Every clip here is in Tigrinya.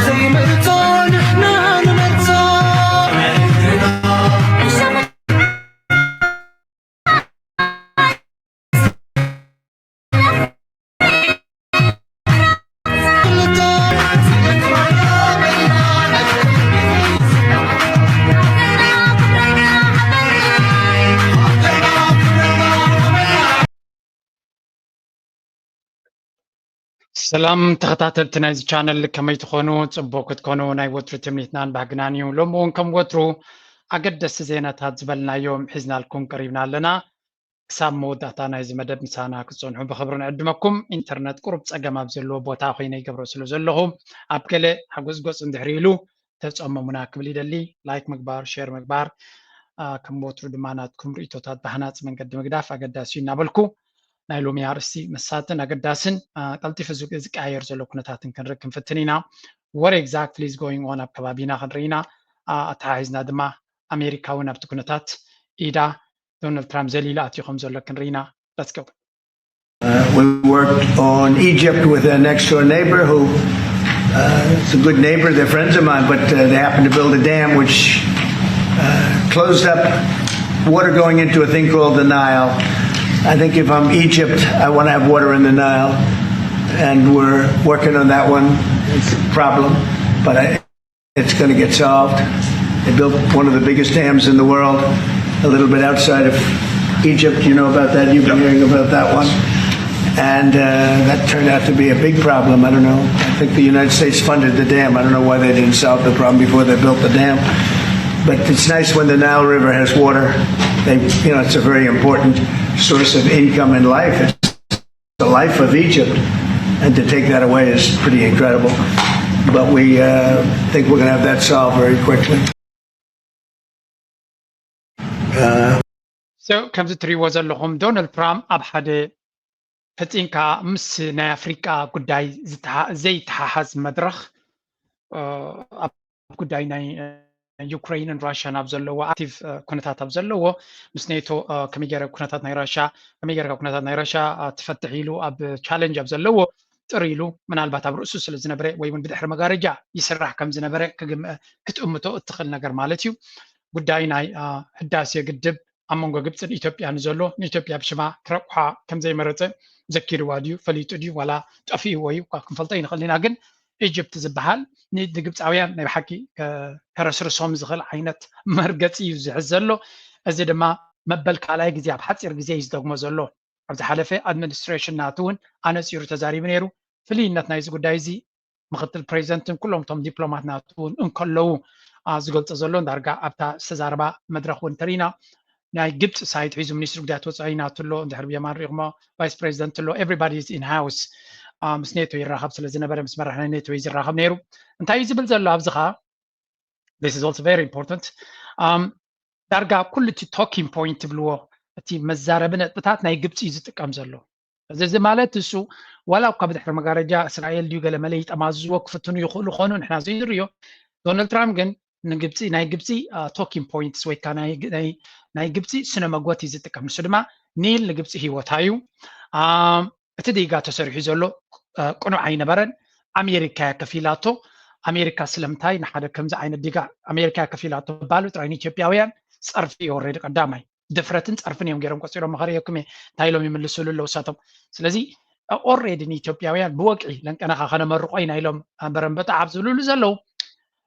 ዘይመርጾ ንሕና ንመርጾ። ሰላም ተኸታተልቲ ናይዚ ቻነል፣ ከመይ ትኾኑ? ጽቡቕ ክትኮኑ ናይ ወትሩ ትምኒትናን ባህግናን እዩ። ሎሚ እውን ከም ወትሩ ኣገደስቲ ዜናታት ዝበልናዮም ሒዝናልኩም ቀሪብና ኣለና። ክሳብ መወዳእታ ናይዚ መደብ ምሳና ክትጸንሑ ብኽብሪ ንዕድመኩም። ኢንተርነት ቁሩብ ጸገም ኣብ ዘለዎ ቦታ ኮይነ ይገብሮ ስለ ዘለኹ፣ ኣብ ገለ ሓጎጽጎጽ እንድሕር ኢሉ ተጸመሙና ክብል ይደሊ። ላይክ ምግባር፣ ሼር ምግባር፣ አ፣ ከም ወትሩ ድማ ናትኩም ርእይቶታት ብሃናጺ መንገዲ ምግዳፍ ኣገዳሲ እዩ እናበልኩ፣ ናይ ሎሚ ኣርእስቲ መሳጥን ኣገዳስን፣ አ፣ ቀልጢፉ ዝ-፣ ዝቀያየር ዘሎ ኩነታትን ክንርኢ ክንፍትን ኢና። What exactly is going on ኣብ ከባቢና ክንርኢ ኢና። አ፣ ኣተሓሒዝና ድማ ኣሜሪካ እውን ኣብቲ ኩነታት ኢዳ ዶናልድ ትራምፕ ዘሊሉ ኣትዩ ከም ዘሎ ክንርኢ ኢና። Let's go. Uh, we worked on Egypt with a next door neighbor who, uh, it's a good neighbor, they're friends of mine, but, uh, they happened to build a dam which, uh, closed up water going into a thing called the Nile. I think if I'm Egypt, I want to have water in the Nile, and we're working on that one. It's a problem, but I, it's going to get solved. They built one of the biggest dams in the world, a little bit outside of Egypt. You know about that? You've been hearing about that one. And, uh, that turned out to be a big problem. I don't know. I think the United States funded the dam. I don't know why they didn't solve the problem before they built the dam. But it's nice when the Nile River has water. They, you know, it's a very important source of income and life. It's the life of Egypt, and to take that away is pretty incredible. But we, uh, think we're going to have that solved very quickly. Uh, So ከምዚ ትሪእዎ ዘለኹም፣ ዶናልድ ትራምፕ ኣብ ሓደ ፈጺምካ ምስ ናይ ኣፍሪቃ ጉዳይ ዝተሓ-፣ ዘይተሓሓዝ መድረኽ፣ እ፣ ኣብ ጉዳይ ናይ፣ እ፣ ዩክሬንን ራሽያን ኣብ ዘለዎ ኣክቲቭ፣ እ፣ ኩነታት ኣብ ዘለዎ፣ ምስ ኔቶ፣ እ፣ ከመይ ገይረ ኩነታት ናይ ራሽያ፣ ከመይ ገይርካ ኩነታት ናይ ራሽያ፣ እ፣ ትፈትሕ ኢሉ ኣብ ቻለንጅ ኣብ ዘለዎ ጥር ኢሉ፣ ምናልባት ኣብ ርእሱ ስለ ዝነበረ ወይ እውን ብድሕሪ መጋረጃ ይስራሕ ከም ዝነበረ ክግም-፣ ክትእምቶ እትኽእል ነገር ማለት እዩ። ጉዳይ ናይ፣ እ፣ ህዳሴ ግድብ ኣብ መንጎ ግብፅን ኢትዮጵያን ዘሎ፣ ንኢትዮጵያ ብሽማ ክረቑሓ ከም ዘይመረፀ ዘኪርዋ ድዩ፣ ፈሊጡ ድዩ፣ ዋላ ጠፊእዎ እዩ፣ እኳ ክንፈልጦ ኣይንኽእል ኢና። ግን ኢጅፕት ዝበሃል ን-፣ ንግብፃውያን ናይ ብሓቂ ከ-፣ ከረስርሶም ዝኽእል ዓይነት መርገፂ እዩ ዝሕዝ ዘሎ። እዚ ድማ መበል ካልኣይ ግዜ ኣብ ሓፂር ግዜ እዩ ዝደግሞ ዘሎ። ኣብ ዝሓለፈ ኣድሚኒስትሬሽን ናቱ እውን ኣነፂሩ ተዛሪቡ ነይሩ። ፍልይነት ናይዚ ጉዳይ እዚ ምክትል ፕሬዚደንትን ኩሎም እቶም ዲፕሎማት ናቱ እውን እንከለዉ፣ አ፣ ዝገልጾ ዘሎ፣ ዳርጋ ኣብታ ዝተዛረባ መድረኽ እውን እንተሪኢና፣ ናይ ግብፂ ሳይድ ሒዙ ሚኒስትሪ ጉዳያት ወፃኢ ናቱ ኣሎ፣ እንድሕር ብየማን ሪኢኹሞ ቫይስ ፕሬዚደንት ኣሎ፣ everybody is in house፣ አ፣ ምስ ኔቶ ይራኸብ ስለ ዝነበረ፣ ምስ መራሕ ናይ ኔቶ እዩ ዝራኸብ ነይሩ። እንታይ እዩ ዝብል ዘሎ ኣብዚ ኸዓ? This is also very important። Um, ዳርጋ ኩሉ እቲ ቶኪንግ ፖይንት ትብልዎ፣ እቲ መዛረቢ ነጥብታት ናይ ግብፂ እዩ ዝጥቀም ዘሎ። እዚ፣ እዚ ማለት እሱ ዋላ እኳ ብድሕሪ መጋረጃ እስራኤል ድዩ ገለ መለ ይጠማዝዝዎ ክፍትኑ ይኽእሉ ኾኑ፣ ንሕና ዘይንርእዮ። ዶናልድ ትራምፕ ግን ንግብፂ፣ ናይ ግብፂ፣ አ፣ ቶኪንግ ፖይንትስ ወይ ከዓ ናይ፣ ናይ፣ ናይ ግብፂ ስነ መጎት እዩ ዝጥቀም። ንሱ ድማ ኒል ንግብፂ ህይወታ እዩ። አ፣ እቲ ዲጋ ተሰሪሑ ዘሎ፣ አ፣ ቅኑዕ ኣይነበረን። ኣሜሪካ እያ ከፊላቶ። ኣሜሪካ ስለምንታይ ንሓደ ከምዚ ዓይነት ዲጋ ኣሜሪካ እያ ከፊላቶ ምባሉ ጥራይ ንኢትዮጵያውያን ጸርፊ እዩ። ኦልሬዲ ቀዳማይ ድፍረትን ጸርፍን እዮም ገይሮም ቆጺሮም። መኸረየኩም እየ እንታይ ኢሎም ይምልሱሉ ኣለዉ እሳቶም። ስለዚ ኦልሬዲ ንኢትዮጵያውያን ብወግዒ ለንቀነኻ ከነመርቆ ኢና ኢሎም በረንበጣ ኣብ ዝብልሉ ዘለዉ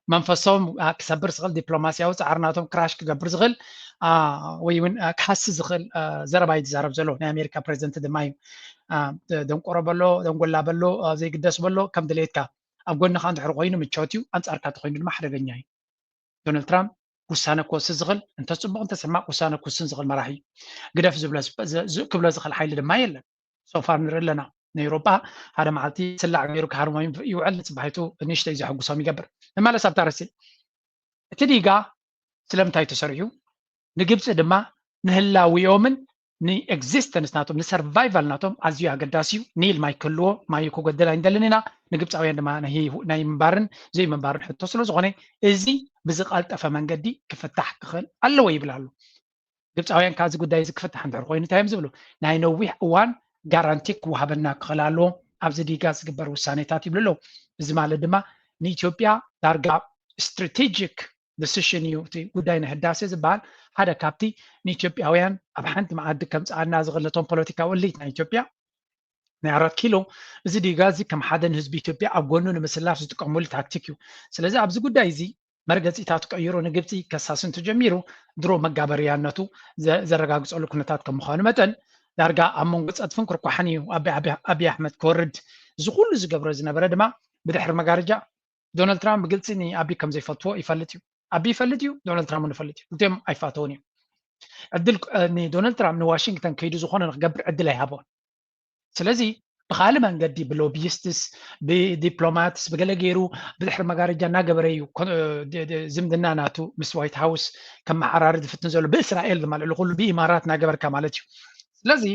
መንፈሶም፣ አ፣ ክሰብር ዝኽእል ዲፕሎማሲያዊ ጻዕሪ ናቶም ክራሽ ክገብር ዝኽእል፣ አ፣ ወይ እውን፣ አ፣ ክሃሲ ዝኽእል፣ አ፣ ዘረባ እዩ ዝዛረብ ዘሎ። ናይ ኣሜሪካ ፕሬዚደንት ድማ እዩ። አ፣ ደ-፣ ደንቆሮ በሎ፣ ደንጎላ በሎ፣ አ፣ ዘይግደስ በሎ፣ ከም ድሌትካ ኣብ ጎንኻ እንድሕር ኮይኑ ምቾት እዩ፣ ኣንጻርካ እንተኾይኑ ድማ ሓደገኛ እዩ። ዶናልድ ትራምፕ ውሳነ ክወስድ ዝኽእል፣ እንተ ጽቡቕ እንተ ሕማቕ ውሳነ ክውስን ዝኽእል መራሒ እዩ። ግደፍ ዝብሎ፣ ዝ-፣ ዝ-፣ ክብሎ ዝኽእል ሓይሊ ድማ የለን። ሶፋር ንርኢ ኣለና። ንኤውሮጳ ሓደ መዓልቲ ስላዕ ገይሩ ክሃርሞም ይውዕል፣ ንጽባሒቱ ንእሽተይ ዘሐጉሶም ይገብር። ንመለስ ኣብታ ርእሲ። እቲ ዲጋ ስለምንታይ ተሰሪሑ? ንግብጺ ድማ ንህላዊኦምን ንኤግዚስተንስ ናቶም፣ ንሰርቫይቫል ናቶም ኣዝዩ ኣገዳሲ እዩ። ኒል ማይ ክህልዎ፣ ማይ ክጎድል ኣይንደልን ኢና። ንግብጻውያን ድማ ናይ ህይ-፣ ናይ ምንባርን ዘይምንባርን ሕቶ ስለ ዝኾነ፣ እዚ ብዝቐልጠፈ መንገዲ ክፍታሕ ክኽእል ኣለዎ ይብል ኣሎ። ግብጻውያን ከኣ እዚ ጉዳይ እዚ ክፍታሕ እንድሕር ኮይኑ እንታይ እዮም ዝብሉ? ናይ ነዊሕ እዋን ጋራንቲ ክወሃበና ክኽእል ኣለዎ ኣብዚ ዲጋ ዝግበር ውሳኔታት ይብሉ ኣለዉ። እዚ ማለት ድማ ንኢትዮጵያ ዳርጋ ስትራቴጂክ ዲሲሽን እዩ። እቲ ጉዳይ ናይ ህዳሴ ዝበሃል ሓደ ካብቲ ንኢትዮጵያውያን ኣብ ሓንቲ መኣዲ ከምፅኣና ዝኽእል ነቶም ፖለቲካዊ እሊት ናይ ኢትዮጵያ ናይ ኣራት ኪሎ እዚ ዲጋ እዚ ከም ሓደ ንህዝቢ ኢትዮጵያ ኣብ ጎኑ ንምስላፍ ዝጥቀሙሉ ታክቲክ እዩ። ስለዚ ኣብዚ ጉዳይ እዚ መርገፂታት ቀይሩ ንግብፂ ከሳሲ እንተጀሚሩ ድሮ መጋበርያነቱ ዘረጋግፀሉ ኩነታት ከም ምዃኑ መጠን ዳርጋ ኣብ መንጎ ፀጥፍን ክርኳሕን እዩ ኣቢ ኣሕመድ ክወርድ እዚ ኩሉ ዝገብሮ ዝነበረ ድማ ብድሕሪ መጋረጃ ዶናልድ ትራምፕ ብግልፂ ንኣቢ ከም ዘይፈትዎ ይፈልጥ እዩ። ኣቢ ይፈልጥ እዩ፣ ዶናልድ ትራምፕ ይፈልጥ እዩ። ክልቲኦም ኣይፋተውን እዮም። ዕድል ንዶናልድ ትራምፕ ንዋሽንግተን ከይዱ ዝኾነ ንክገብር ዕድል ኣይሃቦን። ስለዚ ብካልእ መንገዲ ብሎቢስትስ ብዲፕሎማትስ ብገለ ገይሩ ብድሕሪ መጋረጃ እናገበረ እዩ ዝምድና ናቱ ምስ ዋይት ሃውስ ከም መዓራሪ ዝፍትን ዘሎ ብእስራኤል ድማ ልዕሊ ኩሉ ብኢማራት እናገበርካ ማለት እዩ። ስለዚ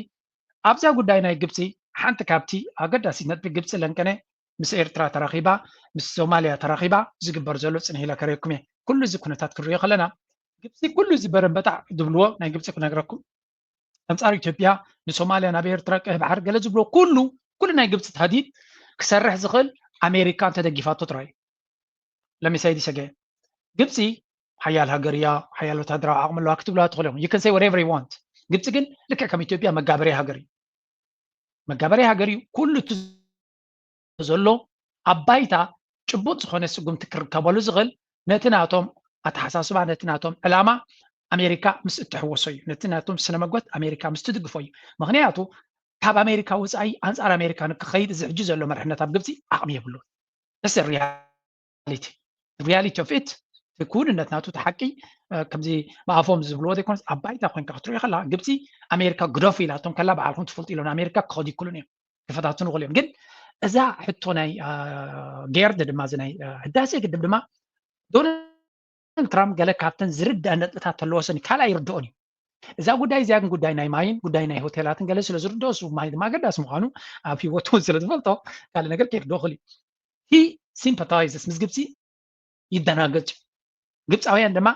ኣብዛ ጉዳይ ናይ ግብፂ ሓንቲ ካብቲ ኣገዳሲት ነጥቢ ግብፂ ለንቀነ ምስ ኤርትራ ተራኺባ ምስ ሶማልያ ተራኺባ ዝግበር ዘሎ ፅንሕ ኢለ ከርእየኩም እየ። ኩሉ እዚ ኩነታት ክንሪኦ ከለና ግብፂ ኩሉ እዚ በረበጣዕ ዝብልዎ ናይ ግብፂ ክነግረኩም ኣንፃር ኢትዮጵያ ንሶማልያ ናብ ኤርትራ ቀይሕ ባሕሪ ገለ ዝብሎ ኩሉ ኩሉ ናይ ግብፂ ተህዲድ ክሰርሕ ዝኽእል ኣሜሪካ እንተደጊፋቶ ጥራይ እዩ። ለሚሳይዲ ሰገ ግብፂ ሓያል ሃገር እያ፣ ሓያል ወታደራዊ ዓቕሚ ኣለዋ ክትብልዋ ትኽእሉ ኢኹም። You can say whatever you want። ግብፂ ግን ልክዕ ከም ኢትዮጵያ መጋበርያ ሃገር እዩ። መጋበርያ ሃገር እዩ። ኩሉ እቲ ዘሎ ኣብ ባይታ ጭቡጥ ዝኾነ ስጉምቲ ክርከበሉ ዝኽእል ነቲ ናቶም ኣተሓሳስባ ነቲ ናቶም ዕላማ ኣሜሪካ ምስ እትሕወሶ እዩ። ነቲ ናቶም ስነ መጎት ኣሜሪካ ምስ ትድግፎ እዩ። ምክንያቱ ካብ ኣሜሪካ ወፃኢ ኣንፃር ኣሜሪካ ንክኸይድ እዚ ሕጂ ዘሎ መርሕነት ኣብ ግብፂ ዓቕሚ የብሉን። That's the reality. Reality of it ክውንነት ናቱ እቲ ሓቂ ከምዚ ብኣፎም ዝብልዎ ዘይኮነስ ኣብ ባይታ ኮይንካ ክትሪኦ ከላ ግብፂ ኣሜሪካ ግደፉ ኢላቶም ከላ በዓልኩም ትፈልጡ ኢሎም ኣሜሪካ ክኸዱ ይክሉን እዮም። ክፈታትኑ ክእል እዮም። ግን እዛ ሕቶ ናይ ጌርድ ድማ እዚ ናይ ህዳሴ ግድብ ድማ ዶናልድ ትራምፕ ገለ ካብተን ዝርድአ ነጥብታት ተለዎ ሰኒ ካልእ ኣይርድኦን እዩ። እዛ ጉዳይ እዚኣ ግን ጉዳይ ናይ ማይን ጉዳይ ናይ ሆቴላትን ገለ ስለ ዝርድኦ እሱ ማይ ድማ ኣገዳሲ ምዃኑ ኣብ ህይወቱ እውን ስለ ዝፈልጦ ካልእ ነገር ከይርድኦ ክእል እዩ። He sympathizes ምስ ግብፂ ይደናገፅ እዩ። ግብፃውያን ድማ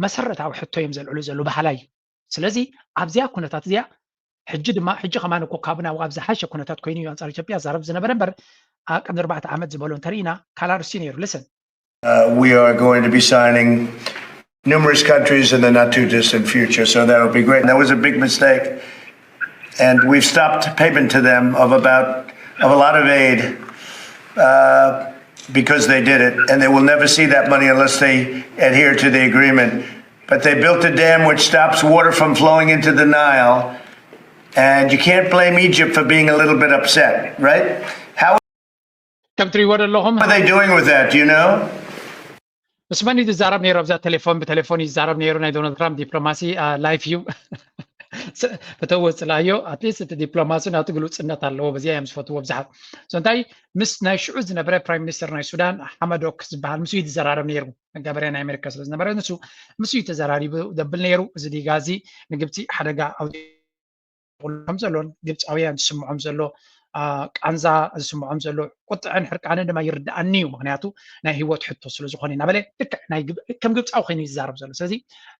መሰረታዊ ሕቶ እዮም ዘልዕሉ ዘለዉ ባህላይ እዩ። ስለዚ ኣብዚኣ ኩነታት እዚኣ ሕጂ ድማ ሕጂ ከማን እኮ ካብ ናብኡ ኣብ ዝሓሸ ኩነታት ኮይኑ እዩ ኣንፃር ኢትዮጵያ ዛረብ ዝነበረ እምበር ቅድሚ ኣርባዕተ ዓመት ዝበሎ እንተርኢና ካልእ ኣርእስቲ ነይሩ። Listen. We are going to be signing numerous countries in the not too distant future, so that would be great. That was a big mistake, and we've stopped payment to them of about of a lot of aid uh, because they did it, and they will never see that money unless they adhere to the agreement. But they built a dam which stops water from flowing into the Nile, and you can't blame Egypt for being a little bit upset, right? How ከም ትሪእዎ ዘለኹም what are they doing with that? Do you know? ምስ መን እዩ ዝዛረብ ነይሩ ኣብዛ ቴሌፎን ብቴሌፎን እዩ ዝዛረብ ነይሩ ናይ ዶናልድ ትራምፕ ዲፕሎማሲ ላይፍ እዩ። ፈተወፅላዮ ኣትሊስት እቲ ዲፕሎማሲ ናቱ ግሉፅነት ኣለዎ። በዚኣ እዮም ዝፈትዎ ብዙሓት። So እንታይ ምስ ናይ ሽዑ ዝነበረ ፕራይም ሚኒስተር ናይ ሱዳን ሓመዶክ ዝበሃል ምስ እዩ ዝዘራረብ ነይሩ። መጋበርያ ናይ ኣሜሪካ ስለ ዝነበረ ንሱ ምስ እዩ ተዘራሪቡ ዘብል ነይሩ። እዚ ዲጋ እዚ ንግብፂ ሓደጋ ኣውዲቑሉ ከም ዘሎን ግብፃውያን ዝስምዖም ዘሎ ቃንዛ ዝስምዖም ዘሎ ቁጥዐን ሕርቃንን ድማ ይርድኣኒ እዩ። ምክንያቱ ናይ ህይወት ሕቶ ስለ ዝኾነ እናበለ ልክዕ ከም ግብፃዊ ኮይኑ እዩ ዝዛረብ ዘሎ። ስለዚ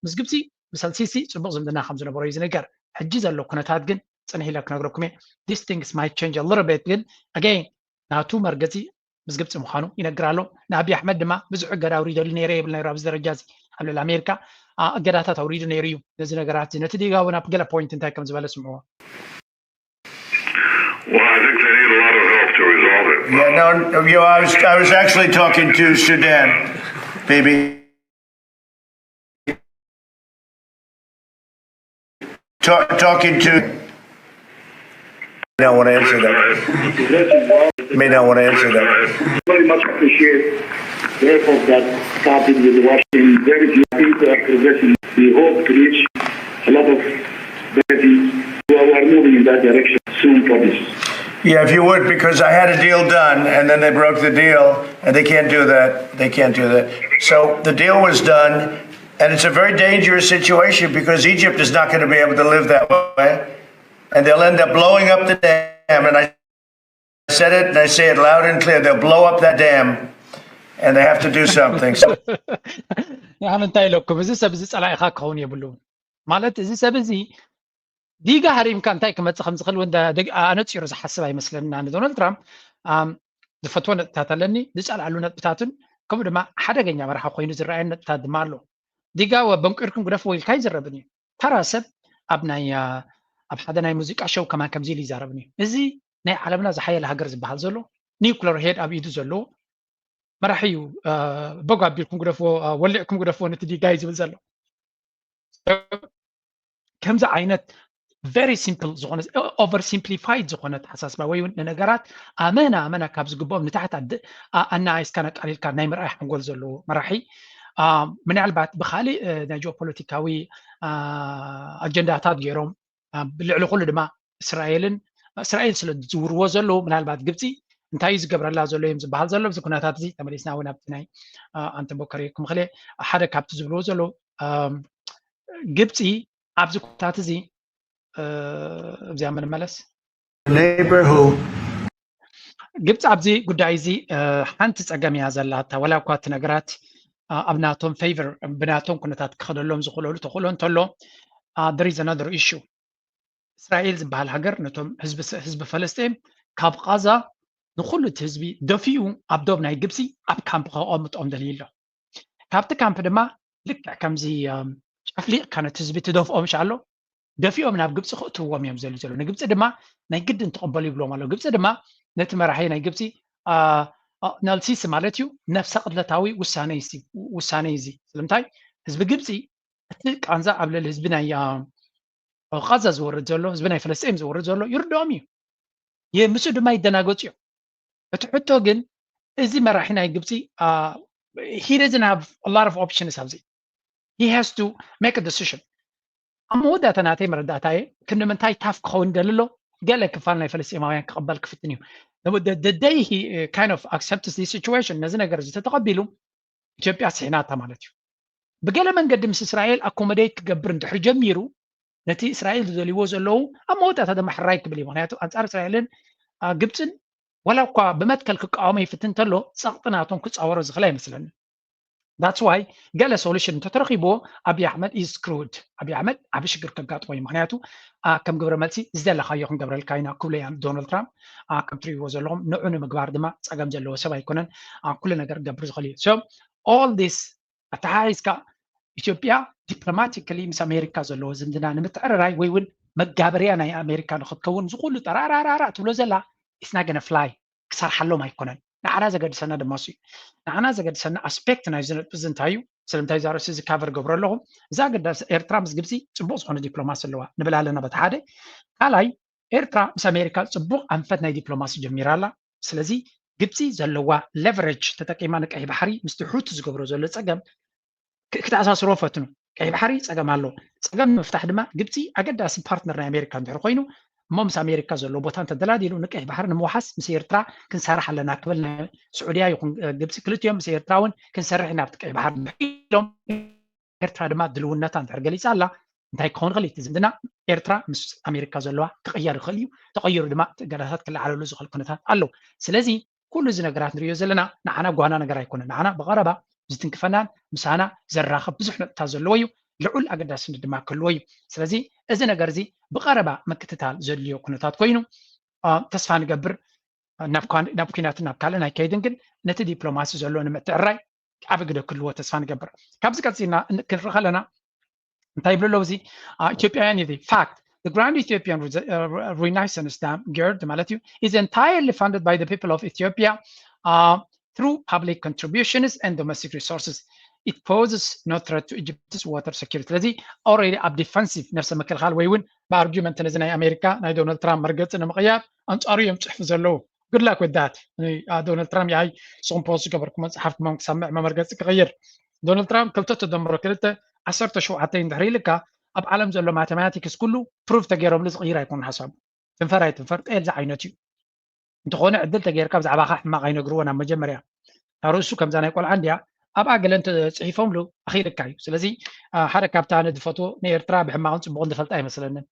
ምስ ግብፂ ምስ ኣልሲሲ ፅቡቕ ዝምድና ከም ዝነበሮ እዩ ዝንገር። ሕጂ ዘሎ ኩነታት ግን ፅንሕ ኢለ ክነግረኩም እየ። This things might change a little bit ግን again ናቱ መርገፂ ምስ ግብፂ ምዃኑ ይነግር ኣሎ። ንኣብይ ኣሕመድ ድማ ብዙሕ እገዳ ኣውሪደሉ ነይረ ይብል ነይሩ። ኣብዚ ደረጃ እዚ ኣብ ልዕሊ ኣሜሪካ እገዳታት ኣውሪዱ ነይሩ እዩ። ነዚ ነገራት እዚ ነቲ ዲጋ እውን ኣብ ገለ ፖይንት እንታይ ከም ዝበለ ስምዕዎ። Well, I think they need a lot of help to resolve it. Yeah, no, you know, I was I was actually talking to Sudan, baby. Talk, talking to. I don't want to answer that. May not want to answer that. Very much appreciate the effort that started with Washington. Very few people are progressing. We hope to reach a lot of benefits. We are moving in that direction soon for this. Yeah, if you would, because I had a deal done, and then they broke the deal, and they can't do that. They can't do that. So the deal was done, and it's a very dangerous situation because Egypt is not going to be able to live that way, and they'll end up blowing up the dam. And I said it, and I say it loud and clear: they'll blow up that dam, and they have to do something. So. ንዓም እንታይ ኢለኩም? እዚ ሰብ እዚ ፀላኢኻ ክኸውን የብሉን። ማለት እዚ ሰብ እዚ ዲጋ ሃሪምካ እንታይ ክመፅእ ከም ዝኽእል እውን ኣነፂሩ ዝሓስብ ኣይመስለንን። ኣነ ዶናልድ ትራምፕ ዝፈትዎ ነጥብታት ኣለኒ፣ ዝፀልኣሉ ነጥብታትን ከምኡ ድማ ሓደገኛ መራሒ ኮይኑ ዝረኣየን ነጥብታት ድማ ኣሎ። ዲጋ ወ በንቂርኩም ግደፍዎ ኢልካ ኣይዝረብን እዩ። ተራ ሰብ ኣብ ናይ ኣብ ሓደ ናይ ሙዚቃ ሸው ከማን ከምዚ ኢሉ ይዛረብን እዩ። እዚ ናይ ዓለምና ዝሓየለ ሃገር ዝበሃል ዘሎ ኒውክለር ሄድ ኣብ ኢዱ ዘለዎ መራሒ እዩ። በጎ ኣቢልኩም ግደፍዎ፣ ወሊዕኩም ግደፍዎ ነቲ ዲጋ እዩ ዝብል ዘሎ። ከምዚ ዓይነት very simple ዝኾነ over simplified ዝኾነ ተሓሳስባ ወይ እውን ንነገራት ኣመና ኣመና ካብ ዝግብኦም ንታሕቲ ኣናኣይስካ ነቃሊልካ ናይ ምርኣይ ሓንጎል ዘለዎ መራሒ ምናልባት ብካሊእ ናይ ጂኦፖለቲካዊ ኣጀንዳታት ገይሮም ብልዕሊ ኩሉ ድማ እስራኤልን እስራኤል ስለ ዝውርዎ ዘለዉ ምናልባት ግብፂ እንታይ እዩ ዝገብረላ ዘሎ እዮም ዝበሃል ዘሎ እዚ ኩነታት እዚ ተመሊስና እውን ኣብቲ ናይ ኣንተቦከሪኩም ክለ ሓደ ካብቲ ዝብልዎ ዘለዉ ግብፂ ኣብዚ ኩነታት እዚ እዚኣ ምንመለስ neighbor who ግብፂ ኣብዚ ጉዳይ እዚ ሓንቲ ፀገም እያ ዘላታ ወላ እኳ እቲ ነገራት ኣብ ናቶም favor ብናቶም ኩነታት ክኸደሎም ዝኽእለሉ ተኽእሎ እንተሎ there is another issue እስራኤል ዝበሃል ሃገር ነቶም ህዝቢ ፈለስጤም ካብ ቃዛ ንኩሉ እቲ ህዝቢ ደፊኡ ኣብ ዶብ ናይ ግብፂ ኣብ ካምፕ ከቐምጦም ደልዩ ኣሎ ካብቲ ካምፕ ድማ ልክዕ ከምዚ ጨፍሊቕካ ነቲ ህዝቢ ትደፍኦም ሻ ኣሎ ደፊኦም ናብ ግብፂ ክእትውዎም እዮም ዘሉ ዘሎ ንግብፂ ድማ ናይ ግድን ትቐበሉ ይብሎም ኣሎ ግብፂ ድማ ነቲ መራሒ ናይ ግብፂ ናልሲሲ ማለት እዩ ነፍሰ ቅትለታዊ ውሳነ ውሳነ እዚ ስለምንታይ ህዝቢ ግብፂ እቲ ቃንዛ ኣብ ልዕሊ ህዝቢ ናይ ቃዛ ዝወርድ ዘሎ ህዝቢ ናይ ፍልስጤም ዝወርድ ዘሎ ይርድኦም እዩ ምስኡ ድማ ይደናገፁ እዮም እቲ ሕቶ ግን እዚ መራሒ ናይ ግብፂ he doesn't have a lot of options ኣብዚ he has to make a decision ኣብ መወዳእታ ናተይ መረዳእታ እየ ክንዲ ምንታይ ታፍ ክኸውን ደሊ ኣሎ ገለ ክፋል ናይ ፈለስጢማውያን ክቕበል ክፍትን እዩ the day he kind of accepts this situation ነዚ ነገር እዚ ተተቐቢሉ ኢትዮጵያ ስሒናታ ማለት እዩ ብገለ መንገዲ ምስ እስራኤል accommodate ክገብር እንድሕር ጀሚሩ ነቲ እስራኤል ዝደልይዎ ዘለዉ ኣብ መወዳእታ ድማ ሕራይ ክብል እዩ ምክንያቱ ኣንፃር እስራኤልን ግብፅን ዋላ እኳ ብመትከል ክቃወሞ ይፍትን እንተሎ ፀቕጢ ናቶም ክፃወሮ ዝኽእል ኣይመስለኒ that's why ገለ solution እንተተረኺብዎ ኣብይ ኣሕመድ is screwed ኣብይ ኣሕመድ ዓብ ሽግር ከጋጥሞ እዩ ምክንያቱ ከም ግብረ መልሲ ዝደለካዮ ክንገብረልካ ኢና ክብሉ እዮም ዶናልድ ትራምፕ ከም ትርእይዎ ዘለኹም ንዑ ንምግባር ድማ ፀገም ዘለዎ ሰብ ኣይኮነን ኩሉ ነገር ክገብር ዝኽእል እዩ so all this ኣተሓሒዝካ ኢትዮጵያ diplomatically ምስ ኣሜሪካ ዘለዎ ዝምድና ንምትዕርራይ ወይ እውን መጋበርያ ናይ ኣሜሪካ ንክትከውን ዝኩሉ ጠራራራራ ትብሎ ዘላ it's not gonna fly ክሰርሓሎም ኣይኮነን ንዓና ዘገድሰና ድማ እሱ እዩ ንዓና ዘገድሰና aspect ናይዚ ነጥቢ እዚ እንታይ እዩ ስለምንታይ እዛ ርእሲ እዚ cover ገብሮ ኣለኹ እዛ ኣገዳሲ ኤርትራ ምስ ግብፂ ፅቡቅ ዝኾነ ዲፕሎማሲ ኣለዋ ንብል ኣለና በቲ ሓደ ካልኣይ ኤርትራ ምስ ኣሜሪካ ፅቡቅ ኣንፈት ናይ ዲፕሎማሲ ጀሚራ ኣላ ስለዚ ግብፂ ዘለዋ leverage ተጠቂማ ንቀይሕ ባሕሪ ምስቲ ሑቲ ዝገብሮ ዘሎ ፀገም ክትኣሳስሮ ፈትኑ ቀይሕ ባሕሪ ፀገም ኣሎ ፀገም ንምፍታሕ ድማ ግብፂ ኣገዳሲ partner ናይ ኣሜሪካ እንድሕር ኮይኑ እሞ ምስ ኣሜሪካ ዘሎ ቦታ እንተደላዲሉ ንቀይሕ ባሕሪ ንምውሓስ ምስ ኤርትራ ክንሰርሕ ኣለና ክብል ናይ ስዑድያ ይኹን ግብፂ ክልቲኦም ምስ ኤርትራ እውን ክንሰርሕ ኢና ኣብቲ ቀይሕ ባሕሪ ኢሎም ኤርትራ ድማ ድልውነታ እንድሕር ገሊፃ ኣላ እንታይ ክኸውን ይኽእል እቲ ዝምድና ኤርትራ ምስ ኣሜሪካ ዘለዋ ክቕየር ይኽእል እዩ ተቐይሩ ድማ እቲ እገዳታት ክለዓለሉ ዝኽእል ኩነታት ኣለዉ ስለዚ ኩሉ እዚ ነገራት ንሪኦ ዘለና ንዓና ጓና ነገር ኣይኮነን ንዓና ብቐረባ ዝትንክፈናን ምሳና ዘራኽብ ብዙሕ ነጥብታት ዘለዎ እዩ ልዑል ኣገዳስነት ድማ ክህልዎ እዩ ስለዚ እዚ ነገር እዚ ብቐረባ ምክትታል ዘድልዮ ኩነታት ኮይኑ ተስፋ ንገብር ናብ ኩናትን ናብ ካልእን ኣይከይድን ግን ነቲ ዲፕሎማሲ ዘሎ ንምትዕራይ ዓቢ ግደ ክህልዎ ተስፋ ንገብር ካብዚ ቀፂልና ክንርኢ ከለና እንታይ ይብሉ ኣለዉ እዚ ኢትዮጵያውያን እዩ fact the Grand Ethiopian Renaissance Dam, GERD, ማለት እዩ, is entirely funded by the people of Ethiopia uh, through public contributions and domestic resources. It poses no threat to Egypt's water security. ስለዚ already ኣብ defensive ነፍሰ ምክልኻል ወይ እውን ብኣርጊመንት ነዚ ናይ ኣሜሪካ ናይ ዶናልድ ትራምፕ መርገፂ ንምቕያር ኣንፃሩ እዮም ፅሕፉ ዘለዉ. Good luck with that. ዶናልድ ትራምፕ ይኣይ ንስኹም ፖስት ዝገበርኩሞ ዝፀሓፍኩሞም ክሰምዕ መመርገፂ ክቕይር. ዶናልድ ትራምፕ ክልተ ተደምሮ ክልተ ዓሰርተ ሸውዓተ እንድሕር ኢልካ ኣብ ዓለም ዘሎ ማቴማቲክስ ኩሉ ፕሩፍ ተገይሮምሉ ዝቕይር ኣይኮኑን ሓሳቡ። ትንፈር ኣይትንፈር ጤል ዝዓይነቱ እዩ። እንተኾነ ዕድል ተገይርካ ብዛዕባኻ ሕማቕ ኣይነግርዎን ኣብ መጀመርያ እታ ርእሱ ከምዛ ናይ ቆልዓ እንድያ ኣብኣ ገለ እንተፅሒፎምሉ ኣኽኢልካ እዩ። ስለዚ ሓደ ካብቲ ኣነ ዝፈትዎ ንኤርትራ ብሕማቕን ፅቡቕን ዝፈልጣ ኣይመስለንን።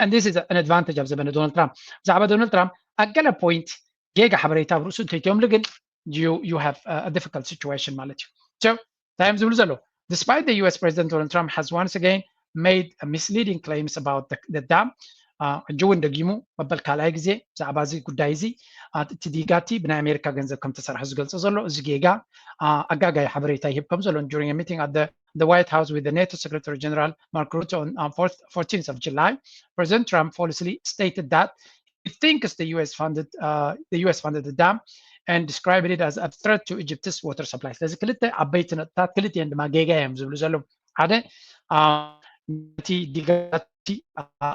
And this is an advantage ኣብ ዘበነ ዶናልድ ትራምፕ። ብዛዕባ ዶናልድ ትራምፕ ኣብ ገለ ፖይንት ጌጋ ሓበሬታ ኣብ ርእሱ እንተይትዮምሉ ግን you you have a difficult situation ማለት እዩ። So እንታይ እዮም ዝብሉ ዘለዉ? Despite the U S President Donald Trump has once again made misleading claims about the, the dam, ሕጂ እውን ደጊሙ መበል ካልኣይ ግዜ ብዛዕባ እዚ ጉዳይ እዚ እቲ ዲጋ እቲ ብናይ ኣሜሪካ ገንዘብ ከም ተሰርሐ ዝገልጾ ዘሎ እዚ ጌጋ ኣጋጋይ ሓበሬታ ይህብ ከም ዘሎ during a meeting at the the White House with the NATO Secretary General Mark Rutte on, on fourteenth of July, President Trump falsely stated that he thinks the U S funded uh, the U S funded the dam and described it as a threat to Egypt's water supply. ስለዚ ክልተ ዓበይቲ ነጥብታት ክልቲኤን ድማ ጌጋ እዮም ዝብሉ ዘለዉ። ሓደ እቲ ዲጋቲ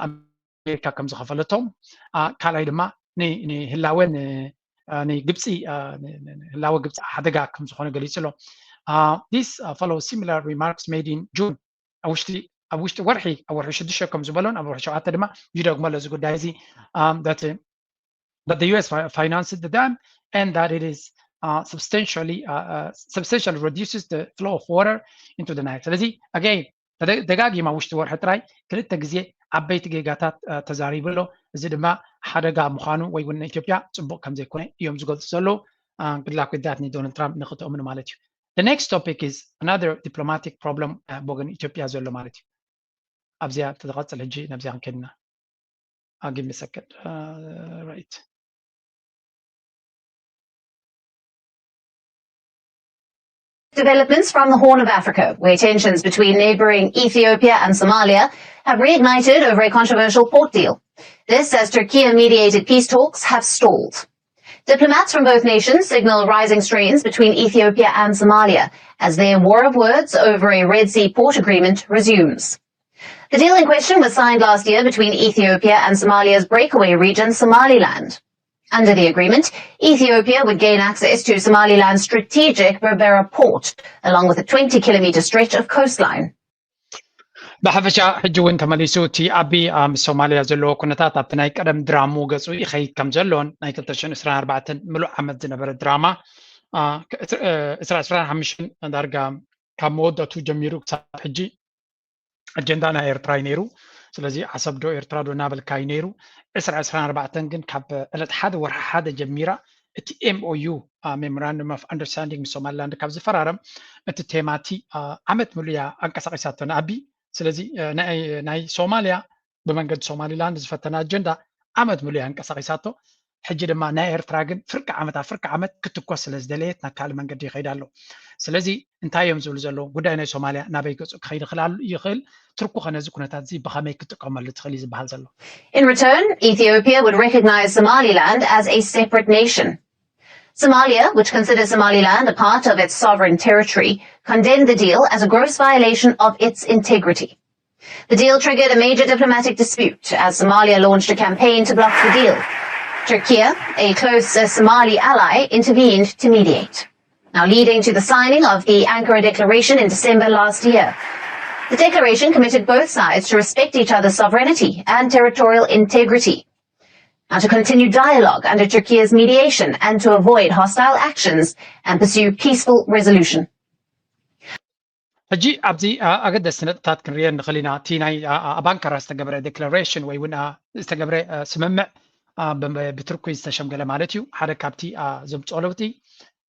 ኣሜሪካ ከም ዝኸፈለቶም፣ ካልኣይ ድማ ንህላወን ንግብፂ ህላወ ግብፂ ሓደጋ ከም ዝኾነ ገሊፁ ኣሎ። This follows similar remarks made in June. ኣብ ውሽጢ ኣብ ውሽጢ ወርሒ ኣብ ወርሒ ሽዱሽተ ከም ዝበሎን ኣብ ወርሒ ሸውዓተ ድማ ይደግሞ ኣሎ እዚ ጉዳይ እዚ that the U S financed the dam and that it is uh, substantially uh, uh, substantially reduces the flow of water into the Nile. ስለዚ again ደጋጊማ ውሽጢ ወርሒ ጥራይ ክልተ ግዜ ዓበይቲ ጌጋታት ተዛሪቡ ኣሎ። እዚ ድማ ሓደጋ ምዃኑ ወይ እውን ንኢትዮጵያ ፅቡቅ ከም ዘይኮነ እዮም ዝገልፁ ዘለዉ። Good luck with that ንዶናልድ ትራምፕ ንክትእምኑ ማለት እዩ። The next topic is another diplomatic problem ብወገን ኢትዮጵያ ዘሎ ማለት እዩ። ኣብዚኣ ተቐፅል ሕጂ ናብዚኣ ክንከድና give me a second right Developments from the Horn of Africa, where tensions between neighboring Ethiopia and Somalia have reignited over a controversial port deal. This as Turkey mediated peace talks have stalled. Diplomats from both nations signal rising strains between Ethiopia and Somalia as their war of words over a Red Sea port agreement resumes. The deal in question was signed last year between Ethiopia and Somalia's breakaway region, Somaliland. Under the agreement, Ethiopia would gain access to Somaliland's strategic Berbera port, along with a twenty kilometer stretch of coastline. ብሓፈሻ ሕጂ እውን ተመሊሱ እቲ ኣቢ ምስ ሶማልያ ዘለዎ ኩነታት ኣብቲ ናይ ቀደም ድራሙ ገፁ ይኸይድ ከም ዘሎን ናይ ክልተ ሽሕን ዕስራን ኣርባዕተን ምሉእ ዓመት ዝነበረ ድራማ ዕስራ ዕስራን ሓሙሽተን ዳርጋ ካብ መወዳእቱ ጀሚሩ ክሳብ ሕጂ ኣጀንዳ ናይ ኤርትራ እዩ ነይሩ። ስለዚ ዓሰብ ዶ ኤርትራ ዶ እናበልካ እዩ ነይሩ። ዕስራ ዕስራን ኣርባዕተን ግን ካብ ዕለት ሓደ ወርሒ ሓደ ጀሚራ እቲ M O U Memorandum of Understanding ምስ ሶማሊላንድ ካብ ዝፈራረም እቲ ቴማ እቲ ዓመት ሙሉ እያ ኣንቀሳቒሳቶ ንኣቢ። ስለዚ ናይ ሶማልያ ብመንገዲ ሶማሊላንድ ዝፈተና ኣጀንዳ ዓመት ሙሉ እያ ኣንቀሳቒሳቶ። ሕጂ ድማ ናይ ኤርትራ ግን ፍርቂ ዓመት ኣብ ፍርቂ ዓመት ክትኮስ ስለ ዝደለየት ናብ ካልእ መንገዲ ይኸይድ ኣሎ። ስለዚ እንታይ እዮም ዝብሉ ዘለዉ? ጉዳይ ናይ ሶማልያ ናበይ ገጹ ክኸይድ ይኽእል ኣሎ ይኽእል? ቱርኪ ኸ ነዚ ኩነታት እዚ ብኸመይ ክትጥቀመሉ ትኽእል እዩ ዝበሃል ዘሎ? In return, Ethiopia would recognize Somaliland as a separate nation. Somalia, which considers Somaliland a part of its sovereign territory, condemned the deal as a gross violation of its integrity. The deal triggered a major diplomatic dispute as Somalia launched a campaign to block the deal. Turkey, a close uh, Somali ally, intervened to mediate, now leading to the signing of the Ankara Declaration in December last year. The declaration committed both sides to respect each other's sovereignty and territorial integrity, and to continue dialogue under Turkey's mediation and to avoid hostile actions and pursue peaceful resolution. ሕጂ ኣብዚ ኣገደስቲ ነጥብታት ክንሪኦ ንኽእል ኢና። እቲ ናይ ኣብ ኣንካራ ዝተገብረ ዴክላሬሽን ወይ እውን ዝተገብረ ስምምዕ ብቱርኪ ዝተሸምገለ ማለት እዩ። ሓደ ካብቲ ዘምፅኦ ለውጢ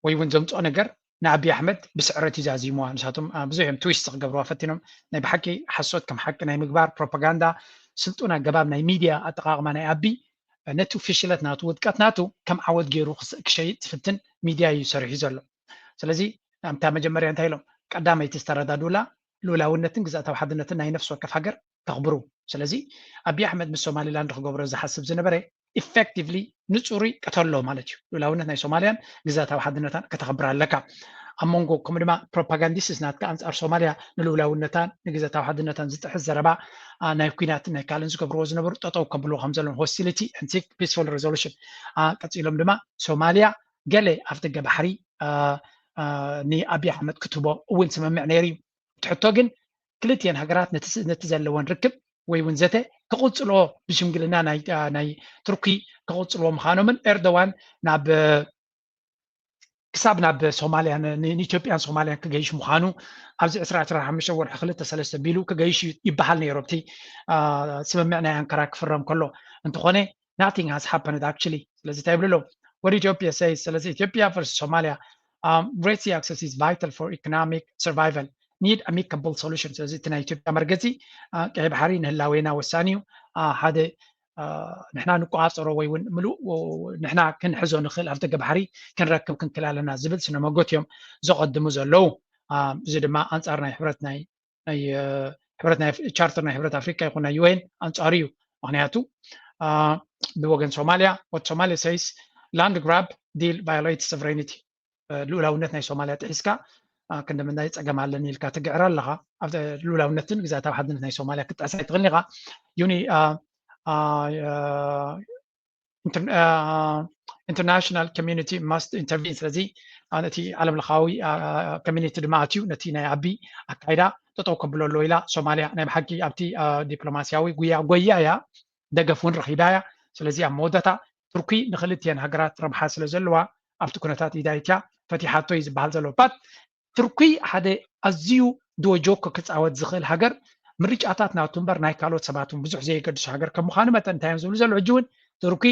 ወይ እውን ዘምፅኦ ነገር ንኣብይ ኣሕመድ ብስዕረት እዩ ዛዚምዋ። ንሳቶም ብዙሕ እዮም ትዊስት ክገብርዋ ፈቲኖም። ናይ ብሓቂ ሓሶት ከም ሓቂ ናይ ምግባር ፕሮፓጋንዳ፣ ስልጡን ኣገባብ ናይ ሚድያ ኣጠቓቕማ ናይ ኣቢ ነቲ ፍሽለት ናቱ ውድቀት ናቱ ከም ዓወት ገይሩ ክሸይጥ ዝፍትን ሚድያ እዩ ሰሪሑ ዘሎ። ስለዚ እታ መጀመርያ እንታይ ኢሎም ቀዳመይቲ ዝተረዳድኡላ ልኡላውነትን ግዝኣታዊ ሓድነትን ናይ ነፍሲ ወከፍ ሃገር ተኽብሩ። ስለዚ ኣቢ ኣሕመድ ምስ ሶማሊላንድ ክገብሮ ዝሓስብ ዝነበረ ኢፌክቲቭሊ ንፁሪ ቀተሎ ማለት እዩ። ልኡላውነት ናይ ሶማልያን ግዝኣታዊ ሓድነታን ከተኽብር ኣለካ። ኣብ መንጎ ከምኡ ድማ ፕሮፓጋንዲስትስ ናትካ ኣንፃር ሶማልያ ንልኡላውነታን ንግዝኣታዊ ሓድነታን ዝጥሕስ ዘረባ ናይ ኩናትን ናይ ካልእን ዝገብርዎ ዝነበሩ ጠጠው ከብልዎ ከም ዘለዎም ሆስቲሊቲ and seek peaceful resolution። ቀፂሎም ድማ ሶማልያ ገለ ኣፍ ደገ ባሕሪ ንኣብይ ኣሕመድ ክትህቦ እውን ስምምዕ ነይሩ እዩ። እቲ ሕቶ ግን ክልቲኤን ሃገራት ነቲ ዘለወን ርክብ ወይ እውን ዘተ ክቕፅልዎ ብሽምግልና ናይ ቱርኪ ክቕፅልዎ ምዃኖምን ኤርዶዋን ናብ ክሳብ ናብ ሶማልያ ንኢትዮጵያን ሶማልያን ክገይሽ ምዃኑ ኣብዚ ዕስራ ዕስራ ሓሙሽተ ወርሒ ክልተ ሰለስተ ቢሉ ክገይሽ ይበሃል ነይሩ ኣብቲ ስምምዕ ናይ ኣንካራ ክፍረም ከሎ። እንተኾነ nothing has happened actually። ስለዚ እንታይ ይብሉ ኣለዉ? What Ethiopia says, ስለዚ ኢትዮጵያ versus Somalia, um, Red Sea access is vital for economic survival. Need amicable solution። ስለዚ እቲ ናይ ኢትዮጵያ መርገፂ ቀይ ባሕሪ ንህላዌና ወሳኒ እዩ። ሓደ ንሕና ንቆፃፀሮ ወይ እውን ምሉእ ንሕና ክንሕዞ ንኽእል ኣብ ደገ ባሕሪ ክንረክብ ክንክእል ኣለና ዝብል ስነ መጎት እዮም ዘቐድሙ ዘለዉ። እዚ ድማ ኣንፃር ናይ ሕብረት ናይ ናይ ሕብረት ናይ ቻርተር ናይ ሕብረት ኣፍሪካ ይኹን ናይ ዩኤን ኣንፃሩ እዩ። ምክንያቱ ብወገን ሶማሊያ what Somalia says land grab deal violates sovereignty ልኡላውነት ናይ ሶማሊያ ጥሒስካ ክንደምናይ ፀገም ኣለኒ ኢልካ ትግዕር ኣለኻ። ኣብ ልኡላውነትን ግዛታዊ ሓድነት ናይ ሶማሊያ ክትጠሕሳ ኣይትኽእልን ኢኻ። ዩኒ international community must intervene። ስለዚ እቲ ዓለም ለኻዊ ኮሚኒቲ ድማ ኣትዩ ነቲ ናይ ኣቢ ኣካይዳ ጠጠው ከብሎ ኣለዎ ኢላ ሶማሊያ ናይ ብሓቂ ኣብቲ ዲፕሎማሲያዊ ጉያ ጎያ እያ። ደገፍ እውን ረኺባ እያ። ስለዚ ኣብ መወዳእታ ቱርኪ ንክልቲኤን ሃገራት ረብሓ ስለ ዘለዋ ኣብቲ ኩነታት ኢዳይትያ ፈቲሓቶ እዩ ዝበሃል ዘሎ። ባት ቱርኪ ሓደ ኣዝዩ ድወ ጆኮ ክፃወት ዝኽእል ሃገር ምርጫታት ናቱ እምበር ናይ ካልኦት ሰባት እውን ብዙሕ ዘየገድሱ ሃገር ከም ምዃኑ መጠን እንታይ እዮም ዝብሉ ዘለዉ ሕጂ እውን ቱርኪ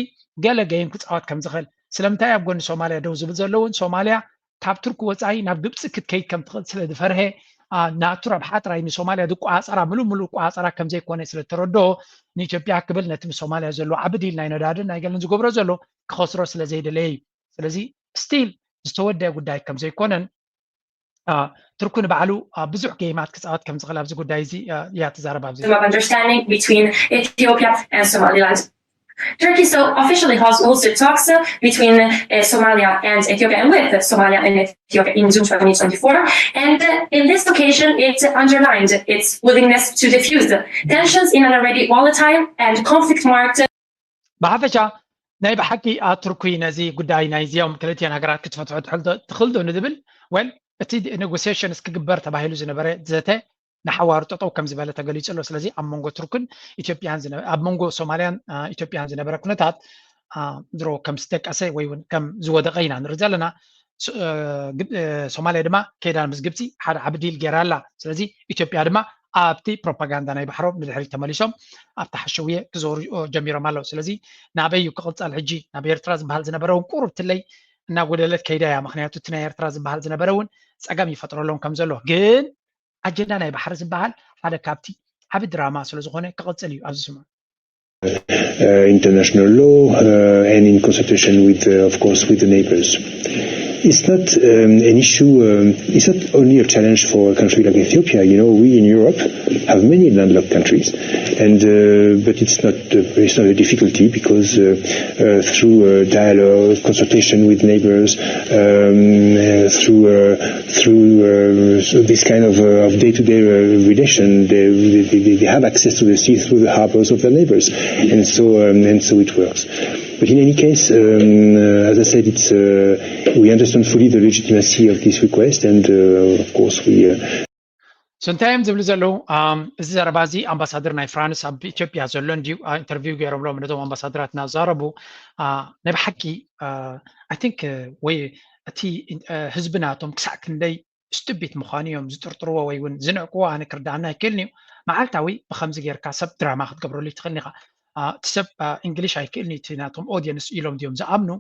ገለ ገይም ክፃወት ከም ዝኽእል ስለምንታይ ኣብ ጎኒ ሶማልያ ደው ዝብል ዘለውን ሶማልያ ካብ ቱርኪ ወፃኢ ናብ ግብፂ ክትከይድ ከም ትኽእል ስለ ዝፈርሀ ናቱ ረብሓ ጥራይ ንሶማልያ ዝቆፃፀራ ምሉእ ምሉእ ቆፃፀራ ከም ዘይኮነ ስለ ዝተረድኦ ንኢትዮጵያ ክብል ነቲ ምስ ሶማልያ ዘሎ ዓቢ ዲል ናይ ነዳድን ናይ ገለን ዝገብሮ ዘሎ ክኸስሮ ስለ ዘይደለየ እዩ። ስለዚ ስቲል ዝተወደአ ጉዳይ ከም ዘይኮነን ቱርኪ ንባዕሉ ብዙሕ ገይማት ክፃወት ከም ዝኽእል ኣብዚ ጉዳይ እዚ እያ ትዛረብ ኣብዚ understanding between Ethiopia and Somaliland. Turkey so officially has also talks between Somalia and Ethiopia and with Somalia and Ethiopia in June twenty twenty-four. And in this occasion, it underlined its willingness to defuse tensions in an already volatile and conflict-marked ብሓፈሻ ናይ ብሓቂ ቱርኪ ነዚ ጉዳይ ናይዚኦም ክልቲኤን ሃገራት ክትፈትሖ ትኽእል ዶ ንዝብል ወል እቲ ኔጎሲሽንስ ክግበር ተባሂሉ ዝነበረ ዘተ ንሓዋሩ ጠጠው ከም ዝበለ ተገሊጹ ኣሎ። ስለዚ ኣብ መንጎ ቱርክን ኢትዮጵያን ኣብ መንጎ ሶማልያን ኢትዮጵያን ዝነበረ ኩነታት ድሮ ከም ዝደቀሰ ወይ እውን ከም ዝወደቀ ኢና ንርኢ ዘለና። ሶማልያ ድማ ከይዳ ምስ ግብፂ ሓደ ዓቢ ዲል ገይራ ኣላ። ስለዚ ኢትዮጵያ ድማ ኣብቲ ፕሮፓጋንዳ ናይ ባሕሮም ንድሕሪት ተመሊሶም ኣብቲ ሓሸውየ ክዞሩ ጀሚሮም ኣለዉ። ስለዚ ናበይ እዩ ክቕፀል ሕጂ? ናብ ኤርትራ ዝበሃል ዝነበረ እውን ቁሩብ ትለይ እናጎደለት ከይዳ እያ። ምክንያቱ እቲ ናይ ኤርትራ ዝበሃል ዝነበረ እውን ፀገም ይፈጥረሎም ከም ዘሎ ግን ኣጀንዳ ናይ ባሕሪ ዝበሃል ሓደ ካብቲ ዓቢ ድራማ ስለ ዝኾነ ክቕፅል እዩ ኣብዚ ስሙን። uh, international law uh, and in consultation with, uh, of course, with the neighbors. It's not um, an issue, um, it's not only a challenge for a country like Ethiopia. You know, we in Europe have many landlocked countries, and uh, but it's not uh, it's not a difficulty because uh, uh, through uh, dialogue, consultation with neighbors, um, uh, through uh, through uh, so this kind of, uh, of day-to-day uh, relation, they, they, they have access to the sea through the harbors of their neighbors, and so um, and so it works. But in any case, um, uh, as I said, it's uh, we understand fully the legitimacy of this request, and uh, of course we. Uh, So እንታይ እዮም ዝብሉ ዘለዉ? እዚ ዘረባ እዚ ኣምባሳደር ናይ ፍራንስ ኣብ ኢትዮጵያ ዘሎ እንድዩ ኢንተርቪው ገይሮምሎም ነቶም ኣምባሳደራት እናዛረቡ ናይ ብሓቂ ኣይ ቲንክ ወይ እቲ ህዝቢ ናቶም ክሳዕ ክንደይ ስቱቢት ምዃኑ እዮም ዝጥርጥርዎ ወይ እውን ዝንዕቅዎ ኣነ ክርዳኣና ኣይክእልን እዩ። መዓልታዊ ብከምዚ ጌርካ ሰብ ድራማ ክትገብረሉ ይትኽእልን ኢኻ። እቲ ሰብ እንግሊሽ ኣይክእልን እዩ እቲ ናቶም ኦድየንስ ኢሎም ድዮም ዝኣምኑ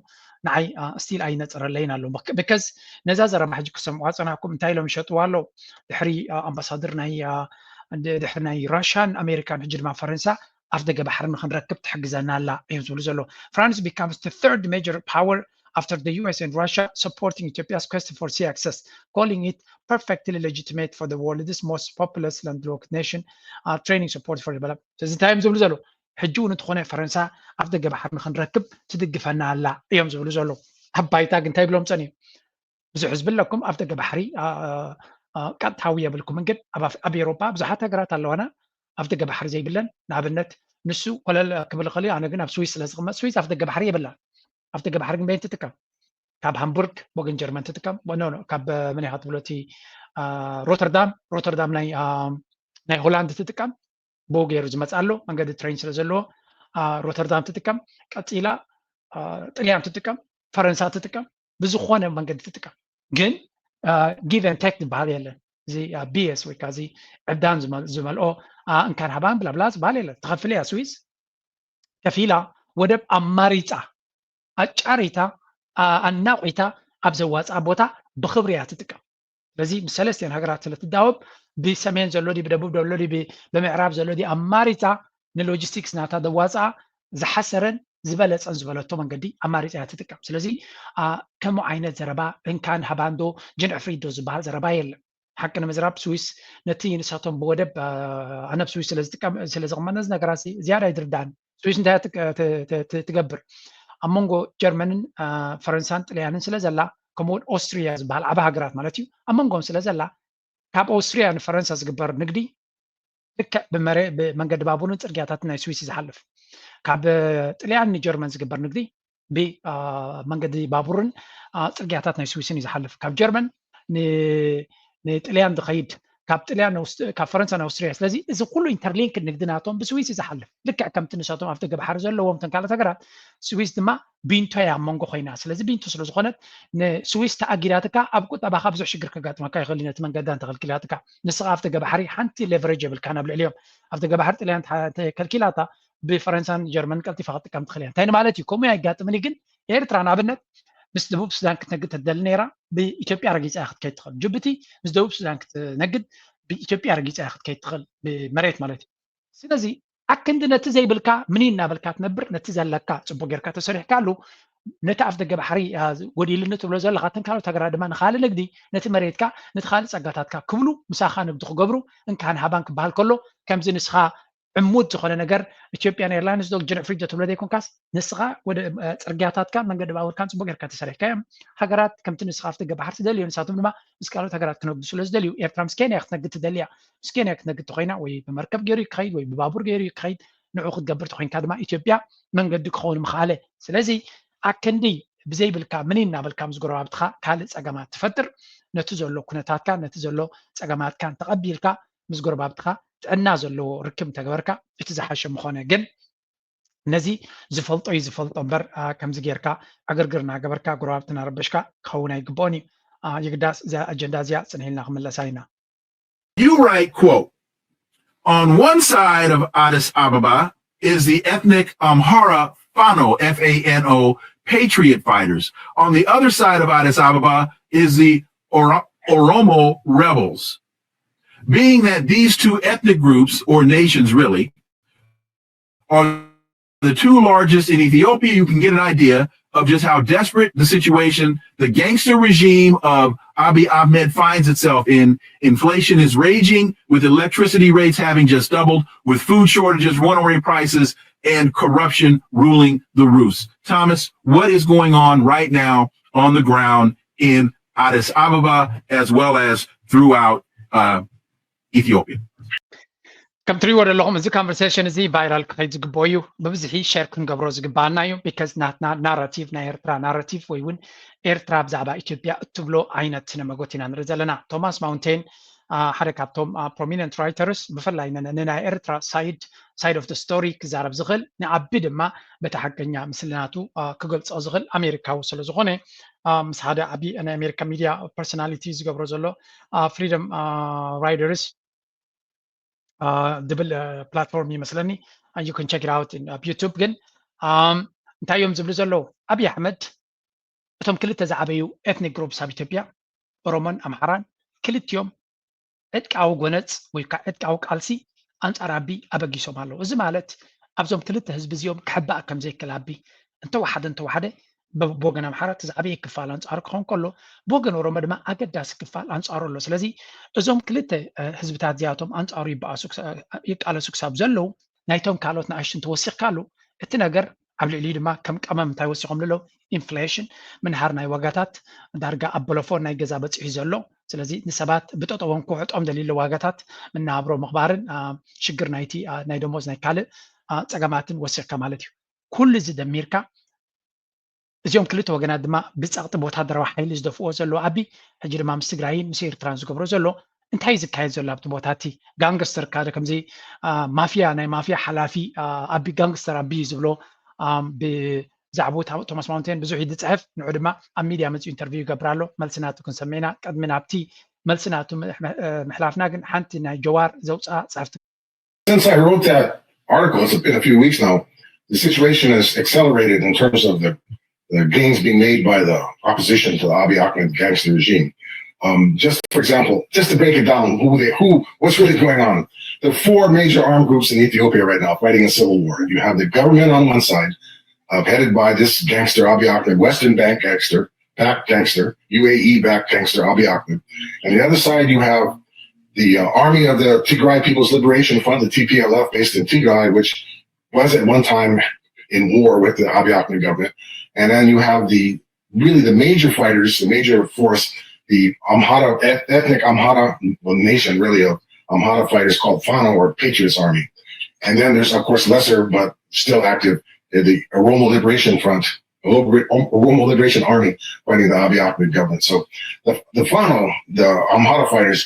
ንዓይ ስቲል ኣይነፀረለይን ኣሎ። ብከዝ ነዛ ዘረባ ሕጂ ክሰምዕዋ ፀናኩም እንታይ ኢሎም ይሸጥዋ ኣለዉ። ድሕሪ ኣምባሳደር ናይ ድሕሪ ናይ ራሽያን ኣሜሪካን ሕጂ ድማ ፈረንሳ ኣፍ ደገ ባሕሪ ንክንረክብ ትሕግዘና ኣላ እዮም ዝብሉ ዘለዉ። France becomes the third major power after the U S and Russia supporting Ethiopia's quest for sea access, calling it perfectly legitimate for the world's most populous landlocked nation, uh, training support for development. እዚ እንታይ እዮም ዝብሉ ዘለዉ? ሕጂ እውን እንተኾነ ፈረንሳ ኣብ ደገ ባሕሪ ንክንረክብ ትድግፈና ኣላ እዮም ዝብሉ ዘለዉ። ኣብ ባይታ ግን እንታይ ይብሎም ፀኒሑ? ብዙሕ ህዝቢ ኣለኩም ኣብ ደገ ባሕሪ ቀጥታዊ የብልኩምን ግን ኣብ ኤሮፓ ብዙሓት ሃገራት ኣለዋና ኣብ ደገ ባሕሪ ዘይብለን። ንኣብነት ንሱ ኮለል ክብል ይኽእል እዩ። ኣነ ግን ኣብ ስዊስ ስለ ዝቕመጥ ስዊስ ኣብ ደገ ባሕሪ የብላን። ኣብ ደገ ባሕሪ ግን በየን ትጥቀም? ካብ ሃምቡርግ ወገን ጀርመን ትጥቀም። ካብ መን ኢኻ ትብሎ እቲ ሮተርዳም ሮተርዳም ናይ ናይ ሆላንድ ትጥቀም። ብኡ ገይሩ ዝመፅእ ኣሎ መንገዲ ትሬን ስለ ዘለዎ ሮተርዳም ትጥቀም። ቀፂላ ጥልያን ትጥቀም፣ ፈረንሳ ትጥቀም፣ ብዝኾነ መንገዲ ትጥቀም። ግን give and take ዝበሃል የለን። እዚ ቢኤስ ወይ ከዓ እዚ ዕብዳን ዝመልኦ እንካን ሃባን ብላብላ ዝበሃል የለን። ትኸፍል እያ ስዊስ ከፊላ ወደብ ኣማሪፃ ኣጫሪታ ኣናቂታ ኣብ ዘዋፅኣ ቦታ ብክብሪ እያ ትጥቀም። ስለዚ ምስ ሰለስቲኤን ሃገራት ስለ ትዳወብ ብሰሜን ዘሎ ድዩ ብደቡብ ዘሎ ድዩ ብምዕራብ ዘሎ ድዩ ኣማሪፃ ንሎጂስቲክስ ናታ ዘዋፅኣ ዝሓሰረን ዝበለፀን ዝበለቶ መንገዲ ኣማሪፃ እያ ትጥቀም። ስለዚ ከምኡ ዓይነት ዘረባ እንካን ሃባንዶ ጅንዕፍሪዶ ዝበሃል ዘረባ የለን። ሓቂ ንምዝራብ ስዊስ ነቲ ንሳቶም ብወደብ ኣነብ ስዊስ ስለዝጥቀም ስለዘቕመጥ ነዚ ነገራት ዝያዳ ይድርዳን። ስዊስ እንታይ ትገብር ኣብ መንጎ ጀርመንን ፈረንሳን ጥልያንን ስለ ዘላ ከምኡውን ኦስትሪያ ዝበሃል ዓበ ሃገራት ማለት እዩ ኣብ መንጎም ስለ ዘላ ካብ ኦስትሪያ ንፈረንሳ ዝግበር ንግዲ ልክዕ ብመንገዲ ባቡርን ፅርግያታትን ናይ ስዊስ እዩ ዝሓልፍ። ካብ ጥልያን ንጀርመን ዝግበር ንግዲ ብመንገዲ ባቡርን ፅርግያታት ናይ ስዊስን እዩ ዝሓልፍ። ካብ ጀርመን ንጥልያን ዝኸይድ ካብ ጥልያን ካብ ፈረንሳ ንኣውስትሪያ። ስለዚ እዚ ኩሉ ኢንተርሊንክ ንግዲ ናቶም ብስዊስ እዩ ዝሓልፍ። ልክዕ ከምቲ ንሳቶም ኣብቲ ገባሕሪ ዘለዎም ተን ካልኦት ሃገራት ስዊስ ድማ ቢንቶ እያ ኣብ መንጎ ኮይና። ስለዚ ቢንቶ ስለዝኾነት ንስዊስ ተኣጊዳትካ ኣብ ቁጠባካ ብዙሕ ሽግር ከጋጥመካ ይኽእል እዩ። ነቲ መንገዳ እንተኸልኪላትካ ንስኻ ኣብቲ ገባሕሪ ሓንቲ ሌቨሬጅ የብልካ ናብ ልዕሊኦም። ኣብቲ ገባሕሪ ጥልያን ተከልኪላታ ብፈረንሳን ጀርመን ቀልጢፋ ክትጥቀም ትኽእል እያ። እንታይ ንማለት እዩ? ከምኡ ኣይጋጥምን እዩ። ግን ኤርትራ ንኣብነት ምስ ደቡብ ሱዳን ክትነግድ ተደሊ ነይራ ብኢትዮጵያ ረጊፃ ክትከይድ ትኽእል። ጅቡቲ ምስ ደቡብ ሱዳን ክትነግድ ብኢትዮጵያ ረጊፃ ክትከይድ ትኽእል ብመሬት ማለት እዩ። ስለዚ ኣክንዲ ነቲ ዘይብልካ ምን እናበልካ ትነብር ነቲ ዘለካ ፅቡቅ ጌርካ ተሰሪሕካሉ ነቲ ኣብ ደገ ባሕሪ ጎዲልኒ ትብሎ ዘለካ እተን ካልኦት ሃገራት ድማ ንካልእ ንግዲ ነቲ መሬትካ ነቲ ካልእ ፀጋታትካ ክብሉ ምሳኻ ንግዲ ክገብሩ እንካን ሃባን ክበሃል ከሎ ከምዚ ንስኻ ዕሙት ዝኾነ ነገር ኢትዮጵያን ኤርላይንስ ዶ ጅንዕፍሪት ዶ ትብሎ ዘይኮንካስ ንስኻ ወደ ፅርግያታትካን መንገዲ ባቡርካን ፅቡቅ ጌርካ ተሰሪሕካዮም። ሃገራት ከምቲ ንስኻ ኣብ ደገ ባሕሪ ትደልዮ ንሳቶም ድማ ምስ ካልኦት ሃገራት ክነግዱ ስለ ዝደልዩ ኤርትራ ምስ ኬንያ ክትነግድ ትደልያ። ምስ ኬንያ ክትነግድ ተኮይና ወይ ብመርከብ ገይሩ ክኸይድ ወይ ብባቡር ገይሩ ክኸይድ ንዑ ክትገብር ተኮይንካ ድማ ኢትዮጵያ መንገዲ ክኸውን ምኽኣለ። ስለዚ ኣክንዲ ብዘይብልካ ምን እናበልካ ምስ ጎረባብትኻ ካልእ ፀገማት ትፈጥር። ነቲ ዘሎ ኩነታትካ ነቲ ዘሎ ፀገማትካን ተቐቢልካ ምስ ጎረባብትኻ ጥዕና ዘለዎ ርክብ እንተገበርካ እቲ ዝሓሸ ምኾነ። ግን ነዚ ዝፈልጦ እዩ ዝፈልጦ እምበር ከምዚ ጌርካ ዕግርግር እናገበርካ ጎረባብቲ እናረበሽካ ክኸውን ኣይግብኦን እዩ። የግዳስ እዛ ኣጀንዳ እዚኣ ፅንሕ ኢልና ክምለሳ ኢና። You write, quote, on one side of Addis Ababa is the ethnic Amhara Fano, F A N O, patriot fighters. On the other side of Addis Ababa is the Oro- Oromo rebels. Being that these two ethnic groups, or nations really, are the two largest in Ethiopia, you can get an idea of just how desperate the situation, the gangster regime of Abiy Ahmed finds itself in. Inflation is raging, with electricity rates having just doubled, with food shortages, runaway prices, and corruption ruling the roost. Thomas, what is going on right now on the ground in Addis Ababa as well as throughout uh, Ethiopia? ከም ትሪእዎ ዘለኹም እዚ ኮንቨርሴሽን እዚ ቫይራል ክኸይድ ዝግብኦ እዩ። ብብዝሒ ሸር ክንገብሮ ዝግባኣና እዩ። ቢካዝ ናትና ናራቲቭ ናይ ኤርትራ ናራቲቭ ወይ እውን ኤርትራ ብዛዕባ ኢትዮጵያ እትብሎ ዓይነት ስነ መጎት ኢና ንርኢ ዘለና። ቶማስ ማውንቴን ሓደ ካብቶም ፕሮሚነንት ራይተርስ ብፍላይ ንናይ ኤርትራ ሳይድ ሳይድ ኦፍ ስቶሪ ክዛረብ ዝኽእል ንዓቢ ድማ በቲ ሓቀኛ ምስልናቱ ክገልፆ ዝኽእል ኣሜሪካዊ ስለዝኾነ ምስ ሓደ ዓቢ ናይ ኣሜሪካ ሚድያ ፐርሶናሊቲ ዝገብሮ ዘሎ ፍሪደም ራይደርስ ድብል ፕላትፎርም ይመስለኒ። You can check it out ኣብ ዩቱብ። ግን እንታይ እዮም ዝብሉ ዘለዉ? ኣብይ ኣሕመድ እቶም ክልተ ዝዓበዩ ኤትኒክ ግሩፕስ ኣብ ኢትዮጵያ ኦሮሞን ኣምሓራን ክልቲኦም ዕጥቃዊ ጎነፅ ወይ ከዓ ዕጥቃዊ ቃልሲ ኣንፃር ኣቢ ኣበጊሶም ኣለዉ። እዚ ማለት ኣብዞም ክልተ ህዝቢ እዚኦም ክሕባእ ከም ዘይክእል ኣቢ እንተወሓደ እንተወሓደ ብወገን ኣምሓራ እቲ ዝዓበየ ክፋል ኣንፃሩ ክኸውን ከሎ ብወገን ኦሮሞ ድማ ኣገዳሲ ክፋል ኣንፃሩ ኣሎ። ስለዚ እዞም ክልተ ህዝብታት እዚኣቶም ኣንፃሩ ይበኣሱ ይቃለሱ ክሳብ ዘለዉ ናይቶም ካልኦት ንኣሽቱ እንተወሲኽካሉ እቲ ነገር ኣብ ልዕሊኡ ድማ ከም ቀመም እንታይ ወሲኾም ኣለዉ? ኢንፍሌሽን ምንሃር ናይ ዋጋታት ዳርጋ ኣብ በለፎን ናይ ገዛ በፂሑ ዘሎ። ስለዚ ንሰባት ብጠጠዎም ክውሕጦም ደልዩ ዋጋታት መነባብሮ ምኽባርን ሽግር ናይቲ ናይ ደሞዝ ናይ ካልእ ፀገማትን ወሲኽካ ማለት እዩ። ኩሉ እዚ ደሚርካ እዚኦም ክልተ ወገናት ድማ ብፀቕጢ ብወታደራዊ ሓይሊ ዝደፍእዎ ዘለዉ ኣቢ ሕጂ ድማ ምስ ትግራይን ምስ ኤርትራን ዝገብሮ ዘሎ እንታይ እዩ ዝካየድ ዘሎ ኣብቲ ቦታ እቲ ጋንግስተር ካደ ከምዚ ማፍያ ናይ ማፍያ ሓላፊ ኣቢ ጋንግስተር ኣቢ ዝብሎ ብዛዕባ ቶማስ ማውንቴን ብዙሕ እዩ ዝፅሕፍ። ንዑ ድማ ኣብ ሚድያ መፅኡ ኢንተርቪው ይገብር ኣሎ። መልሲ ናቱ ክንሰምዕ ኢና። ቅድሚ ናብቲ መልሲ ናቱ ምሕላፍና ግን ሓንቲ ናይ ጀዋር ዘውፅኣ ፅሕፍቲ Since I wrote that article, it's been a few weeks now, the situation has accelerated in terms of the, the gains being made by the opposition to the Abiy Ahmed gangster regime. Um, just for example, just to break it down, who they, who, what's really going on? There are four major armed groups in Ethiopia right now fighting a civil war. You have the government on one side, uh, headed by this gangster Abiy Ahmed, Western Bank gangster, backed gangster, U A E backed gangster Abiy Ahmed, and the other side you have the uh, army of the Tigray People's Liberation Front, the T P L F, based in Tigray, which was at one time in war with the Abiy Ahmed government, and then you have the really the major fighters, the major force, the Amhara ethnic Amhara nation, really of Amhara fighters called Fano or Patriots Army. And then there's, of course, lesser but still active, uh, the Oromo Liberation Front, Oromo Liberation Army fighting the Abiy Ahmed government. So the, the Fano, the Amhara fighters,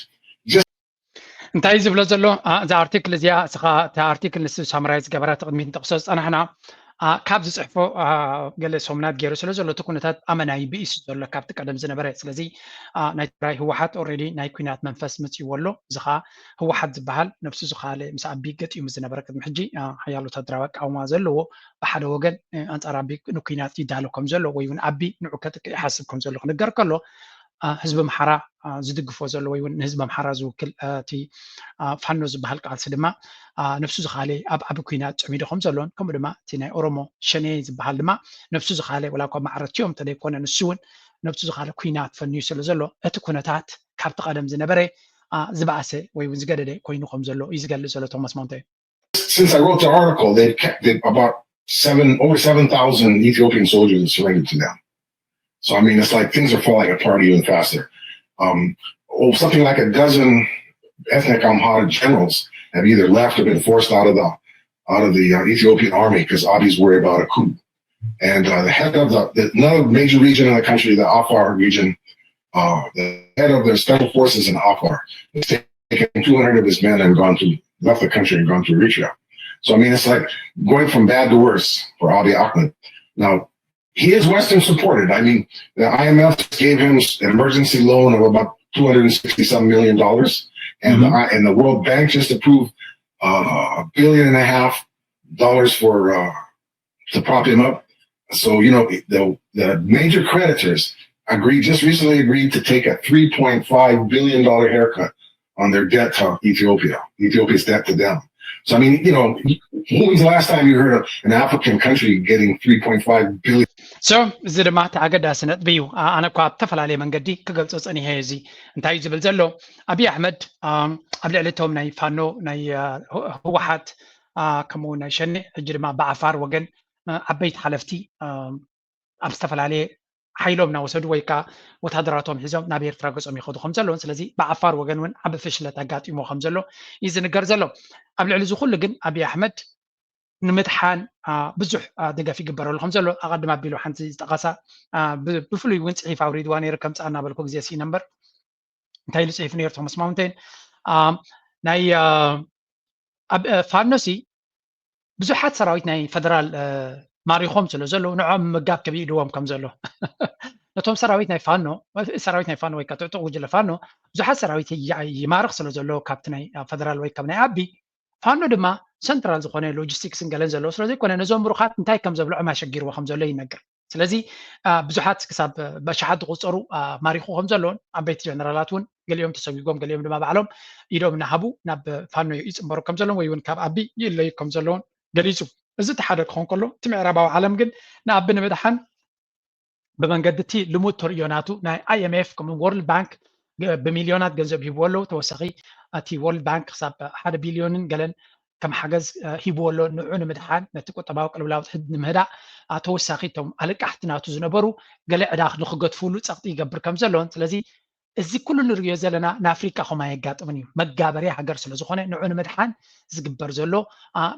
እንታይ እዩ ዝብሎ ዘሎ? እዛ ኣርቲክል እዚኣ እስኻ፣ እታ ኣርቲክል ንሱ ሳምራይ ዝገበራ ቅድሚት ንጠቕሶ ዝፀናሕና፣ ካብ ዝፅሕፎ ገለ ሰሙናት ገይሩ ስለ ዘሎ እቲ ኩነታት ኣመናይ ብኢሱ ዘሎ ካብቲ ቀደም ዝነበረ። ስለዚ ናይ ትግራይ ህወሓት ኦልሬዲ ናይ ኩናት መንፈስ መፅእዎ ኣሎ። እዚ ከዓ ህወሓት ዝበሃል ነብሱ ዝኸኣለ ምስ ኣቢ ገጢሙ ዝነበረ ቅድሚ ሕጂ ሓያል ወታደራዊ ኣቃውማ ዘለዎ፣ ብሓደ ወገን ኣንፃር ኣቢ ንኩናት ይዳሎ ከም ዘሎ ወይ እውን ኣቢ ንዑ ከጥቅዕ ይሓስብ ከም ዘሎ ክንገር ከሎ፣ ህዝቢ ኣምሓራ ዝድግፎ ዘሎ ወይ እውን ንህዝቢ ኣምሓራ ዝውክል እቲ ፋኖ ዝበሃል ቃልሲ ድማ ነብሱ ዝኻለ ኣብ ዓቢ ኩናት ጸሚዱ ከም ዘሎን ከምኡ ድማ እቲ ናይ ኦሮሞ ሸኔ ዝበሃል ድማ ነብሱ ዝኻለ ወላ እኳ ማዕረትዮም እንተደይኮነ ንሱ እውን ነብሱ ዝኻለ ኩናት ፈንዩ ስለ ዘሎ እቲ ኩነታት ካብቲ ቀደም ዝነበረ ዝበኣሰ ወይ እውን ዝገደደ ኮይኑ ከም ዘሎ እዩ ዝገልጽ ዘሎ ቶማስ ማውንቴን። Since I wrote the article, they've kept they've about seven over seven thousand Ethiopian soldiers have surrendered to them. So I mean, it's like things are falling apart even faster. Um, oh, something like a dozen ethnic Amhara generals have either left or been forced out of the out of the uh, Ethiopian army because Abi's worried about a coup. And uh, the head of the, the another major region in the country, the Afar region, uh, the head of the special forces in Afar has taken two hundred of his men and gone to left the country and gone to Eritrea. So I mean, it's like going from bad to worse for Abiy Ahmed. Now, he is Western supported. I mean, the I M F gave him an emergency loan of about two hundred and sixty some million dollars, and mm-hmm. the, and the World Bank just approved uh, a billion and a half dollars for uh, to prop him up. So you know the the major creditors agreed just recently agreed to take a three point five billion dollar haircut on their debt to Ethiopia, Ethiopia's debt to them. So I mean, you know, when was the last time you heard of an African country getting three point five billion? So እዚ ድማ እቲ ኣገዳሲ ነጥቢ እዩ። ኣነ እኳ ኣብ ዝተፈላለየ መንገዲ ክገልጾ ጸኒሐ እዚ እንታይ እዩ ዝብል ዘሎ ኣብይ ኣሕመድ ኣብ ልዕሊ እቶም ናይ ፋኖ ናይ ህወሓት ከምኡ ናይ ሸኔ ሕጂ ድማ ብዓፋር ወገን ዓበይቲ ሓለፍቲ ኣብ ዝተፈላለየ ሓይሎም እናወሰዱ ወይ ከዓ ወታደራቶም ሒዞም ናብ ኤርትራ ገጾም ይኸዱ ከም ዘለውን ስለዚ ብዓፋር ወገን እውን ዓቢ ፍሽለት ኣጋጢሞ ከም ዘሎ እዩ ዝንገር ዘሎ። ኣብ ልዕሊ እዚ ኩሉ ግን ኣብይ ኣሕመድ ንምድሓን ብዙሕ ደገፍ ይግበረሉ ከም ዘሎ ኣቐድም ኣቢሉ ሓንቲ ዝጠቐሳ ብፍሉይ እውን ፅሒፍ ኣውሪድዋ ነይሩ ከምፃ እናበልኩ ግዜ ሲኢነ እምበር እንታይ ኢሉ ፅሒፉ ነይሩ ቶማስ ማውንቴን ናይ ኣብ ፋኖሲ ብዙሓት ሰራዊት ናይ ፈደራል ማሪኾም ስለ ዘለዉ ንዖም ምጋብ ከቢድዎም ከም ዘሎ ነቶም ሰራዊት ናይ ፋኖ ሰራዊት ናይ ፋኖ ወይ ጥዑ ጉጅለ ፋኖ ብዙሓት ሰራዊት ይማርኽ ስለ ዘሎ ካብቲ ናይ ፈደራል ወይ ካብ ናይ ኣቢ ፋኖ ድማ ሰንትራል ዝኾነ ሎጂስቲክስን ገለን ዘለዎ ስለ ዘይኮነ ነዞም ምሩኻት እንታይ ከም ዘብልዖም ኣሸጊርዎ ከም ዘሎ ይነግር። ስለዚ ብዙሓት ክሳብ በሽሓት ዝቁፀሩ ማሪኹ ከም ዘለውን ዓበይቲ ጀነራላት እውን ገሊኦም ተሰጒጎም ገሊኦም ድማ ባዕሎም ኢዶም እናሃቡ ናብ ፋኖ ይፅንበሩ ከም ዘለውን ወይ እውን ካብ ኣቢ ይእለዩ ከም ዘለውን ገሊፁ። እዚ እቲ ሓደ ክኸውን ከሎ እቲ ምዕራባዊ ዓለም ግን ንኣቢ ንምድሓን ብመንገዲ እቲ ልሙድ ተርእዮ ናቱ ናይ ኣይ ኤም ኤፍ ከም ወርልድ ባንክ ብሚልዮናት ገንዘብ ሂብዎ ኣለዉ። ተወሳኺ እቲ ወርልድ ባንክ ክሳብ ሓደ ቢልዮንን ገለን ከም ሓገዝ ሂብዎ ኣሎ። ንዑ ንምድሓን ነቲ ቁጠባዊ ቅልውላው ትሕት ንምህዳእ ተወሳኺ እቶም ኣለቃሕቲ ናቱ ዝነበሩ ገለ ዕዳ ንክገድፍሉ ፀቕጢ ይገብር ከም ዘለውን ስለዚ እዚ ኩሉ ንርእዮ ዘለና ንኣፍሪቃ ኮማ የጋጥምን እዩ። መጋበርያ ሃገር ስለ ዝኾነ ንዑ ንምድሓን ዝግበር ዘሎ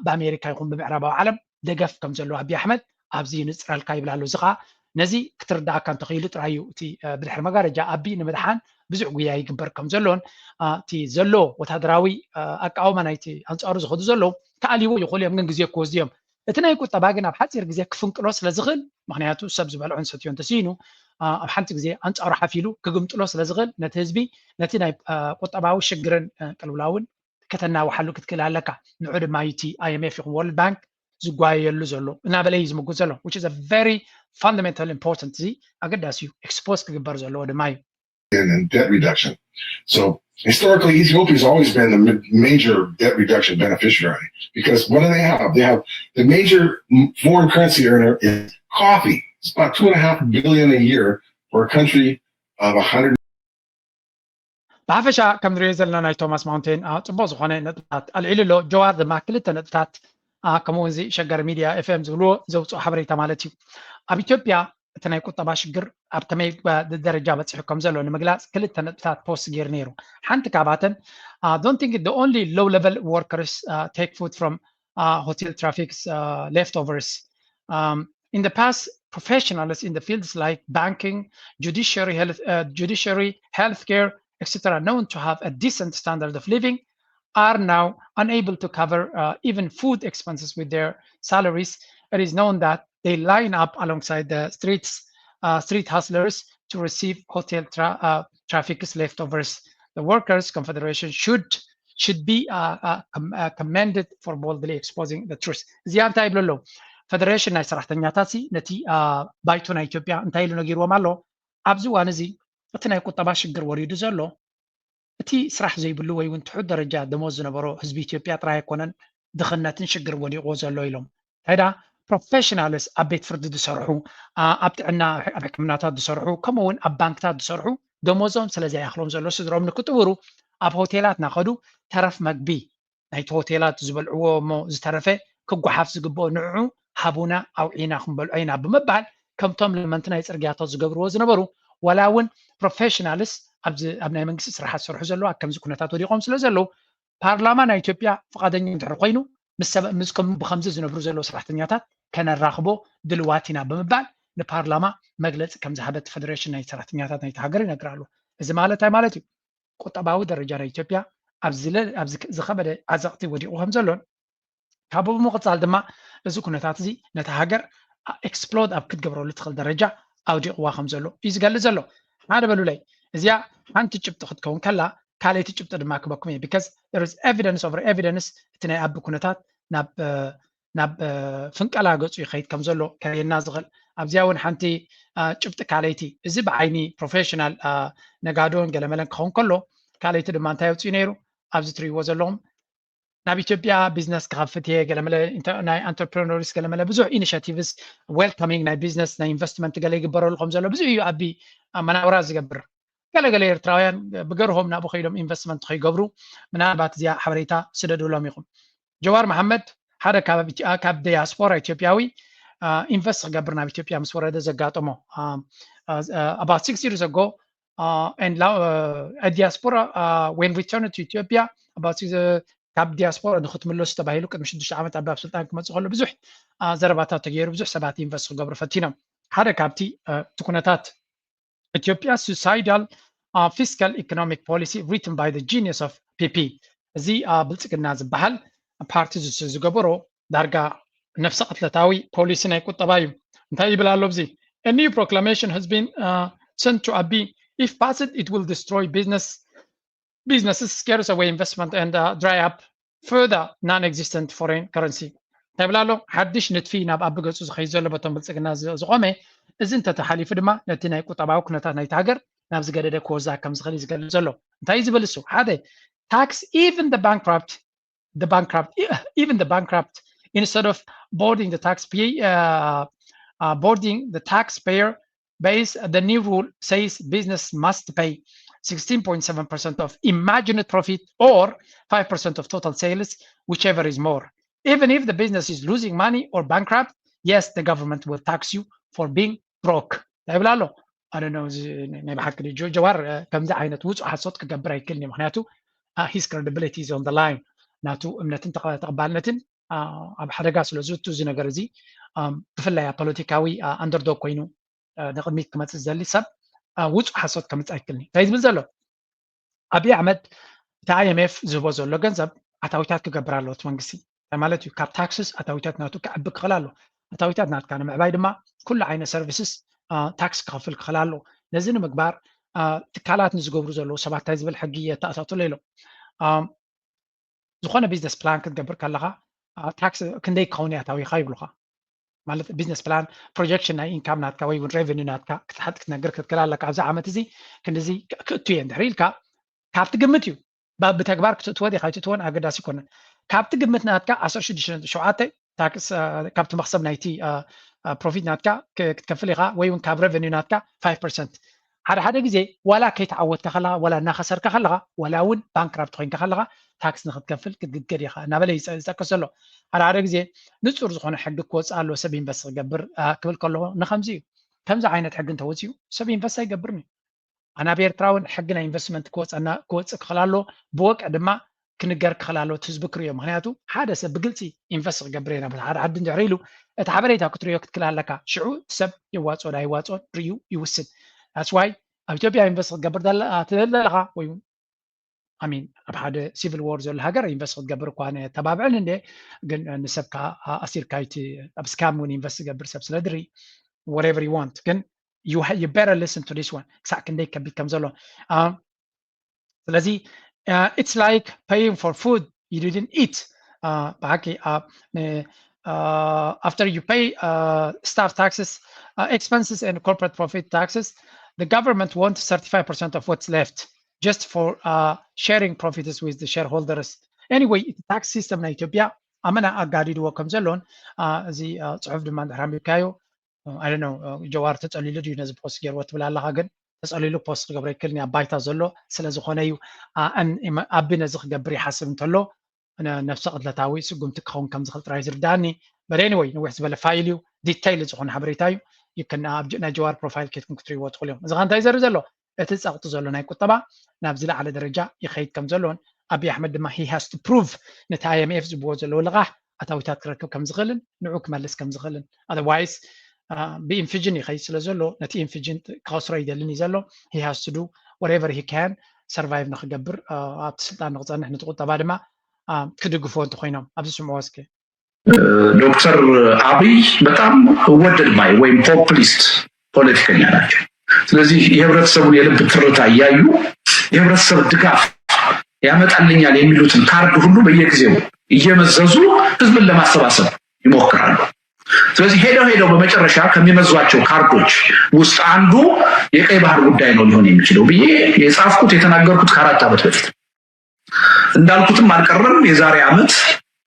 ብኣሜሪካ ይኹን ብምዕራባዊ ዓለም ደገፍ ከም ዘሎ ኣቢ ኣሕመድ ኣብዚ ንፅረልካ ይብል ኣሎ። እዚ ከዓ ነዚ ክትርዳእካ እንተኽኢሉ ጥራይ እዩ። እቲ ብድሕሪ መጋረጃ ኣቢ ንምድሓን ብዙሕ ጉያ ይግበር ከም ዘሎን እቲ ዘሎ ወታደራዊ ኣቃውማ ናይቲ ኣንፃሩ ዝኸዱ ዘለዉ ክኣልይዎ ይኽእሉ እዮም፣ ግን ግዜ ክወስዱ እዮም። እቲ ናይ ቁጠባ ግን ኣብ ሓፂር ግዜ ክፍንቅሎ ስለ ዝኽእል፣ ምክንያቱ ሰብ ዝበልዖን ሰትዮ እንተስኢኑ ኣብ ሓንቲ ግዜ ኣንፃሩ ሓፊሉ ክግምጥሎ ስለ ዝኽእል ነቲ ህዝቢ ነቲ ናይ ቁጠባዊ ሽግርን ቅልውላውን ከተናውሓሉ ክትክእል ኣለካ። ንዑ ድማ እዩ እቲ ኣይ ኤም ኤፍ ይኹን ወርልድ ባንክ ዝጓየየሉ ዘሎ እናበለ እዩ ዝምጉት ዘሎ which is a very fundamental important እዚ ኣገዳሲ እዩ። ኤክስፖዝ ክግበር ዘለዎ ድማ እዩ። and debt reduction. So historically, Ethiopia has always been the major debt reduction beneficiary because what do they have? They have the major foreign currency earner is coffee. It's about two and a half billion a year for a country of a hundred. ብሓፈሻ ከም ንሪኦ ዘለና ናይ ቶማስ ማውንቴን ጽቡቅ ዝኾነ ነጥብታት ኣልዒሉ ኣሎ። ጀዋር ድማ ክልተ ነጥብታት ከምኡ እውን ሸገር ሚድያ ኤፍኤም ዝብልዎ ዘውፅኦ ሓበሬታ ማለት እዩ። ኣብ ኢትዮጵያ እቲ ናይ ቁጠባ ሽግር ኣብ ከመይ ደረጃ በፂሑ ከም ዘሎ ንምግላፅ ክልተ ነጥብታት ፖስት ገይሩ ነይሩ። ሓንቲ ካብኣተን don't think the only low level workers take food from hotel traffic's leftovers. In the past, professionals in the fields like banking, judiciary, health, uh, judiciary, healthcare, et cetera, known to have a decent standard of living, are now unable to cover uh, even food expenses with their salaries. It is known that they line up alongside the streets, uh, street hustlers to receive hotel tra- uh, traffic's leftovers. The Workers' Confederation should should be uh, uh, com- uh, commended for boldly exposing the truth. እዚኣ እንታይ ይብሉ ኣለዉ? ፈደሬሽን ናይ ሰራሕተኛታት ሲ ነቲ ባይቶ ናይ ኢትዮጵያ እንታይ ኢሉ ነጊርዎም ኣሎ? ኣብዚ እዋን እዚ እቲ ናይ ቁጠባ ሽግር ወሪዱ ዘሎ እቲ ስራሕ ዘይብሉ ወይ እውን ትሑት ደረጃ ደሞዝ ዝነበሮ ህዝቢ ኢትዮጵያ ጥራይ ኣይኮነን ድኽነትን ሽግር ወዲቕዎ ዘሎ ኢሎም። እንታይ ደኣ ፕሮፌሽናልስ ኣብ ቤት ፍርዲ ዝሰርሑ፣ ኣብ ጥዕና ኣብ ሕክምናታት ዝሰርሑ፣ ከምኡ እውን ኣብ ባንክታት ዝሰርሑ ደሞዞም ስለ ዘይኣኽሎም ዘሎ ስድሮም ንክጥውሩ ኣብ ሆቴላት እናኸዱ ተረፍ መግቢ ናይቲ ሆቴላት ዝበልዕዎ እሞ ዝተረፈ ክጓሓፍ ዝግብኦ ንዕዑ ሃቡና ኣውዒና ክንበልዖ ኢና ብምባል ከምቶም ለመንቲ ናይ ፅርግያታት ዝገብርዎ ዝነበሩ ዋላ እውን ፕሮፌሽናልስ ኣብ ናይ መንግስቲ ስራሓት ዝሰርሑ ዘለዉ ኣብ ከምዚ ኩነታት ወዲቖም ስለ ዘለዉ ፓርላማ ናይ ኢትዮጵያ ፍቓደኛ እንድሕር ኮይኑ ምስ ሰብ ምስ ከም ብከምዚ ዝነብሩ ዘለዉ ሰራሕተኛታት ከነራኽቦ ድልዋት ኢና ብምባል ንፓርላማ መግለፂ ከም ዝሃበት ፈደሬሽን ናይ ሰራሕተኛታት ናይቲ ሃገር ይነግር ኣሎ። እዚ ማለት እንታይ ማለት እዩ? ቁጠባዊ ደረጃ ናይ ኢትዮጵያ ኣብ ዝለ- ኣብ ዝከ- ዝኸበደ ዓዘቕቲ ወዲቑ ከም ዘሎን ካብኡ ብምቕፃል ድማ እዚ ኩነታት እዚ ነታ ሃገር ኤክስፕሎድ ኣብ ክትገብረሉ ትኽእል ደረጃ ኣውዲቕዋ ከም ዘሎ እዩ ዝገልፅ ዘሎ። ሓደ በሉለይ እዚኣ ሓንቲ ጭብጢ ክትከውን ከላ ካልኣይቲ ጭብጢ ድማ ክበኩም እየ because there is evidence over evidence እቲ ናይ ኣቢ ኩነታት ናብ ናብ ፍንቀላ ገፁ ይኸይድ ከም ዘሎ ከርእየና ዝኽእል ኣብዚኣ እውን ሓንቲ ጭብጢ ካልኣይቲ እዚ ብዓይኒ ፕሮፌሽናል ነጋዶን ገለመለን ክኸውን ከሎ ካልኣይቲ ድማ እንታይ ኣውፅኡ ነይሩ ኣብዚ ትሪእዎ ዘለኹም ናብ ኢትዮጵያ ቢዝነስ ክኸፍት እየ ገለመለ ናይ ኣንተርፕረነርስ ገለመለ ብዙሕ ኢኒሽቲቭስ ዌልካሚንግ ናይ ቢዝነስ ናይ ኢንቨስትመንት ገለ ይግበረሉ ከም ዘሎ ብዙሕ እዩ ኣቢ መናውራ ዝገብር ገለገለ ኤርትራውያን ብገርሆም ናብኡ ከይዶም ኢንቨስትመንት ከይገብሩ ምናልባት እዚኣ ሓበሬታ ስደዱሎም ኢኹም ጀዋር መሓመድ ሓደ ካብ ዲያስፖራ ኢትዮጵያዊ ኢንቨስት ክገብር ናብ ኢትዮጵያ ምስ ወረደ ዘጋጠሞ about six years ago and diaspora when return to Ethiopia about ካብ ዲያስፖራ ንክትምለሱ ተባሂሉ ቅድሚ ሽዱሽተ ዓመት ኣብ ስልጣን ክመፅእ ከሎ ብዙሕ ዘረባታት ተገይሩ ብዙሕ ሰባት ኢንቨስት ክገብሩ ፈቲኖም ሓደ ካብቲ እቲ ኩነታት Ethiopia's suicidal uh, fiscal economic policy written by the genius of ፒፒ እዚ ብልፅግና ዝበሃል ፓርቲ ዝገበሮ ዳርጋ ነፍሰ ቅትለታዊ ፖሊሲ ናይ ቁጠባ እዩ እንታይ ይብል ኣሎ እዚ A new proclamation has been uh, sent to Abiy. If passed, it will destroy business, businesses, scares away investment, and uh, dry up further non-existent foreign currency. እንታይ ይብል ኣሎ ሓድሽ ንጥፊ ናብ ኣቢ ገፁ ዝኸይድ ዘሎ በቶም ብልፅግና ዝቆመ እዚ እንተተሓሊፉ ድማ ነቲ ናይ ቁጠባዊ ኩነታት ናይቲ ሃገር ናብ ዝገደደ ክወዛ ከም ዝኽእል እዩ ዝገልፅ ዘሎ እንታይ ዝብል እሱ ሓደ tax even the bankrupt the bankrupt even the bankrupt instead of boarding the tax pay uh, uh, boarding the taxpayer base the new rule says business must pay sixteen point seven percent of imagined profit or five percent of total sales whichever is more even if the business is losing money or bankrupt yes the government will tax you for being broke እንታይ ይብል ኣሎ ኣደነው እዚ ናይ ብሓቂ ጀዋር ከምዚ ዓይነት ውፁእ ሓሶት ክገብር ኣይክእልን እዩ ምክንያቱ his credibility is on the line ናቱ እምነትን ተቐባልነትን ኣብ ሓደጋ ስለ ዝእቱ እዚ ነገር እዚ ብፍላይ ኣብ ፖለቲካዊ ኣንደርዶግ ኮይኑ ንቅድሚት ክመፅእ ዝደሊ ሰብ ውፁእ ሓሶት ከምፅእ ኣይክእልን እዩ እንታይ ዝብል ዘሎ ኣብይ ኣሕመድ እቲ ኣይኤምኤፍ ዝህቦ ዘሎ ገንዘብ ኣታዊታት ክገብር ኣለዎ እቲ መንግስቲ እንታይ ማለት እዩ ካብ ታክስስ ኣታዊታት ናቱ ክዕቢ ክኽእል ኣሎ ኣታዊታት ናትካ ንምዕባይ ድማ ኩሉ ዓይነት ሰርቪስስ ታክስ ክኸፍል ክኽእል ኣሎ ነዚ ንምግባር ትካላት ንዝገብሩ ዘለዉ ሰባት እንታይ ዝብል ሕጊ የተኣታትሎ ኢሎም ዝኾነ ቢዝነስ ፕላን ክትገብር ከለኻ ታክስ ክንደይ ክኸውን እያ ኣታዊኻ ይብሉኻ ማለት business plan projection ናይ income ናትካ ወይ እውን revenue ናትካ ክትሓጥ ክትነግር ክትክል ኣለካ። ኣብዚ ዓመት እዚ ክንድዚ ክእቱ እየ እንድሕር ኢልካ ካብቲ ግምት እዩ። ብተግባር ክትእትዎ ዲኻ ኣይትእትዎን ኣገዳሲ ኣይኮነን። ካብቲ ግምት ናትካ ዓሰርተ ሽዱሽተ ነጥቢ ሸውዓተ ታክስ ካብቲ መክሰብ ናይቲ profit ናትካ ክትከፍል ኢኻ ወይ እውን ካብ revenue ናትካ five percent። ሓደ ሓደ ግዜ ዋላ ከይተዓወትካ ከለኻ ዋላ እናኸሰርካ ከለኻ ዋላ እውን bankrupt ኮይንካ ከለኻ ታክስ ንክትከፍል ክትግገድ ኢኻ እናበለ ይጠቅስ ዘሎ። ሓደ ሓደ ግዜ ንፁር ዝኾነ ሕጊ ክወፅእ ኣለዎ ሰብ invest ክገብር ክብል ከለኹ ንከምዚ እዩ። ከምዚ ዓይነት ሕጊ እንተወፅኡ ሰብ invest ኣይገብርን እዩ። ኣነ ኣብ ኤርትራ እውን ሕጊ ናይ investment ክወፀና ክወፅእ ክኽእል ኣሎ። ብወቅዕ ድማ ክንገር ክኽእል ኣሎ እቲ ህዝቢ ክርእዮ። ምክንያቱ ሓደ ሰብ ብግልፂ invest ክገብር እየ ናብ ሓደ ዓዲ እንድሕር ኢሉ እቲ ሓበሬታ ክትርእዮ ክትክል ኣለካ። ሽዑ ሰብ ይዋፅኦ ዶ ኣይዋፅኦን ርእዩ ይውስን። That's why ኣብ ኢትዮጵያ invest ክትገብር ትደሊ ዘለኻ ወይ I mean ኣብ ሓደ civil war ዘሎ ሃገር invest ክትገብር እኳ ተባብዕን እንደ ግን ንሰብካ ኣሲርካ ኣብ scam እውን invest ዝገብር ሰብ ስለ ድርኢ whatever you want ግን you better listen to this one ክሳዕ ክንደይ ከቢድ ከም ዘሎ ስለዚ it's like paying for food you didn't eat ብሓቂ after you pay staff taxes expenses and corporate profit taxes the government wants thirty-five percent of what's left just for sharing profits with the shareholders. Anyway, tax system ናይ ኢትዮጵያ ኣመና ኣጋዲድዎ ከም ዘሎን እዚ ፅሑፍ ድማ እንድሕር ኣንቢብካዮ I don't know ጀዋር ተፀሊሉ ድዩ ነዚ post ገይርዎ ትብል ኣለኻ ግን ተፀሊሉ post ክገብሮ ይክእል ኣብ ባይታ ዘሎ ስለ ዝኾነ እዩ። ኣቢ ነዚ ክገብር ይሓስብ እንተሎ ነፍሰ ቅትለታዊ ስጉምቲ ክኸውን ከም ዝኽእል ጥራይ ዝርዳእኒ። But anyway ነዊሕ ዝበለ file እዩ detail ዝኾነ ሓበሬታ እዩ። ይከና ኣብ ናይ ጀዋር profile ኬድኩም ክትርእይዎ ትኽእሉ እዮም። እዚ እንታይ ዘርኢ ዘሎ እቲ ጸቕጢ ዘሎ ናይ ቁጠባ ናብ ዝለዓለ ደረጃ ይኸይድ ከም ዘሎን ኣቢ ኣሕመድ ድማ he has to prove ነቲ IMF ዝብዎ ዘለዎ ልቓሕ ኣታዊታት ክረክብ ከም ዝኽእልን ንዑ ክመልስ ከም ዝኽእልን otherwise ብኢንፊጅን ይኸይድ ስለ ዘሎ ነቲ ኢንፊጅን ክኸስሮ ይደልን እዩ ዘሎ he has to do whatever he can survive ንክገብር ኣብቲ ስልጣን ንክፀንሕ ነቲ ቁጠባ ድማ ክድግፎ እንተኮይኖም ኣብዚ ስምዕዎ እስኪ። ዶክተር አብይ በጣም ወደድ ባይ ወይም populist ፖለቲከኛ ናቸው። ስለዚህ የህብረተሰቡን የልብ ትርታ እያዩ የህብረተሰብ ድጋፍ ያመጣልኛል የሚሉትን ካርድ ሁሉ በየጊዜው እየመዘዙ ህዝብን ለማሰባሰብ ይሞክራሉ። ስለዚህ ሄደው ሄደው በመጨረሻ ከሚመዟቸው ካርዶች ውስጥ አንዱ የቀይ ባህር ጉዳይ ነው ሊሆን የሚችለው ብዬ የጻፍኩት የተናገርኩት ከአራት ዓመት በፊት እንዳልኩትም አልቀረም። የዛሬ ዓመት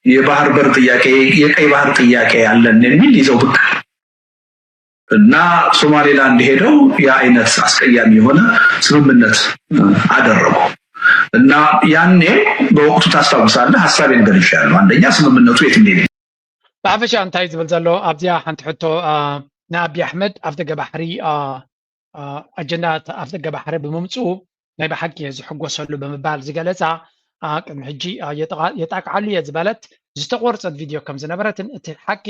የባህር በር ጥያቄ የቀይ ባህር ጥያቄ ያለን የሚል ይዘው ብቅ እና ሶማሌላንድ ሄደው የአይነት አስቀያሚ የሆነ ስምምነት አደረጉ እና ያኔ በወቅቱ ታስታውሳለህ ሀሳቤን ገልጫለሁ። አንደኛ ስምምነቱ የት እንደሄደ ብሓፈሻ እንታይ ዝብል ዘሎ ኣብዚኣ ሓንቲ ሕቶ ንኣቢ ኣሕመድ ኣብ ደገ ባሕሪ ኣጀንዳ ኣብ ደገ ባሕሪ ብምምፅኡ ናይ ብሓቂ ዝሕጎሰሉ ብምባል ዝገለፃ ቅድሚ ሕጂ የጣቅዓሉ እየ ዝበለት ዝተቆርፀት ቪድዮ ከም ዝነበረትን እቲ ሓቂ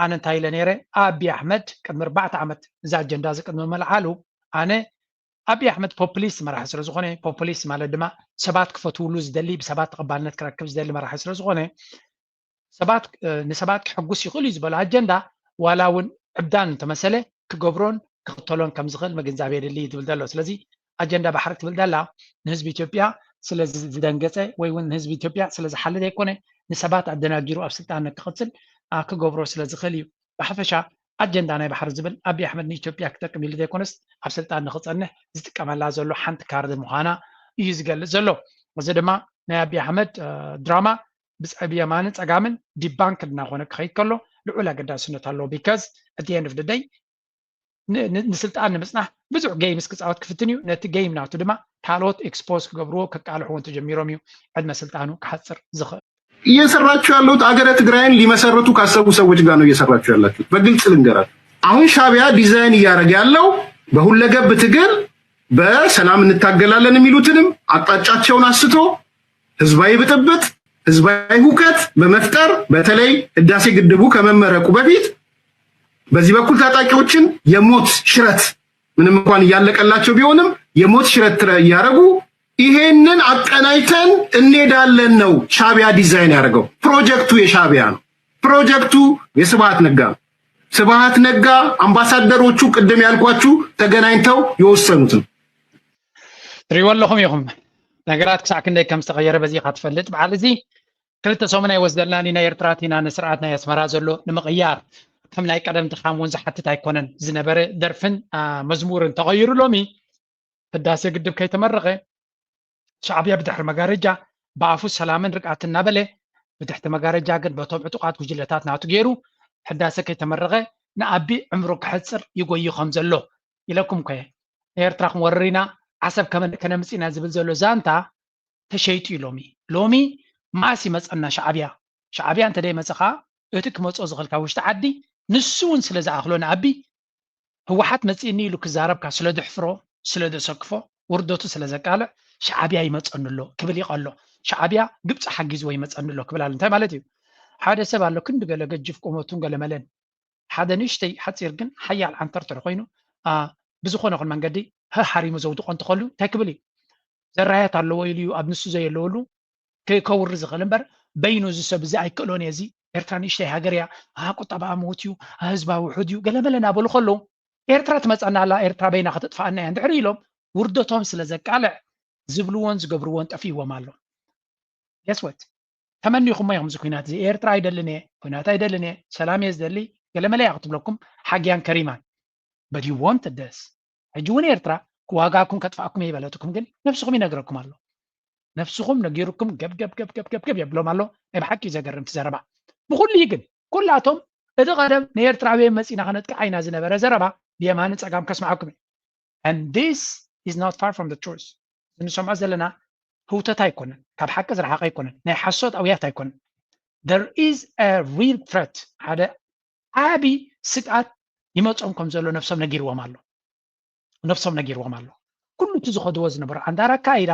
ኣነ እንታይ ኢለ ነይረ ኣቢ ኣሕመድ ቅድሚ ኣርባዕተ ዓመት እዚ ኣጀንዳ እዚ ቅድሚ ምልዓሉ ኣነ ኣቢ ኣሕመድ ፖፕሊስት መራሒ ስለ ዝኾነ ፖፕሊስት ማለት ድማ ሰባት ክፈትውሉ ዝደሊ ብሰባት ተቐባልነት ክረክብ ዝደሊ መራሒ ስለ ዝኾነ ሰባት ንሰባት ክሕጉስ ይኽእል እዩ ዝበሎ ኣጀንዳ ዋላ እውን ዕብዳን እንተመሰለ ክገብሮን ክኽተሎን ከም ዝኽእል ምግንዛብ የድሊ እዩ ትብል ዘሎ ስለዚ ኣጀንዳ ባሕሪ ትብል ዘላ ንህዝቢ ኢትዮጵያ ስለ ዝደንገፀ ወይ እውን ንህዝቢ ኢትዮጵያ ስለ ዝሓልል ኣይኮነ ንሰባት ኣደናጊሩ ኣብ ስልጣን ክቕፅል ክገብሮ ስለ ዝኽእል እዩ ብሓፈሻ ኣጀንዳ ናይ ባሕሪ ዝብል ኣቢ ኣሕመድ ንኢትዮጵያ ክጠቅም ኢሉ ዘይኮነስ ኣብ ስልጣን ንክፀንሕ ዝጥቀመላ ዘሎ ሓንቲ ካርድ ምዃና እዩ ዝገልፅ ዘሎ እዚ ድማ ናይ ኣቢ ኣሕመድ ድራማ ብየማንን ፀጋምን debunk እናኾነ ክኸይድ ከሎ ልዑል ኣገዳስነት ኣለዎ because at the end of the day ንስልጣን ንምፅናሕ ብዙሕ games ክፃወት ክፍትን እዩ ነቲ game ናቱ ድማ ካልኦት expose ክገብርዎ ከቃልሕዎ ተጀሚሮም እዩ ዕድመ ስልጣኑ ክሓፅር ዝኽእል እየሰራችሁ ያለሁት አገረ ትግራይን ሊመሰርቱ ካሰቡ ሰዎች ጋር ነው እየሰራችሁ ያላችሁት። በግልጽ ልንገራችሁ። አሁን ሻቢያ ዲዛይን እያደረገ ያለው በሁለገብ ትግል በሰላም እንታገላለን የሚሉትንም አቅጣጫቸውን አስቶ ህዝባዊ ብጥብጥ፣ ህዝባዊ ሁከት በመፍጠር በተለይ ህዳሴ ግድቡ ከመመረቁ በፊት በዚህ በኩል ታጣቂዎችን የሞት ሽረት ምንም እንኳን እያለቀላቸው ቢሆንም የሞት ሽረት እያደረጉ ይሄንን አቀናጅተን እንሄዳለን ነው ሻቢያ ዲዛይን ያደረገው። ፕሮጀክቱ የሻቢያ ነው። ፕሮጀክቱ የስብሃት ነጋ ነው። ስብሃት ነጋ አምባሳደሮቹ ቅድም ያልኳችሁ ተገናኝተው የወሰኑት ነው። ትሪእዎ ኣለኹም ኢኹም ነገራት ክሳዕ ክንደይ ከም ዝተቐየረ በዚ ኢኻ ትፈልጥ በዓል እዚ ክልተ ሰሙን ኣይወስደልናን ኢና ኤርትራ ቲና ንስርዓት ናይ ኣስመራ ዘሎ ንምቕያር ከም ናይ ቀደም ድኻም እውን ዝሓትት ኣይኮነን ዝነበረ። ደርፍን መዝሙርን ተቐይሩ ሎሚ ህዳሴ ግድብ ከይተመረቐ ሻዕብያ ብድሕሪ መጋረጃ ብኣፉ ሰላምን ርግኣትን እናበለ ብትሕቲ መጋረጃ ግን በቶም ዕጡቓት ጉጅለታት ናቱ ገይሩ ህዳሰ ከይተመረቐ ንኣቢ ዕምሩ ክሕፅር ይጎዩ ከም ዘሎ ኢለኩም ኮየ። ኤርትራ ክንወርር ኢና፣ ዓሰብ ከነምፅእ ኢና ዝብል ዘሎ ዛንታ ተሸይጡ እዩ ሎሚ። ሎሚ መዓስ ይመፀና ሻዕብያ? ሻዕብያ እንተደይመፀ ከዓ እቲ ክመፅኦ ዝኽእል ካብ ውሽጢ ዓዲ ንሱ እውን ስለ ዝኣኽሎ ንኣቢ ህወሓት መፂእኒ ኢሉ ክዛረብካ ስለ ድሕፍሮ ስለ ደሰክፎ ውርደቱ ስለ ዘቃልዕ ሻዕብያ ይመፀኒ ኣሎ ክብል ይቐሎ። ሻዕብያ ግብፂ ሓጊዝዎ ይመፀኒ ኣሎ ክብል ኣሎ። እንታይ ማለት እዩ? ሓደ ሰብ ኣሎ ክንዲ ገለ ገጅፍ ቁመቱን ገለመለን ሓደ ንእሽተይ ሓፂር ግን ሓያል ዓንተርተር ኮይኑ ብዝኾነ ኹን መንገዲ ሃሪሙ ዘውድቆ እንትኸሉ እንታይ ክብል እዩ? ዘራያት ኣለዎ ኢሉ እዩ ኣብ ንሱ ዘየለወሉ ከውሪ ዝኽእል እምበር በይኑ እዚ ሰብ እዚ ኣይክእሎን እየ እዚ ኤርትራ ንእሽተይ ሃገር እያ ቁጠባኣ ምውት እዩ ህዝባ ውሑድ እዩ ገለመለ እናበሉ ከለዉ ኤርትራ ትመፀና ኣላ ኤርትራ በይና ከተጥፍኣና እያ እንድሕር ኢሎም ውርደቶም ስለ ዘቃልዕ ዝብልዎን ዝገብርዎን ጠፊእዎም ኣሎ። Guess what? ተመኒኹሞ ኢኹም እዚ ኩናት እዚ ኤርትራ ኣይደልን እየ ኩናት ኣይደልን እየ ሰላም እየ ዝደሊ ገለመለ እያ ክትብለኩም ሓጊያን ከሪማን but you want this ሕጂ እውን ኤርትራ ክዋጋኩም ከጥፋእኩም እየ ይበለትኩም ግን ነብስኹም ይነግረኩም ኣሎ ነብስኹም ነጊሩኩም ገብገብገብገብገብ የብሎም ኣሎ ናይ ብሓቂ ዘገርም ትዘረባ ብኩሉ ግን ኩላቶም እቲ ቀደም ንኤርትራውያን መፂና ከነጥቅዓ ኢና ዝነበረ ዘረባ ብየማንን ፀጋም ከስምዓኩም እዩ and this is not far from the truth ንሰምዖ ዘለና ህውተት ኣይኮነን ካብ ሓቂ ዝረሓቀ ኣይኮነን ናይ ሓሶት ኣውያት ኣይኮነን there is a real threat ሓደ ዓቢ ስግኣት ይመጾም ከም ዘሎ ነብሶም ነጊርዎም ኣሎ ነብሶም ነጊርዎም ኣሎ ኩሉ እቲ ዝኸድዎ ዝነበሩ ኣንዳር ኣካይዳ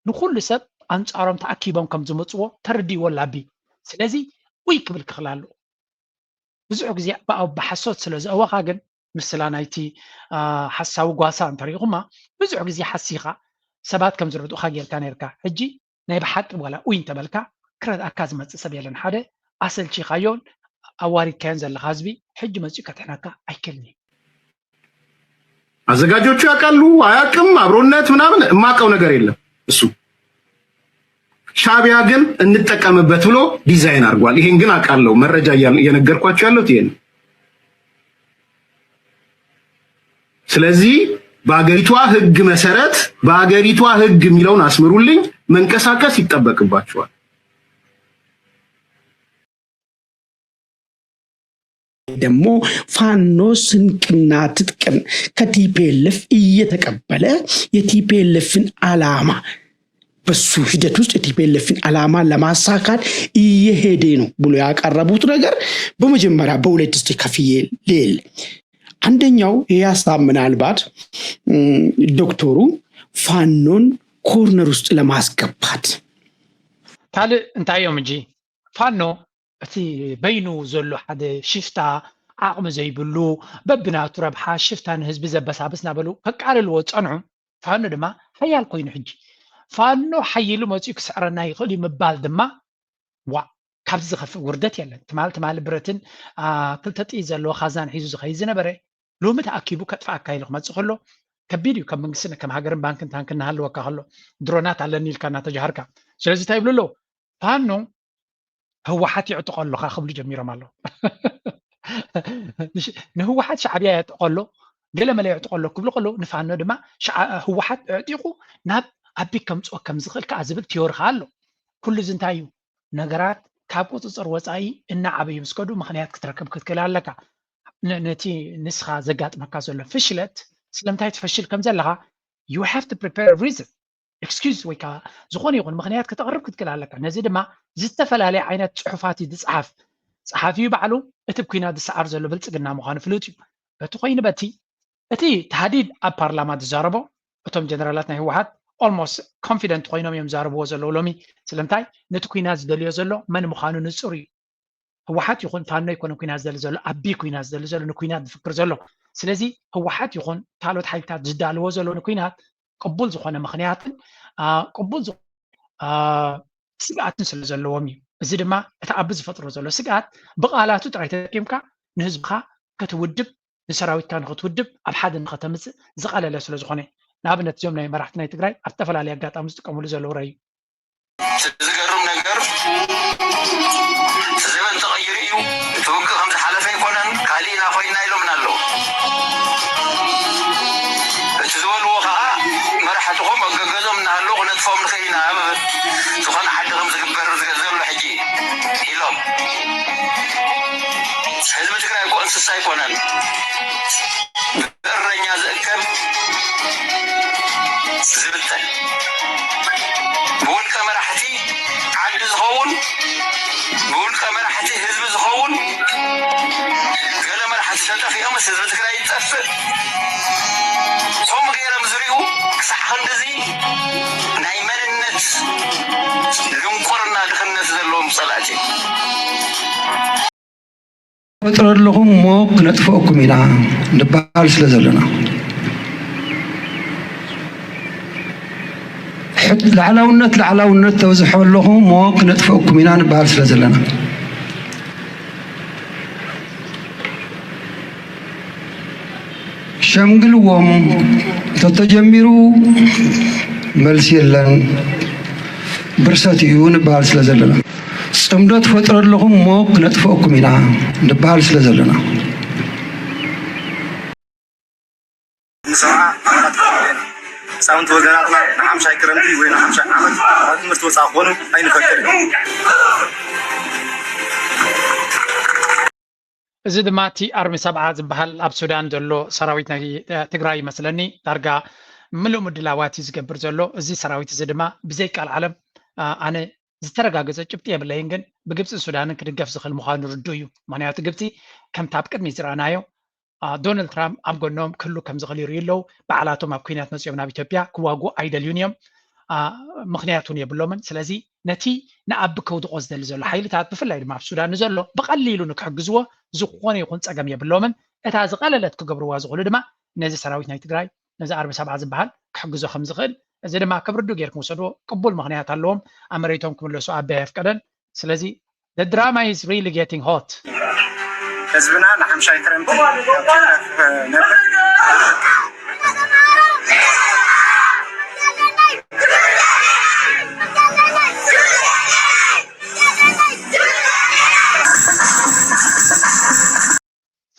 ንኩሉ ሰብ ኣንጻሮም ተኣኪቦም ከም ዝመጽዎ ተረዲእዎ ኣሎ ኣቢ ስለዚ ውይ ክብል ክኽእል ኣለዎ ብዙሕ ግዜ ብሓሶት ስለ ዘእወኻ ግን ምስላ ናይቲ ሓሳዊ ጓሳ እንተሪኢኹማ ብዙሕ ግዜ ሓሲኻ ሰባት ከም ዝረድኡኻ ጌርካ ነርካ ሕጂ ናይ ብሓቂ ዋላ ኡይ እንተበልካ ክረድኣካ ዝመፅእ ሰብ የለን ሓደ ኣሰልቺኻዮን ኣዋሪድካዮን ዘለኻ ህዝቢ ሕጂ መፅኡ ከድሕነካ ኣይክእልን እዩ አዘጋጆቹ ያውቃሉ አያውቅም አብሮነት ምናምን የማውቀው ነገር የለም እሱ ሻዕቢያ ግን እንጠቀምበት ብሎ ዲዛይን አድርጓል። ይሄን ግን አውቃለሁ። መረጃ እየነገርኳችሁ ያለሁት ይሄን። ስለዚህ በአገሪቷ ህግ መሰረት በአገሪቷ ህግ የሚለውን አስምሩልኝ መንቀሳቀስ ይጠበቅባችኋል። ደግሞ ፋኖ ስንቅና ትጥቅን ከ ቲ ፒ ኤል ኤፍ እየተቀበለ የ ቲ ፒ ኤል ኤፍን አላማ በሱ ሂደት ውስጥ የ ቲ ፒ ኤል ኤፍን አላማ ለማሳካት እየሄደ ነው ብሎ ያቀረቡት ነገር በመጀመሪያ በሁለት እስቲ ከፍዬ ልል። አንደኛው ይህ ሀሳብ ምናልባት ዶክተሩ ፋኖን ኮርነር ውስጥ ለማስገባት ካልእ እንታይ እዮም እንጂ ፋኖ እቲ በይኑ ዘሎ ሓደ ሽፍታ ዓቕሚ ዘይብሉ በብናቱ ረብሓ ሽፍታ ንህዝቢ ዘበሳብስ ናበሉ ከቃልልዎ ዝፀንሑ ፋኖ ድማ ሓያል ኮይኑ ሕጂ ፋኖ ሓይሉ መፂኡ ክስዕረና ይኽእል እዩ ምባል ድማ ዋ ካብዚ ዝኸፍእ ውርደት የለን ትማል ትማሊ ብረትን ክልተ ጥይት ዘለዎ ካዛን ሒዙ ዝኸይድ ዝነበረ ሎሚ ተኣኪቡ ከጥፍኣካ ኢሉ ክመፅእ ከሎ ከቢድ እዩ ከም መንግስትን ከም ሃገርን ባንክን ታንክን እናሃለወካ ከሎ ድሮናት ኣለኒ ኢልካ እናተጃሃርካ ስለዚ እንታይ ይብሉ ኣለዉ ፋኖ ህወሓት ይዕጥቆ ኣለኻ ክብሉ ጀሚሮም ኣለዉ ንህወሓት ሻዕብያ የዕጥቆ ኣሎ ገለ መለ የዕጥቆ ኣሎ ክብሉ ከለዉ ንፋኖ ድማ ህወሓት ኣዕጢቑ ናብ ኣቢ ከምፅኦ ከም ዝኽእል ከዓ ዝብል ቲዮሪ ከዓ ኣሎ ኩሉ እዚ እንታይ እዩ ነገራት ካብ ቁፅፅር ወፃኢ እናዓበዩ ምስ ከዱ ምኽንያት ክትረክብ ክትክእል ኣለካ ነቲ ንስኻ ዘጋጥመካ ዘሎ ፍሽለት ስለምንታይ ትፈሽል ከም ዘለኻ you have to prepare reason excuse ወይ ከዓ ዝኾነ ይኹን ምኽንያት ከተቕርብ ክትክእል ኣለካ ነዚ ድማ ዝተፈላለየ ዓይነት ፅሑፋት እዩ ዝፅሓፍ ፀሓፊ እዩ ባዕሉ እቲ ኩናት ዝሰዓር ዘሎ ብልፅግና ምዃኑ ፍሉጥ እዩ በቲ ኮይኑ በቲ እቲ ታህዲድ ኣብ ፓርላማ ዝዛረቦ እቶም ጀነራላት ናይ ህወሓት almost confident ኮይኖም እዮም ዝዛረብዎ ዘለዉ ሎሚ ስለምንታይ ነቲ ኩናት ዝደልዮ ዘሎ መን ምዃኑ ንፁር እዩ ህወሓት ይኹን ፋኖ ይኮነ ኩናት ዝደሊ ዘሎ ኣቢ ኩናት ዝደሊ ዘሎ ንኩናት ዝፍክር ዘሎ ስለዚ ህወሓት ይኹን ካልኦት ሓይልታት ዝዳልዎ ዘሎ ንኩናት ቅቡል ዝኾነ ምኽንያትን ቅቡል ስግኣትን ስለ ዘለዎም እዩ እዚ ድማ እቲ ኣቢ ዝፈጥሮ ዘሎ ስግኣት ብቃላቱ ጥራይ ተጠቂምካ ንህዝብኻ ክትውድብ ንሰራዊትካ ንክትውድብ ኣብ ሓደ ንከተምፅእ ዝቀለለ ስለ ዝኾነ ንኣብነት እዚኦም ናይ መራሕቲ ናይ ትግራይ ኣብ ዝተፈላለየ ኣጋጣሚ ዝጥቀምሉ ዘለዉ ረዩ ዝገርም ነገር እቲ ዘበን ተቐይሩ እዩ እቲ ውግእ ከም ዝሓለፈ ኣይኮነን ካሊእና ኮይና ኢሎምና ኣለዉ። እቲ ዝበልዎ ከዓ መራሕትኹም ኣብ ገገዞም እናሃለዉ ክነጥፎም ንኽእል ኢና፣ ኣብ ዝኾነ ዓዲ ከም ዝግበር ዘሎ ሕጂ ኢሎም። ህዝቢ ትግራይ እኮ እንስሳ ኣይኮነን። ብእረኛ ዝእከብ ዝብተን፣ ብውልቀ መራሕቲ ዓዲ ዝኸውን፣ ብውልቀ መራሕቲ ህዝቢ ዝኸውን፣ ገለ መራሕቲ ተጠፊኦምስ ህዝቢ ትግራይ ይጠፍእ። ከምኡ ገይሮም ዝሪኡ ክሳዕ ክንድዚ ናይ መንነት ድንቁርና ድኽነት ዘለዎም ጸላእቲ። ፈጥሮ ኣለኹም እሞ ክነጥፍኦኩም ኢና ንበሃል ስለ ዘለና፣ ሕት- ላዕላውነት ላዕላውነት ተብዝሖ ኣለኹም እሞ ክነጥፍኦኩም ኢና ንበሃል ስለ ዘለና፣ ሸምግልዎም፣ እንተተጀሚሩ መልሲ የለን፣ ብርሰት እዩ ንበሃል ስለ ዘለና። ጽምዶ ትፈጥሩ ኣለኹም እሞ ክነጥፍኦኩም ኢና ንበሃል ስለ ዘለና። ንሰብዓ ዓመታት ክኾኑ ኢና። ህፃውንቲ ወገናትና ንሓምሻይ ክረምቲ ወይ ንሓምሻይ ዓመት ኣብ ትምህርቲ ወፃኢ ክኾኑ ኣይንፈቅድ ኢና። እዚ ድማ እቲ ኣርሚ ሰብዓ ዝበሃል ኣብ ሱዳን ዘሎ ሰራዊት ናይ ትግራይ ይመስለኒ ዳርጋ ምሉእ ምድላዋት እዩ ዝገብር ዘሎ። እዚ ሰራዊት እዚ ድማ ብዘይ ቃል ዓለም ኣነ ዝተረጋገፀ ጭብጢ የብለይን፣ ግን ብግብፅን ሱዳንን ክድገፍ ዝኽእል ምዃኑ ርዱእ እዩ። ምኽንያቱ ግብፂ ከምቲ ኣብ ቅድሚት ዝረኣናዮ ዶናልድ ትራምፕ ኣብ ጎኖም ክህሉ ከም ዝኽእል ይርእዩ ኣለዉ። ባዕላቶም ኣብ ኲናት መፂኦም ናብ ኢትዮጵያ ክዋግኡ ኣይደልዩን እዮም። ምኽንያት እውን የብሎምን። ስለዚ ነቲ ንኣቢ ከውድቖ ዝደሊ ዘሎ ሓይልታት ብፍላይ ድማ ኣብ ሱዳን ንዘሎ ብቐሊሉ ንክሕግዝዎ ዝኾነ ይኹን ፀገም የብሎምን። እታ ዝቐለለት ክገብርዋ ዝኽእሉ ድማ ነዚ ሰራዊት ናይ ትግራይ ነዚ ኣርሚ ሰብዓ ዝበሃል ክሕግዞ ከም ዝኽእል፣ እዚ ድማ ከም ርዱእ ጌርኩም ውሰድዎ። ቅቡል ምኽንያት ኣለዎም። ኣብ መሬቶም ክምለሱ ኣቢ ኣየፍቀደን። ስለዚ the drama is really getting hot። ህዝብና ንሓምሻይ ክረምቲ ኣብ ትግራይ ክነብር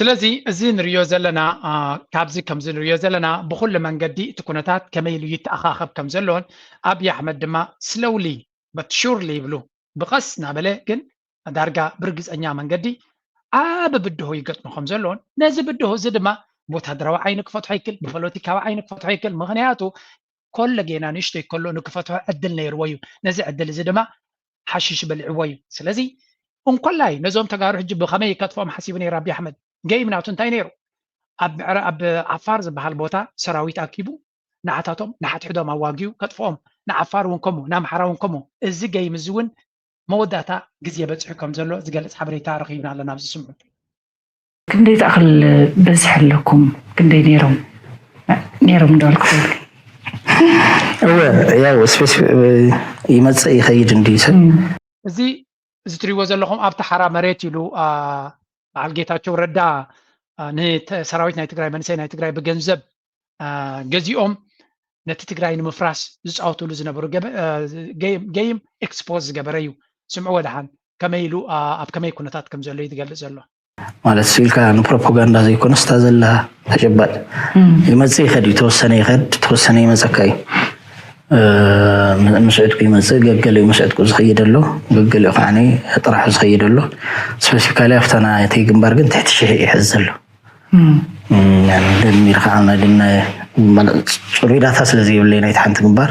ስለዚ እዚ ንርእዮ ዘለና ካብዚ ከምዚ ንርእዮ ዘለና ብኹሉ መንገዲ እቲ ኩነታት ከመይ ኢሉ ይተኣኻኸብ ከም ዘሎን ኣብዪ ኣሕመድ ድማ slowly but surely ይብሉ ብቐስ እናበለ ግን ዳርጋ ብርግፀኛ መንገዲ ዓቢ ብድሆ ይገጥሞ ከም ዘሎን ነዚ ብድሆ እዚ ድማ ብወታደራዊ ዓይኒ ክፈትሖ ይክል ብፖለቲካዊ ዓይኒ ክፈትሖ ይክል ምክንያቱ ኮለጌና ንእሽተይ ከሎ ንክፈትሖ ዕድል ነይርዎ እዩ። ነዚ ዕድል እዚ ድማ ሓሽሽ በሊዕዎ እዩ። ስለዚ እንኮላይ ነዞም ተጋሩ ሕጂ ብኸመይ ከጥፍኦም ሓሲቡ ነይሩ ኣብዪ ኣሕመድ? ገይም ናቱ እንታይ ነይሩ? ኣብ ምዕራ ኣብ ዓፋር ዝበሃል ቦታ ሰራዊት ኣኪቡ ንዓታቶም ንሓድሕዶም ኣዋጊኡ ከጥፍኦም፣ ንዓፋር እውን ከምኡ፣ ንኣምሓራ እውን ከምኡ። እዚ ገይም እዚ እውን መወዳእታ ግዜ በፂሑ ከም ዘሎ ዝገልፅ ሓበሬታ ረኺብና ኣለና ኣብዚ ስምዑ። ክንደይ ትኣኽል በዝሒ ኣለኩም? ክንደይ ነይሮም ነይሮም እንዳልኩ እወ ያው ስፔስ ይመጽእ ይኸይድ እንዲ ሰብ እዚ እዚ ትሪዎ ዘለኹም ኣብቲ ሓራ መሬት ኢሉ በዓል ጌታቸው ረዳ ንሰራዊት ናይ ትግራይ መንእሰይ ናይ ትግራይ ብገንዘብ ገዚኦም ነቲ ትግራይ ንምፍራስ ዝፃወትሉ ዝነበሩ ገይም ኤክስፖዝ ዝገበረ እዩ። ስምዕዎ ደሓን ከመይ ኢሉ ኣብ ከመይ ኩነታት ከም ዘሎ እዩ ዝገልፅ ዘሎ። ማለት ኢልካ ንፕሮፓጋንዳ ዘይኮነስ እታ ዘላ ተጨባጭ ይመፅእ ይኸድ እዩ። ተወሰነ ይኸድ ተወሰነ ይመፀካ እዩ። ምስዕጥቁ ይመፅእ ገገሊኡ ምስዕጥቁ ዝኸይድ ኣሎ፣ ገገሊኡ ከዓ ጥራሑ ዝኸይድ ኣሎ። ስፔሲፊካሊ ኣብታ ናተይ ግንባር ግን ትሕቲ ሽሕ እዩ ሕዚ ዘሎ። ደሚር ከዓ ናይ ድና ፅሩይ ዳታ ስለ ዘይብለይ ናይቲ ሓንቲ ግንባር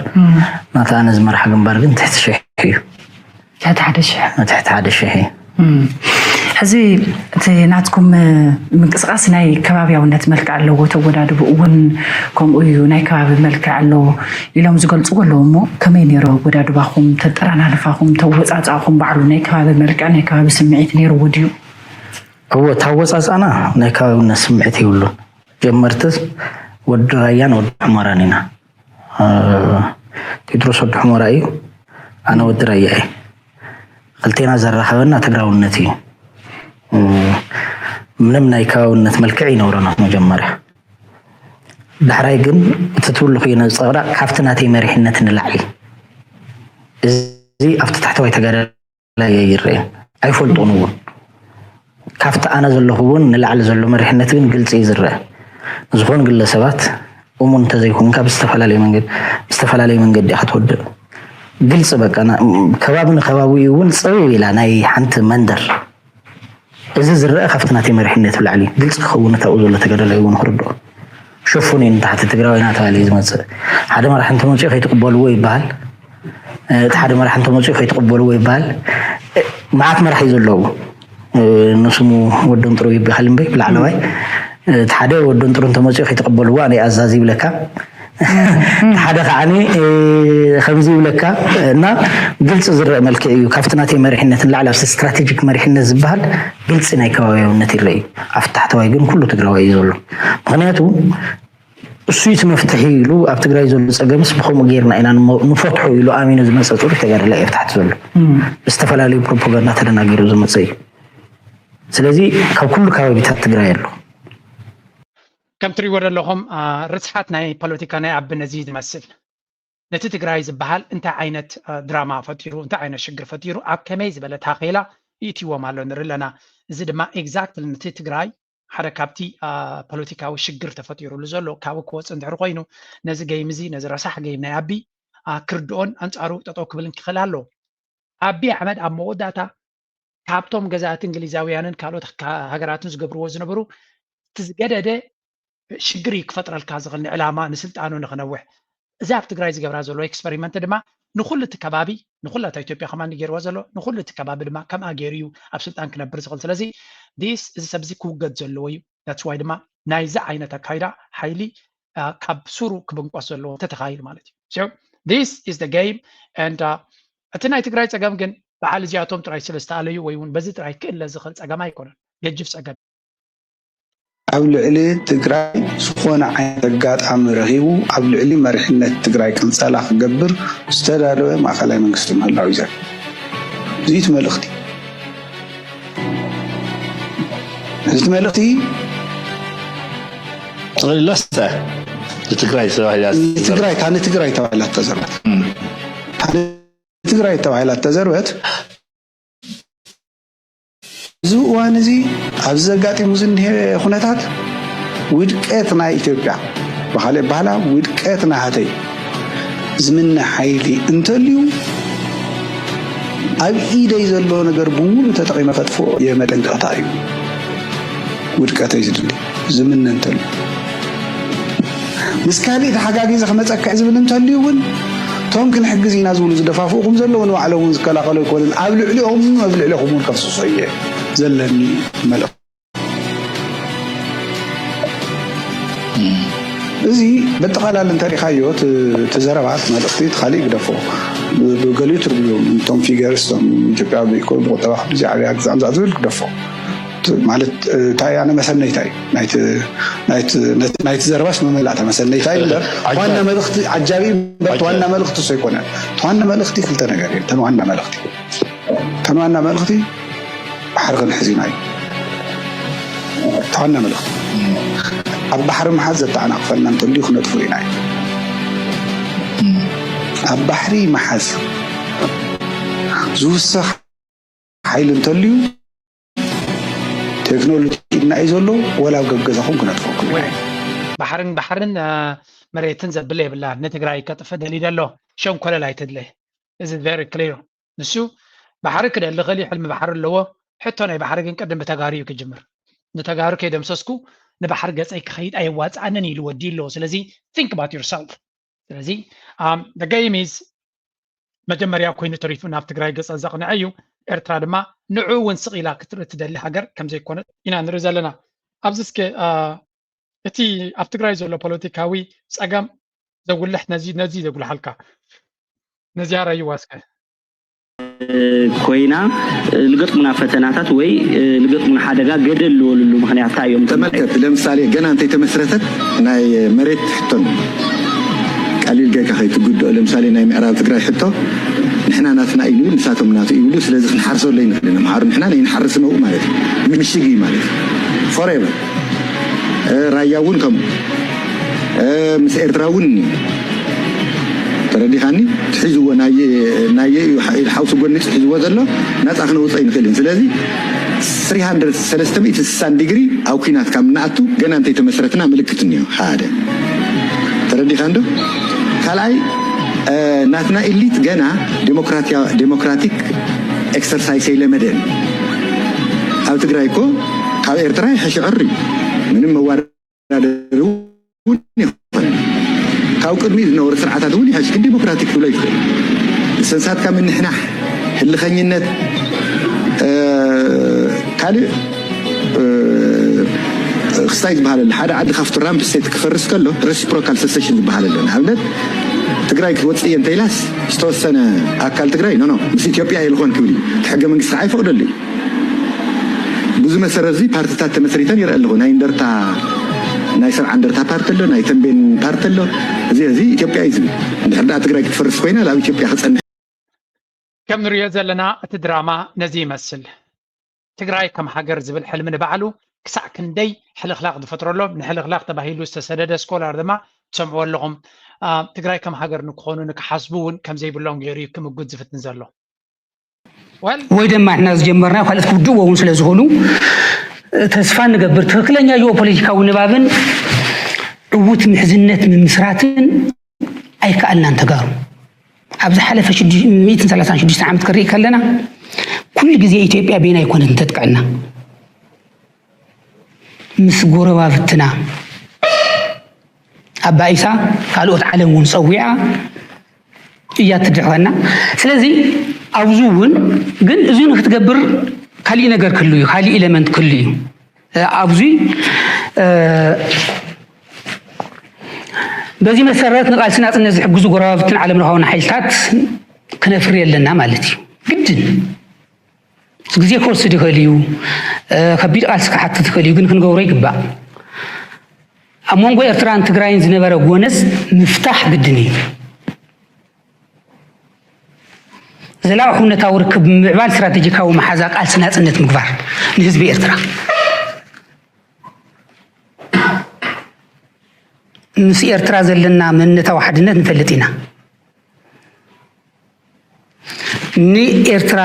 ናታ ኣነ ዝመርሓ ግንባር ግን ትሕቲ ሽሕ እዩ። ትሕቲ ሓደ ሽሕ ትሕቲ ሓደ ሽሕ እዩ። ሕዚ እቲ ናትኩም ምንቅስቃስ ናይ ከባቢያውነት መልክዕ ኣለዎ፣ ተወዳድቡ እውን ከምኡ እዩ፣ ናይ ከባቢ መልክዕ ኣለዎ ኢሎም ዝገልፅዎ ኣለዉ። እሞ ከመይ ነይሩ ኣወዳድባኹም፣ ተጠራናንፋኹም፣ ተወፃፃእኹም ባዕሉ ናይ ከባቢ መልክዕ ናይ ከባቢ ስምዒት ነይርዎ ድዩ? እወ፣ ታወፃፃና ናይ ከባብነት ስምዒት የብሉን። ጀመርትስ ወዲ ራያን ወዲ ሑመራን ኢና። ቴድሮስ ወዲ ሑመራ እዩ፣ ኣነ ወዲ ራያ እየ። ክልቴና ዘራኸበና ትግራውነት እዩ። ምንም ናይ ከባብነት መልክዕ ይነብረና መጀመርያ። ዳሕራይ ግን እቲ ትብሉ ኩነ ጸቕዳቕ ካብቲ ናተይ መሪሕነት ንላዕሊ እዚ ኣብቲ ታሕተዋይ ተጋዳላይ ኣይረኤን ኣይፈልጦን እውን። ካብቲ ኣነ ዘለኹ እውን ንላዕሊ ዘሎ መሪሕነት ግን ግልፂ እዩ ዝረአ። ዝኾኑ ግለሰባት እሙን እንተዘይኮንካ ብዝተፈላለየ መንገዲ ብዝተፈላለየ መንገዲ ኢኻ ትወድቕ። ግልፂ በቃ ና- ከባቢ ንከባቢኡ እውን ፅብብ ኢላ ናይ ሓንቲ መንደር እዚ ዝረአ ካብቲ ናተይ መሪሕነት ብላዕሊ ግልፂ ክኸውን እታኡ ዘሎ ተጋዳላይ እውን ክርድኦ ሸፉን እዩ ንታሕቲ ትግራዋይ እናተባለ እዩ ዝመፅእ። ሓደ መራሒ እንተመፅኡ ከይትቕበልዎ ይበሃል። እቲ ሓደ መራሒ እንተመፅኡ ከይትቕበልዎ ይበሃል። መዓት መራሒ እዩ ዘለዉ። ንስሙ ወዶም ጥሩ ይበሃል እምበይ ብላዕለዋይ እቲ ሓደ ወዶም ጥሩ እንተመፅኡ ከይትቕበልዎ ኣነ ኣዛዚ ይብለካ። ሓደ ከዓኒ ከምዚ ይብለካ እና ግልፂ ዝረአ መልክዕ እዩ። ካብቲ ናተይ መሪሕነት ንላዕሊ ኣብዚ ስትራቴጂክ መሪሕነት ዝበሃል ግልፂ ናይ ከባቢያውነት ይረአ እዩ። ኣብቲ ታሕተዋይ ግን ኩሉ ትግራዋይ እዩ ዘሎ። ምክንያቱ እሱ እቲ መፍትሒ ኢሉ ኣብ ትግራይ ዘሎ ፀገምስ ብከምኡ ጌርና ኢና ንፈትሖ ኢሉ ኣሚኑ ዝመፀ ፅሩይ ተጋደላይ እዩ ኣብ ታሕቲ ዘሎ። ብዝተፈላለዩ ፕሮፓጋንዳ ተደናጊሩ ዝመፀ እዩ። ስለዚ ካብ ኩሉ ከባቢታት ትግራይ ኣሎ። ከም ትሪእዎ ዘለኹም ርስሓት ናይ ፖለቲካ ናይ ኣቢ ነዚ ዝመስል ነቲ ትግራይ ዝበሃል እንታይ ዓይነት ድራማ ፈጢሩ እንታይ ዓይነት ሽግር ፈጢሩ ኣብ ከመይ ዝበለ ታኼላ ይእትዎም ኣሎ ንርኢ ኣለና። እዚ ድማ exactly ነቲ ትግራይ ሓደ ካብቲ ፖለቲካዊ ሽግር ተፈጢሩሉ ዘሎ ካብኡ ክወፅእ እንድሕር ኮይኑ ነዚ game እዚ ነዚ ረሳሕ game ናይ ኣቢ ክርድኦን ኣንፃሩ ጠጠው ክብልን ክኽእል ኣለዎ። ኣቢ ኣሕመድ ኣብ መወዳእታ ካብቶም ገዛእቲ እንግሊዛውያንን ካልኦት ሃገራትን ዝገብርዎ ዝነበሩ እቲ ዝገደደ ሽግር እዩ ክፈጥረልካ ዝኽእል ንዕላማ ንስልጣኑ ንክነውሕ። እዚ ኣብ ትግራይ ዝገብራ ዘሎ experiment ድማ ንኩሉ እቲ ከባቢ ንኩላ እታ ኢትዮጵያ ከማን ገይርዋ ዘሎ ንኩሉ እቲ ከባቢ ድማ ከምኣ ገይሩ እዩ ኣብ ስልጣን ክነብር ዝኽእል። ስለዚ this እዚ ሰብ እዚ ክውገድ ዘለዎ እዩ። That's why ድማ ናይዚ ዓይነት ኣካይዳ ሓይሊ ካብ ሱሩ ክብንቆስ ዘለዎ ተተኻይል ማለት እዩ። So this is the game and እቲ ናይ ትግራይ ፀገም ግን በዓል እዚኣቶም ጥራይ ስለ ዝተኣለዩ ወይ እውን በዚ ጥራይ ክእለ ዝኽእል ፀገም ኣይኮነን፣ ገጅፍ ፀገም። ኣብ ልዕሊ ትግራይ ዝኾነ ዓይነት ኣጋጣሚ ረኺቡ ኣብ ልዕሊ መሪሕነት ትግራይ ቅንፀላ ክገብር ዝተዳለወ ማእኸላይ መንግስቲ ምህላው እዩ ዘርኢ። እዚ እቲ መልእኽቲ እዚ እቲ መልእኽቲ ጥቕልሎስ ንትግራይ ተባሂላ ንትግራይ እታ ንትግራይ ተባሂላ ተዘርበት እታ ንትግራይ ተባሂላ ተዘርበት እዚ እዋን እዚ ኣብዚ ዘጋጢሙ ዝኒሀ ኩነታት ውድቀት ናይ ኢትዮጵያ ብካልእ ኣባህላ ውድቀት ናሃተይ ዝምነ ሓይሊ እንተልዩ ኣብ ኢደይ ዘሎ ነገር ብምሉ ተጠቒመ ከጥፍኦ የመጠንቀቕታ እዩ። ውድቀተይ ዝድሊ ዝምነ እንተልዩ ምስ ካሊእ ተሓጋጊዘ ክመፀካ ዝብል እንተልዩ እውን እቶም ክንሕግዝ ኢና ዝብሉ ዝደፋፍኡኹም ዘለዉ ንባዕሎም እውን ዝከላኸሉ ኣይኮኑን። ኣብ ልዕሊኦም ኣብ ልዕሊኹም እውን ከፍስሶ እየ ዘለኒ መልእኽቲ። እዚ በጠቓላሊ እንተሪኻዮ እቲ ዘረባ እቲ መልእኽቲ እቲ ካሊእ ግደፎ ብገሊኡ ትርጉም እቶም ፊገርስ እቶም ኢትዮጵያ ብኢኮ ብቁጠባ ክሉ ዓብያ ግዛም ዝብል ግደፎ ማለት እንታይ ኣነ መሰነይታ እዩ ናይቲ ዘረባስ መመላእታ መሰነይታ እዩ እምበር ዋና መልእኽቲ ዓጃቢ እምበር ዋና መልእኽቲ እሱ ኣይኮነን። ዋና መልእኽቲ ክልተ ነገር እዩ ተን ዋና መልእኽቲ ተን ዋና መልእኽቲ ባሕሪ ክንሕዝ ኢና እዩ ተዋና መልእኽቲ ኣብ ባሕሪ ምሓዝ ዘተዓናቕፈና እንተልዩ ክነጥፍኡ ኢና እዩ ኣብ ባሕሪ ምሓዝ ዝውሰኽ ሓይሊ እንተልዩ ቴክኖሎጂ ኢድና እዩ ዘሎ ወላ ኣብ ገገዛኹም ክነጥፈኩም ኢና እዩ ባሕርን ባሕርን መሬትን ዘብለ የብላ ንትግራይ ከጥፍእ ደሊ ደሎ ሸንኮለል ኣይተድለ እዚ very clear ንሱ ባሕሪ ክደሊ ክእል ሕልሚ ባሕሪ ኣለዎ ሕቶ ናይ ባሕሪ ግን ቅድም ብተጋሩ እዩ ክጅምር ንተጋሩ ከይደምሰስኩ ንባሕሪ ገፀይ ክኸይድ ኣየዋፅኣንን ኢሉ ወዲ ኣለዎ ስለዚ think about yourself ስለዚ the game is መጀመርያ ኮይኑ ተሪፉ ናብ ትግራይ ገፀ ዘቕንዐ እዩ ኤርትራ ድማ ንዑ እውን ስቕ ኢላ ክትርኢ ትደሊ ሃገር ከምዘይኮነት ኢና ንርኢ ዘለና ኣብዚ እስከ እቲ ኣብ ትግራይ ዘሎ ፖለቲካዊ ፀገም ዘጉልሕ ነዚ ነዚ ዘጉልሓልካ ነዚኣ ረይዋ እስከ ኮይና ልገጥሙና ፈተናታት ወይ ልገጥሙና ሓደጋ ገደል ልወልሉ ምክንያት እንታይ እዮም ተመልከት ለምሳሌ ገና እንተይተመስረተት ናይ መሬት ሕቶን ቀሊል ጌርካ ከይትጉድኦ ለምሳሌ ናይ ምዕራብ ትግራይ ሕቶ ንሕና ናትና ኢሉ ንሳቶም ናቱ ይብሉ ስለዚ ክንሓርሰሉ ኣይንኽእልን ኣምሓሩ ንሕና ነይንሓርስ ነኡ ማለት እዩ ምሽግ እዩ ማለት እዩ forever ራያ እውን ከምኡ ምስ ኤርትራ እውን ተረዲኻኒ? ትሒዝዎ ናየ ናየ እዩ ሓ- ሓውሲ ጎኒፅ ሒዝዎ ዘሎ ናፃ ክነውፀ ይንኽእል እዩ። ስለዚ ስሪ ሃንድረድ ሰለስተ ሚእቲ ስሳን ዲግሪ ኣብ ኩናት ካብ ንኣቱ ገና እንተይተመስረትና ምልክት እኒኦ ሓደ ተረዲኻ እንዶ ካልኣይ ናትና ኢሊት ገና ዴሞክራቲክ ኤክሰርሳይስ ኣይለመደን። ኣብ ትግራይ እኮ ካብ ኤርትራ ይሐሽዕር እዩ ምንም መዋዳደሪ እውን ይኾን ካብ ቅድሚ ዝነበሩ ስርዓታት እውን ይሐሽ ግን ዴሞክራቲክ ክብሎ ይኽእል ሰንሳትካ ምንሕናሕ ህልኸኝነት ካልእ ክስታይ ዝበሃል ኣሎ ሓደ ዓዲ ካብቲ ራምፕ ስቴት ክፈርስ ከሎ ሬሲፕሮካል ሰሴሽን ዝበሃል ኣሎ ንኣብነት ትግራይ ክትወፅእ እየ እንተኢላስ ዝተወሰነ ኣካል ትግራይ ኖኖ ምስ ኢትዮጵያ የልኾን ክብል እዩ እቲ ሕገ መንግስቲ ከዓ ይፈቕደሉ እዩ ብዙ መሰረት እዚ ፓርትታት ተመስሪተን ይረአ ኣለኹ ናይ እንደርታ ናይ ሰብዓ እንደርታ ፓርቲ ኣሎ ናይ ተንቤን ፓርቲ ኣሎ እዚ እዚ ኢትዮጵያ እዩ ዝብል እንድሕር ደኣ ትግራይ ክትፈርስ ኮይና ኣብ ኢትዮጵያ ክፀንሕ ከም ንሪኦ ዘለና እቲ ድራማ ነዚ ይመስል ትግራይ ከም ሃገር ዝብል ሕልሚ ንባዕሉ ክሳዕ ክንደይ ሕልኽላኽ ዝፈጥረሎም ንሕልኽላኽ ተባሂሉ ዝተሰደደ ስኮላር ድማ ትሰምዕዎ ኣለኹም ትግራይ ከም ሃገር ንክኾኑ ንክሓስቡ እውን ከምዘይብሎም ገይሩ እዩ ክምጉት ዝፍትን ዘሎ ወይ ድማ ንሕና ዝጀመርናዮ ካልኦት ክውድእዎ እውን ስለ ዝኽእሉ ተስፋ ንገብር ትኽክለኛ ጂኦ ፖለቲካዊ ንባብን ዕዉት ምሕዝነት ምምስራትን ኣይከኣልናን ተጋሩ ኣብ ዝሓለፈ ሚእትን ሰላሳን ሽዱሽተ ዓመት ክርኢ ከለና ኩሉ ግዜ ኢትዮጵያ በይና ኣይኮነት እንተጥቅዕና ምስ ጎረባብትና ኣባኢሳ ካልኦት ዓለም እውን ፀዊዓ እያ ትድሕረና ስለዚ ኣብዚ እውን ግን እዚ ንክትገብር ካሊእ ነገር ክህሉ እዩ ካሊእ ኤለመንት ክህሉ እዩ ኣብዚ በዚ መሰረት ንቃልሲ ናፅነት ዝሕግዙ ጎረባብትን ዓለም ለኻውን ሓይልታት ክነፍሪ ኣለና ማለት እዩ ግድን ግዜ ክወስድ ይኽእል እዩ ከቢድ ቃልሲ ክሓትት ይኽእል እዩ ግን ክንገብሮ ይግባእ ኣብ መንጎ ኤርትራን ትግራይን ዝነበረ ጎነጽ ምፍታሕ ግድን እዩ። ዘላቒ ኩነታዊ ርክብ ብምምዕባል ስትራቴጂካዊ መሓዛ ቃልሲ ናጽነት ምግባር ንህዝቢ ኤርትራ። ምስ ኤርትራ ዘለና መንነታዊ ሓድነት ንፈልጥ ኢና። ንኤርትራ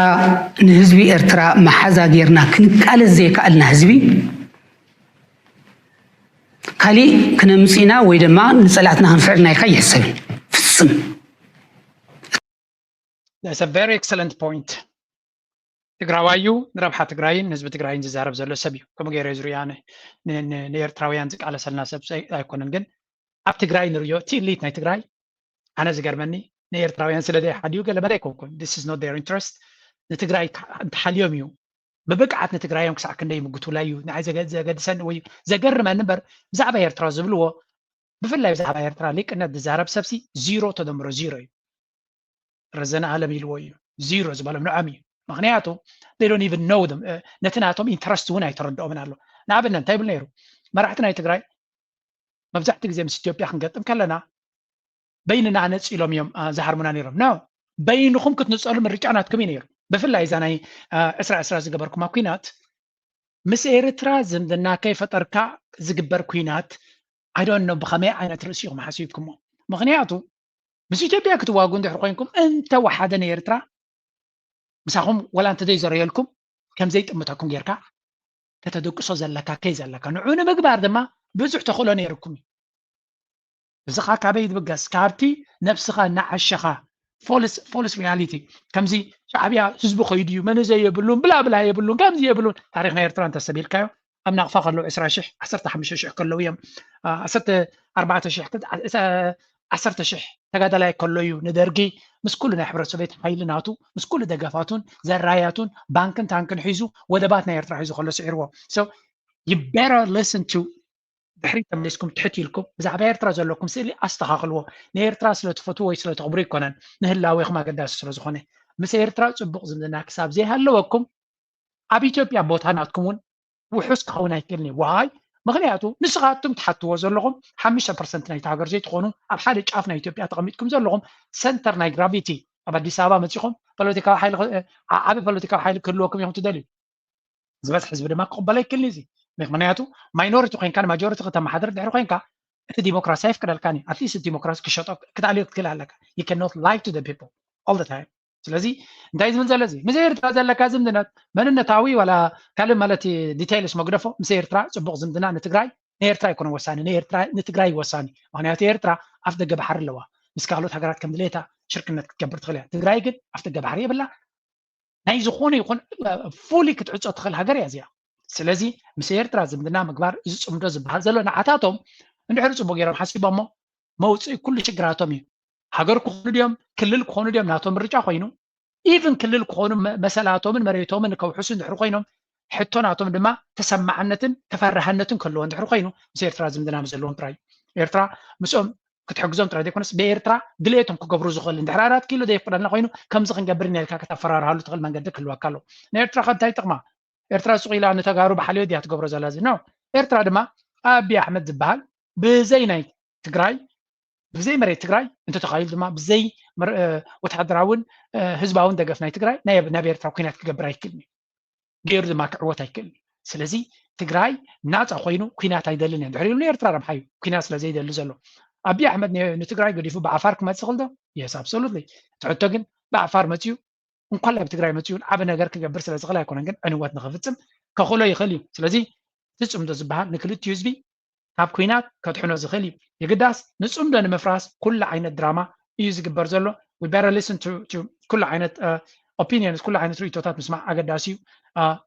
ንህዝቢ ኤርትራ መሓዛ ጌርና ክንቃለስ ዘይከኣልና ህዝቢ ካሊእ ክነምጽእ ኢና ወይ ድማ ንጸላእትና ክንስዕር ኢልና ኢልካ ኣይሕሰብን ፍጽም። That's a very excellent point. ትግራዋይ እዩ፣ ንረብሓ ትግራይን ንህዝቢ ትግራይን ዝዛረብ ዘሎ ሰብ እዩ። ከምኡ ገይረ ዝሪኦ ኣነ ንኤርትራውያን ዝቃለሰልና ሰብ ኣይኮነን። ግን ኣብ ትግራይ ንሪኦ እቲ ኢሊት ናይ ትግራይ ኣነ ዝገርመኒ ንኤርትራውያን ስለ ዘይሓልዩ ገለ መለ ኣይኮንኩን። This is not their interest። ንትግራይ እንተሓልዮም እዩ ብብቅዓት ንትግራዮም ክሳዕ ክንደይ ይምጉቱላ እዩ ንዓይ ዘገድሰኒ ወይ ዘገርመኒ እምበር ብዛዕባ ኤርትራ ዝብልዎ ብፍላይ ብዛዕባ ኤርትራ ሊቅነት ዝዛረብ ሰብሲ ዚሮ ተደምሮ ዚሮ እዩ። ረዘነ ኣለም ኢልዎ እዩ ዚሮ ዝበሎም ንዖም እዩ። ምክንያቱ they don't even know them ነቲ ናቶም ኢንተረስት እውን ኣይተረድኦምን ኣሎ። ንኣብነት እንታይ ይብል ነይሩ መራሕቲ ናይ ትግራይ መብዛሕትኡ ግዜ ምስ ኢትዮጵያ ክንገጥም ከለና በይንና ነፂሎም እዮም ዝሃርሙና ነይሮም። No በይንኹም ክትንፀሉ ምርጫ ናትኩም እዩ ነይሩ። ብፍላይ እዛ ናይ ዕስራ ዕስራ ዝገበርኩማ ኩናት ምስ ኤርትራ ዝምድና ከይፈጠርካ ዝግበር ኩናት I don't know ብኸመይ ዓይነት ርእሲ ኢኹም ሓሲብኩሞ። ምክንያቱ ምስ ኢትዮጵያ ክትዋጉ እንድሕር ኮይንኩም እንተወሓደ ንኤርትራ ምሳኹም ወላ እንተዘይዘረየልኩም ከምዘይጥምተኩም ጌርካ ከተደቅሶ ዘለካ ከይ ዘለካ ንዑ ንምግባር ድማ ብዙሕ ተኽእሎ ነይርኩም እዩ። እዚ ኸዓ ካበይ ዝብገስ? ካብቲ ነብስኻ እናዓሸኻ ፎልስ ሪያሊቲ ከምዚ ሻዕብያ ህዝቢ ኸይዱ እዩ መነ ዘየብሉን ብላ ብላ የብሉን ከምዚ የብሉን ታሪክ ናይ ኤርትራ እንተሰቢልካዮ ኣብ ናቕፋ ከለዉ ዕስራ ሽሕ ዓሰርተ ሓሙሽተ ሽሕ ከለዉ እዮም ዓሰርተ ኣርባዕተ ሽሕ ዓሰርተ ሽሕ ተጋዳላይ ከሎ እዩ ንደርጊ ምስ ኩሉ ናይ ሕብረት ሶቬት ሓይሊ ናቱ ምስ ኩሉ ደገፋቱን ዘራያቱን ባንክን ታንክን ሒዙ ወደባት ናይ ኤርትራ ሒዙ ከሎ ስዒርዎ። So you better listen to ድሕሪት ተመሊስኩም ትሕት ኢልኩም ብዛዕባ ኤርትራ ዘለኩም ስእሊ ኣስተኻኽልዎ። ንኤርትራ ስለ ትፈትዉ ወይ ስለ ተኽብሩ ኣይኮነን፣ ንህላዌኹም ኣገዳሲ ስለ ዝኾነ። ምስ ኤርትራ ጽቡቕ ዝምድና ክሳብ ዘይሃለወኩም ኣብ ኢትዮጵያ ቦታ ናትኩም እውን ውሑስ ክኸውን ኣይክእልን እዩ። Why? ምኽንያቱ ንስኻትኩም ትሓትዎ ዘለኹም ሓሙሽተ ፐርሰንት ናይቲ ሃገር ዘይትኾኑ ኣብ ሓደ ጫፍ ናይ ኢትዮጵያ ተቐሚጥኩም ዘለኹም ሰንተር ናይ ግራቪቲ ኣብ ኣዲስ ኣበባ መጺኹም ፖለቲካዊ ሓይሊ ዓቢ ፖለቲካዊ ሓይሊ ክህልወኩም ኢኹም ትደልዩ። ዝበዝሕ ህዝቢ ድማ ክቕበሎ ኣይክእልን እዚ ምክንያቱ ማይኖሪቲ ኮይንካ ንማጆሪቲ ከተመሓድር ድሕሪ ኮይንካ እቲ ዲሞክራሲ ኣይፍቅደልካን እዩ። ኣትሊስት ዲሞክራሲ ክሸጦ ክትኣልዮ ክትክእል ኣለካ። You cannot lie to the people all the time። ስለዚ እንታይ ዝብል ዘሎ እዚ ምስ ኤርትራ ዘለካ ዝምድነት መንነታዊ ዋላ ካልእ ማለት ዲቴይልስ መግደፎ ምስ ኤርትራ ፅቡቕ ዝምድና ንትግራይ ንኤርትራ ኣይኮነ ወሳኒ ንኤርትራ ንትግራይ ወሳኒ። ምክንያቱ ኤርትራ ኣፍ ደገ ባሕሪ ኣለዋ። ምስ ካልኦት ሃገራት ከም ድሌታ ሽርክነት ክትገብር ትኽእል እያ። ትግራይ ግን ኣፍ ደገ ባሕሪ የብላ። ናይ ዝኾነ ይኹን ፉሊ ክትዕፆ ትኽእል ሃገር እያ እዚኣ። ስለዚ ምስ ኤርትራ ዝምድና ምግባር እዚ ፅምዶ ዝበሃል ዘሎ ንዓታቶም እንድሕር ፅቡቅ ገይሮም ሓሲቦሞ መውፅኢ ኩሉ ሽግራቶም እዩ። ሃገር ክኾኑ ድዮም ክልል ክኾኑ ድዮም ናቶም ምርጫ ኮይኑ ኢቭን ክልል ክኾኑ መሰላቶምን መሬቶምን ከውሕሱ እንድሕር ኮይኖም ሕቶ ናቶም ድማ ተሰማዕነትን ተፈራህነትን ከለዎ እንድሕር ኮይኑ ምስ ኤርትራ ዝምድና ምስ ዘለዎም ጥራይ ኤርትራ ምስኦም ክትሕግዞም ጥራይ ዘይኮነስ ብኤርትራ ድሌቶም ክገብሩ ዝኽእል እንድሕር ኣራት ኪሎ ዘይፍቅደልና ኮይኑ ከምዚ ክንገብር ኢና ኢልካ ከተፈራርሃሉ ትኽእል መንገዲ ክህልወካ ኣለዎ። ንኤርትራ ከ እንታይ ይጠቕማ? ኤርትራ ሱቕ ኢላ ንተጋሩ ብሓልዮ ድያ ትገብሮ ዘላ እዚ ነው። ኤርትራ ድማ ኣቢ ኣሕመድ ዝበሃል ብዘይ ናይ ትግራይ ብዘይ መሬት ትግራይ እንተተኻይሉ ድማ ብዘይ ወተሃደራውን ህዝባውን ደገፍ ናይ ትግራይ ናብ ኤርትራ ኩናት ክገብር ኣይክእልን እዩ። ገይሩ ድማ ክዕወት ኣይክእልን እዩ። ስለዚ ትግራይ ናፃ ኮይኑ ኩናት ኣይደልን እየ ድሕሪ ኢሉ ንኤርትራ ረብሓ እዩ ኩናት ስለ ዘይደሊ ዘሎ። ኣቢ ኣሕመድ ንትግራይ ገዲፉ ብዓፋር ክመፅእ ክእል ዶ? የስ ኣብሶሉትሊ። ትሕቶ ግን ብዓፋር መፅኡ እንኳን ኣብ ትግራይ መፅኡ ዓብ ነገር ክገብር ስለ ዝኽእል ኣይኮነን ግን ዕንወት ንኽፍፅም ከኽእሎ ይኽእል እዩ። ስለዚ እቲ ፅምዶ ዝበሃል ንክልቲኡ ህዝቢ ካብ ኩናት ከድሕኖ ዝኽእል እዩ። የግዳስ ንፅምዶ ንምፍራስ ኩሉ ዓይነት ድራማ እዩ ዝግበር ዘሎ። We better listen to ኩሉ ዓይነት opinions ኩሉ ዓይነት ርእቶታት ምስማዕ ኣገዳሲ እዩ።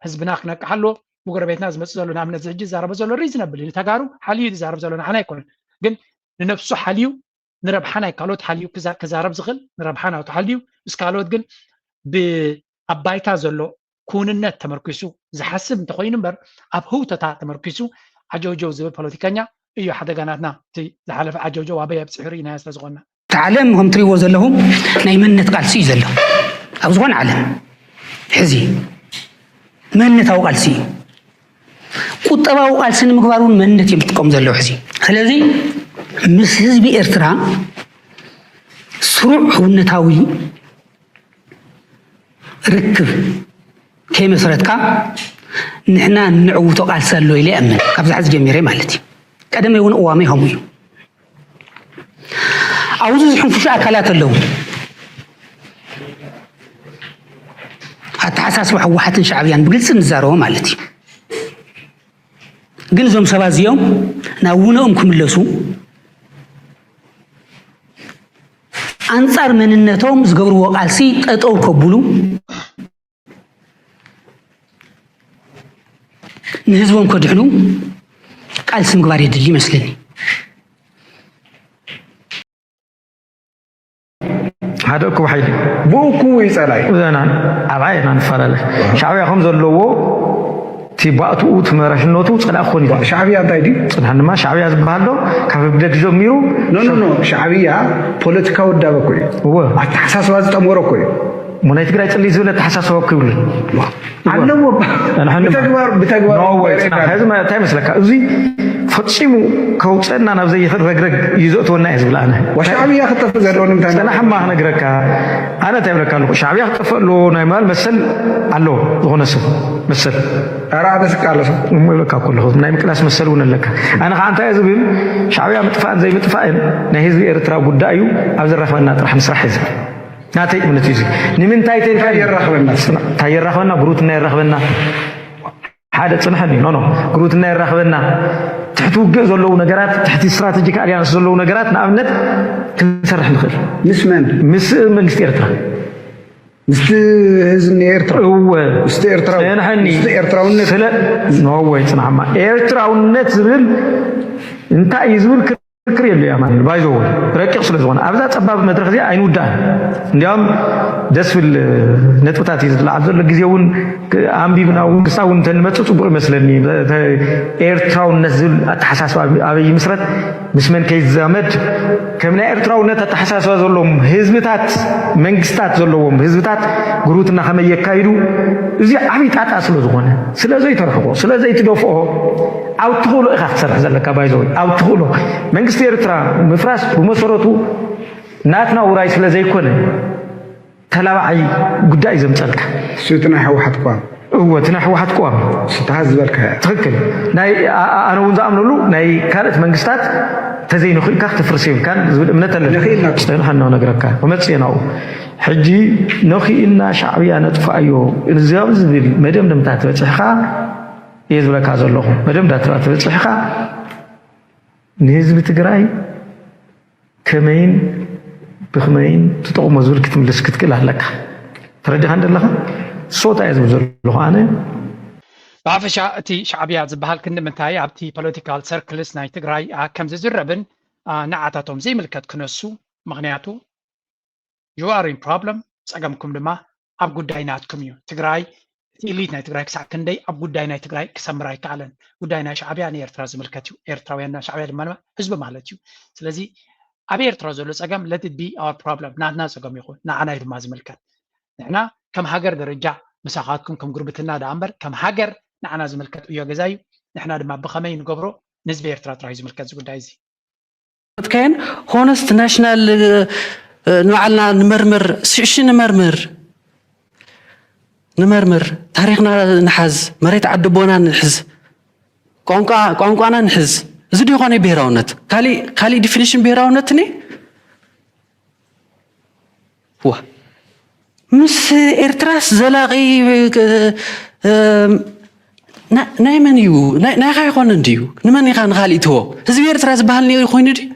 ህዝብና ክነቅሕ ኣለዎ። ብጎረቤትና ዝመፅእ ዘሎ ንኣብነት እዚ ሕጂ ዝዛረቦ ዘሎ ሪዝነብል እዩ። ንተጋሩ ሓልዩ እዩ ዝዛረብ ዘሎ ንዓና ኣይኮነን። ግን ንነብሱ ሓልዩ ንረብሓ ናይ ካልኦት ሓልዩ ክዛረብ ዝኽእል ንረብሓ ናቱ ሓልዩ ምስ ካልኦት ግን ብ ኣብ ባይታ ዘሎ ክውንነት ተመርኪሱ ዝሓስብ እንተኾይኑ እምበር ኣብ ህውተታ ተመርኪሱ ዓጀውጀው ዝብል ፖለቲከኛ እዩ ሓደጋ ናትና። እቲ ዝሓለፈ ዓጀውጀው ኣበይ ኣብፂሑ ርኢናዮ ስለ ዝኾንና። እቲ ዓለም ከም ትሪእዎ ዘለኹም ናይ መንነት ቃልሲ እዩ ዘሎ ኣብ ዝኾነ ዓለም ሕዚ መንነታዊ ቃልሲ እዩ። ቁጠባዊ ቃልሲ ንምግባር እውን መንነት እዮም ዝጥቀሙ ዘለዉ ሕዚ። ስለዚ ምስ ህዝቢ ኤርትራ ስሩዕ ህውነታዊ ርክብ ከይመስረትካ ንሕና እንዕውቶ ቃልሲ ኣሎ ኢለ ይኣምን። ካብዚ ሕዚ ጀሚረ ማለት እዩ። ቀደመይ እውን እዋመይ ከምኡ እዩ። ኣብዚ ዝሕንፍሹ ኣካላት ኣለዉ። ኣተሓሳስባ ህወሓትን ሻዕብያን ብግልፂ ንዛረቦ ማለት እዩ። ግን እዞም ሰባት እዚኦም ናብ ውነኦም ክምለሱ ኣንፃር መንነቶም ዝገብርዎ ቃልሲ ጠጠው ከብሉ ንህዝቦም ከድሕኑ ቃልሲ ምግባር የድሊ ይመስለኒ። ሓደ እኩብ ሓይሊ ብኡ እኩቡ እዩ ጸላኢ። እዘና ኣብዓ ኢና ንፈላለ። ሻዕብያ ከም ዘለዎ እቲ ባእትኡ እቲ መራሽነቱ ጸላኢ ክኾን እዩ። ሻዕብያ እንታይ ድዩ? ጽንሐን ድማ ሻዕብያ ዝበሃል ዶ ካብ ህግደፍ ጀሚሩ ኖ ኖ ኖ ሻዕብያ ፖለቲካዊ ውዳበ እኮ እዩ። እወ። ኣተሓሳስባ ዝጠመሮ እኮ እዩ። እሞ ናይ ትግራይ ጽልኢ ዝብል ኣተሓሳስባ እኮ ይብሉን። ኣለዎ። ብተግባር ብተግባር እንታይ ይመስለካ? እዚ ፈፂሙ ከውፀና ናብ ዘይኽእል ረግረግ እዩ ዘእትወና እየ ዝብል ኣነ። ሻዕብያ ክጠፍእ ዘለዎ ንምንታይ? ፅናሕማ ክነግረካ። ኣነ እንታይ ይብለካ ኣለኹ? ሻዕብያ ክጠፍእ ኣለዎ ናይ ምባል መሰል ኣለዎ ዝኾነ ሰብ መሰል። ኧረ ኣነ ስቃለሶ። እሞ ይብለካ እኮ ኣለኹ። ናይ ምቅላስ መሰል እውን ኣለካ። ኣነ ከዓ እንታይ እየ ዝብል? ሻዕብያ ምጥፋእን ዘይምጥፋእን ናይ ህዝቢ ኤርትራ ጉዳይ እዩ። ኣብ ዘራኽበና ጥራሕ ንስራሕ እየ ዝብል። ናተይ እምነት እዩ እዚ። ንምንታይ ተልካ እንታይ የራኽበና? እንታይ የራኽበና? ጉርብትና የራኽበና። ሓደ ፅንሐኒ ኖ ኖ ጉርብትና የራኽበና። ትሕቲ ውግእ ዘለዉ ነገራት ትሕቲ ስትራቴጂክ ኣሊያንስ ዘለዉ ነገራት ንኣብነት ክንሰርሕ ንኽእል። ምስ መን? ምስ መንግስቲ ኤርትራ። ምስቲ ህዝቢ ኤርትራ። እወ። ምስቲ ኤርትራዊ። ፅንሐኒ። ምስቲ ኤርትራውነት። ስለ ኖ ወይ ፅናሕማ ኤርትራውነት ዝብል እንታይ እዩ ዝብል ክርክር የሉ ኣማኑኤል ባይዘወ ረቂቕ ስለ ዝኾነ ኣብዛ ጸባብ መድረኽ እዚኣ ኣይንውዳእን። እንዲያውም ደስ ብል ነጥብታት እዩ ዝለዓል ዘሎ ግዜ እውን ኣንቢብና እውን ክሳብ እውን እንተንመፅእ ፅቡቕ ይመስለኒ። ኤርትራውነት ዝብል ኣተሓሳስባ ኣበይ ይምስረት? ምስ መን ከይዛመድ? ከም ናይ ኤርትራውነት ኣተሓሳስባ ዘለዎም ህዝብታት መንግስታት ዘለዎም ህዝብታት ጉርብትና ከመይ የካይዱ? እዚ ዓብዪ ጣጣ ስለ ዝኾነ ስለ ዘይተርሕቆ ስለ ዘይትደፍኦ ኣብ ትኽእሎ ኢኻ ክትሰርሕ ዘለካ ባይዘወይ ኣብ ትኽእሎ መንግስቲ ኤርትራ ምፍራስ ብመሰረቱ ናትና ውራይ ስለ ዘይኮነ ተላባዓይ ጉዳይ እዩ ዘምፀልካ። እሱ እቲ ናይ ህወሓት እኳ እወ፣ እቲ ናይ ህወሓት ቅዋም፣ ስታሃ ዝበልካ ትኽክል። ናይ፣ ኣ-፣ ኣ-፣ ኣነ እውን ዝኣምነሉ ናይ ካልኦት መንግስታት ተዘይንኽእልካ ክትፍርስ የብልካን ዝብል እምነት ኣለኒ። ንኽእልና። ጽንሓ እናነግረካ፣ ክመጽእ እየ ናብኡ። ሕጂ፣ ነኽእልና ሻዕብያ ነጥፍኣዮ፣ እዚኦም ዝብል መደምደምታ ተበጺሕካ እየ ዝብለካ ዘለኹ። መደምደምታ ተበጺሕካ፣ ንህዝቢ ትግራይ ከመይን ብኽመይን ትጠቕሞ ዝብል ክትምልስ ክትክእል ኣለካ። ተረዲኻ እንደለኻ? ሶታ እየ ዝብል ዘለኹ ኣነ። ብሓፈሻ እቲ ሻዕብያ ዝበሃል ክንዲ ምንታይ ኣብቲ ፖለቲካል ሰርክልስ ናይ ትግራይ፣ ኣ፣ ከም ዝዝረብን፣ ኣ፣ ንዓታቶም ዘይምልከት ክነሱ፣ ምኽንያቱ you are in problem፣ ጸገምኩም ድማ ኣብ ጉዳይ ናትኩም እዩ። ትግራይ፣ እቲ ኢሊት ናይ ትግራይ ክሳዕ ክንደይ ኣብ ጉዳይ ናይ ትግራይ ክሰምር ኣይከኣለን። ጉዳይ ናይ ሻዕብያ ንኤርትራ ዝምልከት እዩ። ኤርትራውያን፣ ሻዕብያ ድማ ህዝቢ ማለት እዩ። ስለዚ ኣብ ኤርትራ ዘሎ ጸገም let it be our problem፣ ናትና ጸገም ይኹን፣ ንዓና እዩ ድማ ዝምልከት። ንሕና ከም ሃገር ደረጃ ምሳኻትኩም ከም ጉርብትና ደኣ እምበር ከም ሃገር ንዓና ዝምልከት ዕዮ ገዛ እዩ። ንሕና ድማ ብኸመይ ንገብሮ ንህዝቢ ኤርትራ ጥራይ እዩ ዝምልከት እዚ ጉዳይ እዚ። ትካየን ሆነስት ናሽናል ንባዕልና ንመርምር፣ ስዕሺ ንመርምር፣ ንመርምር፣ ታሪኽና ንሓዝ፣ መሬት ዓዲ ኣቦና ንሕዝ፣ ቋንቋ ቋንቋና ንሕዝ። እዚ ዶ ይኾነ ብሄራውነት? ካሊእ ካሊእ ዲፊኒሽን ብሄራውነት እኒ ዋ፣ ምስ ኤርትራስ ዘላቒ እ፣ ና- ናይ መን እዩ? ናይ- ናይኻ ኣይኮነን ድዩ? ንመን ኢኻ ንኻሊእ ትህቦ? ህዝቢ ኤርትራ ዝበሃል ነ- ኮይኑ ድዩ?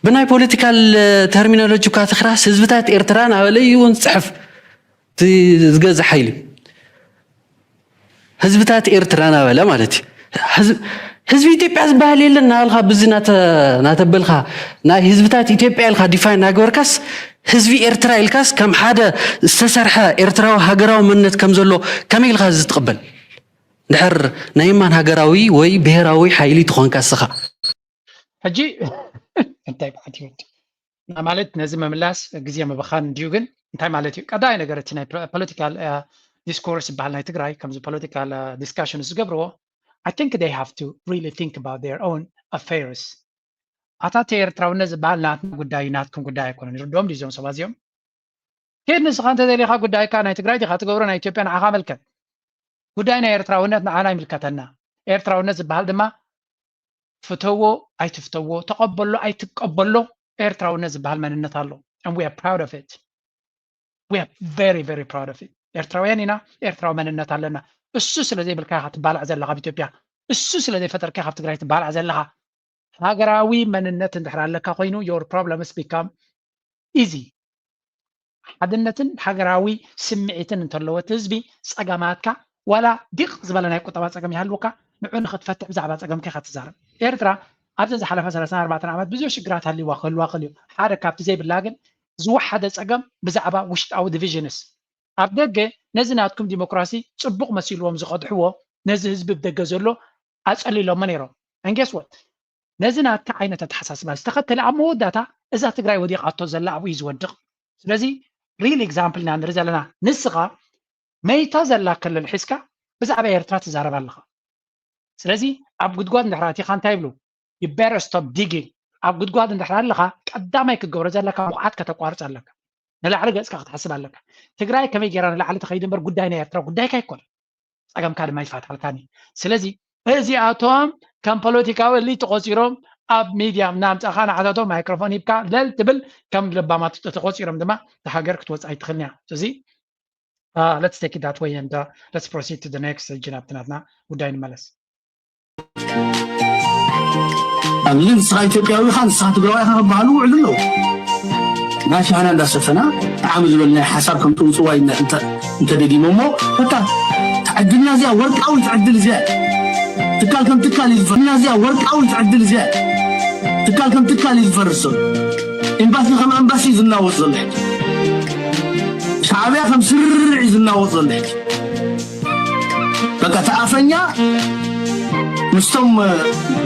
ብናይ ፖለቲካል እ፣ ተርሚኖሎጂ እኳ ተኽራስ ህዝብታት ኤርትራ ናበለ እዩ እውን ዝፅሕፍ እቲ ዝገዝእ ሓይሊ። ህዝብታት ኤርትራ ናበለ ማለት እዩ። ህዝብ- ህዝቢ ኢትዮጵያ ዝበሃል የለን ናበልካ ብዚ ናተ- ናተበልካ ናይ ህዝብታት ኢትዮጵያ ኢልካ ዲፋይን ናገበርካስ ህዝቢ ኤርትራ ኢልካስ ከም ሓደ ዝተሰርሐ ኤርትራዊ ሃገራዊ መንነት ከም ዘሎ ከመይ ኢልካ እዚ ትቕበል? ድሕር ናይ የማን ሃገራዊ ወይ ብሄራዊ ሓይሊ ትኾንካ እስኻ። ሕጂ እንታይ በዓል ይወድ ማለት ነዚ ምምላስ ግዜ ምብኻን እንድዩ። ግን እንታይ ማለት እዩ ቀዳይ ነገር እቲ ናይ ፖለቲካል ዲስኮርስ ዝበሃል ናይ ትግራይ ከምዚ ፖለቲካል ዲስካሽን ዝገብርዎ I think they have to really think about their own affairs። ኣታ እቲ ኤርትራውነት ዝበሃል ናትና ጉዳይ እዩ ናትኩም ጉዳይ ኣይኮነን። ይርድኦም ድዩ እዞም ሰባት እዚኦም? ኪድ ንስኻ እንተደሊኻ ጉዳይካ ናይ ትግራይ ዲኻ ትገብሮ ናይ ኢትዮጵያ ንዓኻ መልከት። ጉዳይ ናይ ኤርትራውነት ንዓና ይምልከተና። ኤርትራውነት ዝበሃል ድማ ፍተዎ ኣይትፍተዎ፣ ተቐበሎ ኣይትቀበሎ፣ ኤርትራውነት ዝበሃል መንነት ኣሎ። And we are proud of it. We are very, very proud of it. ኤርትራውያን ኢና፣ ኤርትራዊ መንነት ኣለና። እሱ ስለ ዘይብልካ ኢኻ ትባላዕ ዘለኻ ኣብ ኢትዮጵያ። እሱ ስለ ዘይፈጠርካ ኢኻ ኣብ ትግራይ ትባላዕ ዘለኻ። ሃገራዊ መንነት እንድሕር ኣለካ ኮይኑ your problems become easy። ሓድነትን ሃገራዊ ስምዒትን እንተለዎ እቲ ህዝቢ ጸገማትካ ዋላ ዲቕ ዝበለ ናይ ቁጠባ ጸገም ይሃልወካ ንዑ ንኽትፈትሕ ብዛዕባ ጸገምካ ኢኻ ትዛረብ። ኤርትራ ኣብዘን ዝሓለፋ ሰላሳን ኣርባዕተን ዓመት ብዙሕ ሽግራት ሃልይዋ ክህልዋ ክእል እዩ። ሓደ ካብቲ ዘይብላ ግን ዝወሓደ ጸገም ብዛዕባ ውሽጣዊ ዲቪዥንስ ኣብ ደገ ነዚ ናትኩም ዲሞክራሲ ጽቡቕ መሲልዎም ዝቐድሕዎ ነዚ ህዝቢ ብደገ ዘሎ ኣጸሊሎሞ ነይሮም። And guess what? ነዚ ናትካ ዓይነት ኣተሓሳስባ ዝተኸተለ ኣብ መወዳእታ እዛ ትግራይ ወዲቓቶ ዘላ ኣብኡ እዩ ዝወድቕ። ስለዚ ሪል ኤግዛምፕል ኢና ንርኢ ዘለና። ንስኻ መይታ ዘላ ክልል ሒዝካ ብዛዕባ ኤርትራ ትዛረብ ኣለኻ። ስለዚ ኣብ ጉድጓድ እንድሕር ኣቲኻ እንታይ ይብሉ? You better stop digging። ኣብ ጉድጓድ እንድሕር ኣለኻ ቀዳማይ ክትገብሮ ዘለካ ምኹዓት ከተቋርፅ ኣለካ። ንላዕሊ ገፅካ ክትሓስብ ኣለካ። ትግራይ ከመይ ገይራ ንላዕሊ ትኸይድ እምበር ጉዳይ ናይ ኤርትራ ጉዳይካ ኣይኮነን። ፀገምካ ድማ ይፋታልካኒ። ስለዚ እዚኣቶም ከም ፖለቲካዊ እሊ ተቆፂሮም ኣብ ሚድያ እናምፃእካ ንዓታቶም ማይክሮፎን ሂብካ ለል ትብል ከም ለባማት ተቆፂሮም ድማ እታ ሃገር ክትወፅእ ኣይትኽእልን እያ። ስለዚ let's take it that way and let's proceed to the next እጂ ናብቲ ናትና ጉዳይ ንመለስ። ኣሊ ንስኻ ኢትዮጵያዊ ኢኻ፣ ንስኻ ትግራዋይ ኢኻ ክበሃሉ ውዕሉ ኣለዉ። ናይ ሻዕና እንዳሰፈና ጣዕሚ ዝበል ናይ ሓሳብ ከም ጥውፅዋይ እንተ- እንተደጊሞ እሞ በቃ ዕድልና እዚኣ ወርቃዊት ዕድል እዚኣ ትካል ከም ትካል እዩ ዝፈርስ። ዕድልና እዚኣ ወርቃዊት ዕድል እዚኣ ትካል ከም ትካል እዩ ዝፈርስ ዘሎ። ኤምባሲ ከም ኣምባሲ እዩ ዝናወፅ ዘሎ ሕጂ። ሻዕብያ ከም ስርርዕ እዩ ዝናወፅ ዘሎ ሕጂ። በቃ እቲ ኣፈኛ ምስቶም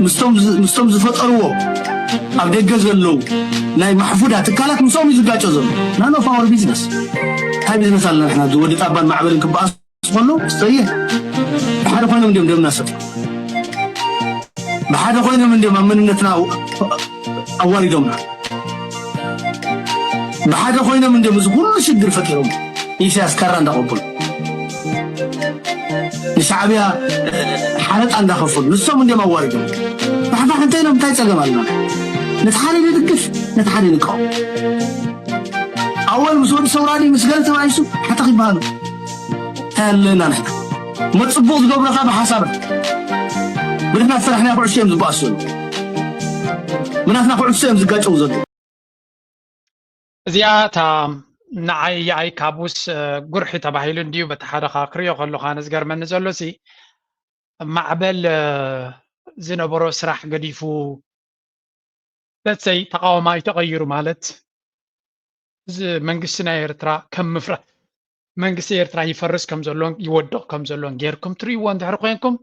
ምስቶም ምስቶም ዝፈጠርዎ ኣብ ደገ ዘለዉ ናይ ማሕፉዳ ትካላት ምስኦም እዩ ዝጋጨ ዘሎ። ናኖ ፋወር ቢዝነስ እንታይ ቢዝነስ ኣለና ንሕና ወዲ ጣባን ማዕበልን ክበኣስ ከሎ ሰየ ብሓደ ኮይኖም እንዲም ደምና ሰጥ ብሓደ ኮይኖም እንዲም ኣብ መንነትና ኣዋሪዶምና ብሓደ ኮይኖም እንዲም እዚ ኩሉ ሽግር ፈጢሮም ኢሳያስ ካራ እንዳቐበሉ፣ ንሻዕብያ ሓለጣ እንዳኸፈሉ፣ ንሶም እንዲም ኣዋሪዶም። ባሕባሕ እንታይ ኢሎም፣ እንታይ ጸገም ኣለና? ነቲ ሓደ ንድግፍ፣ ነቲ ሓደ ንቃወም። ኣወል ምስ ወዲ ሰውራዲ ምስ ገለ ተባኢሱ ሓተኽ ይበሃሉ። እንታይ ኣለና ንሕና? መጽቡቕ ዝገብረኻ ብሓሳብ ብድሕና ዝሰራሕና ኩዕሶ እዮም ዝበኣሱ። ብናትና ኩዕሶ እዮም ዝጋጨው ዘለዉ። እዚኣ እታ ንዓይ የኣይ ካቡስ ጉርሒ ተባሂሉ እንድዩ በቲ ሓደ ከዓ ክሪኦ ከለካ ንዝገርመኒ ዘሎ ሲ ማዕበል ዝነበሮ ስራሕ ገዲፉ ለትሰይ ተቃዋማይ ተቀይሩ ማለት እዚ መንግስቲ ናይ ኤርትራ ከም ምፍራ መንግስቲ ኤርትራ ይፈርስ ከም ዘሎን ይወድቕ ከም ዘሎን ጌርኩም ትርእይዎ እንድሕር ኮንኩም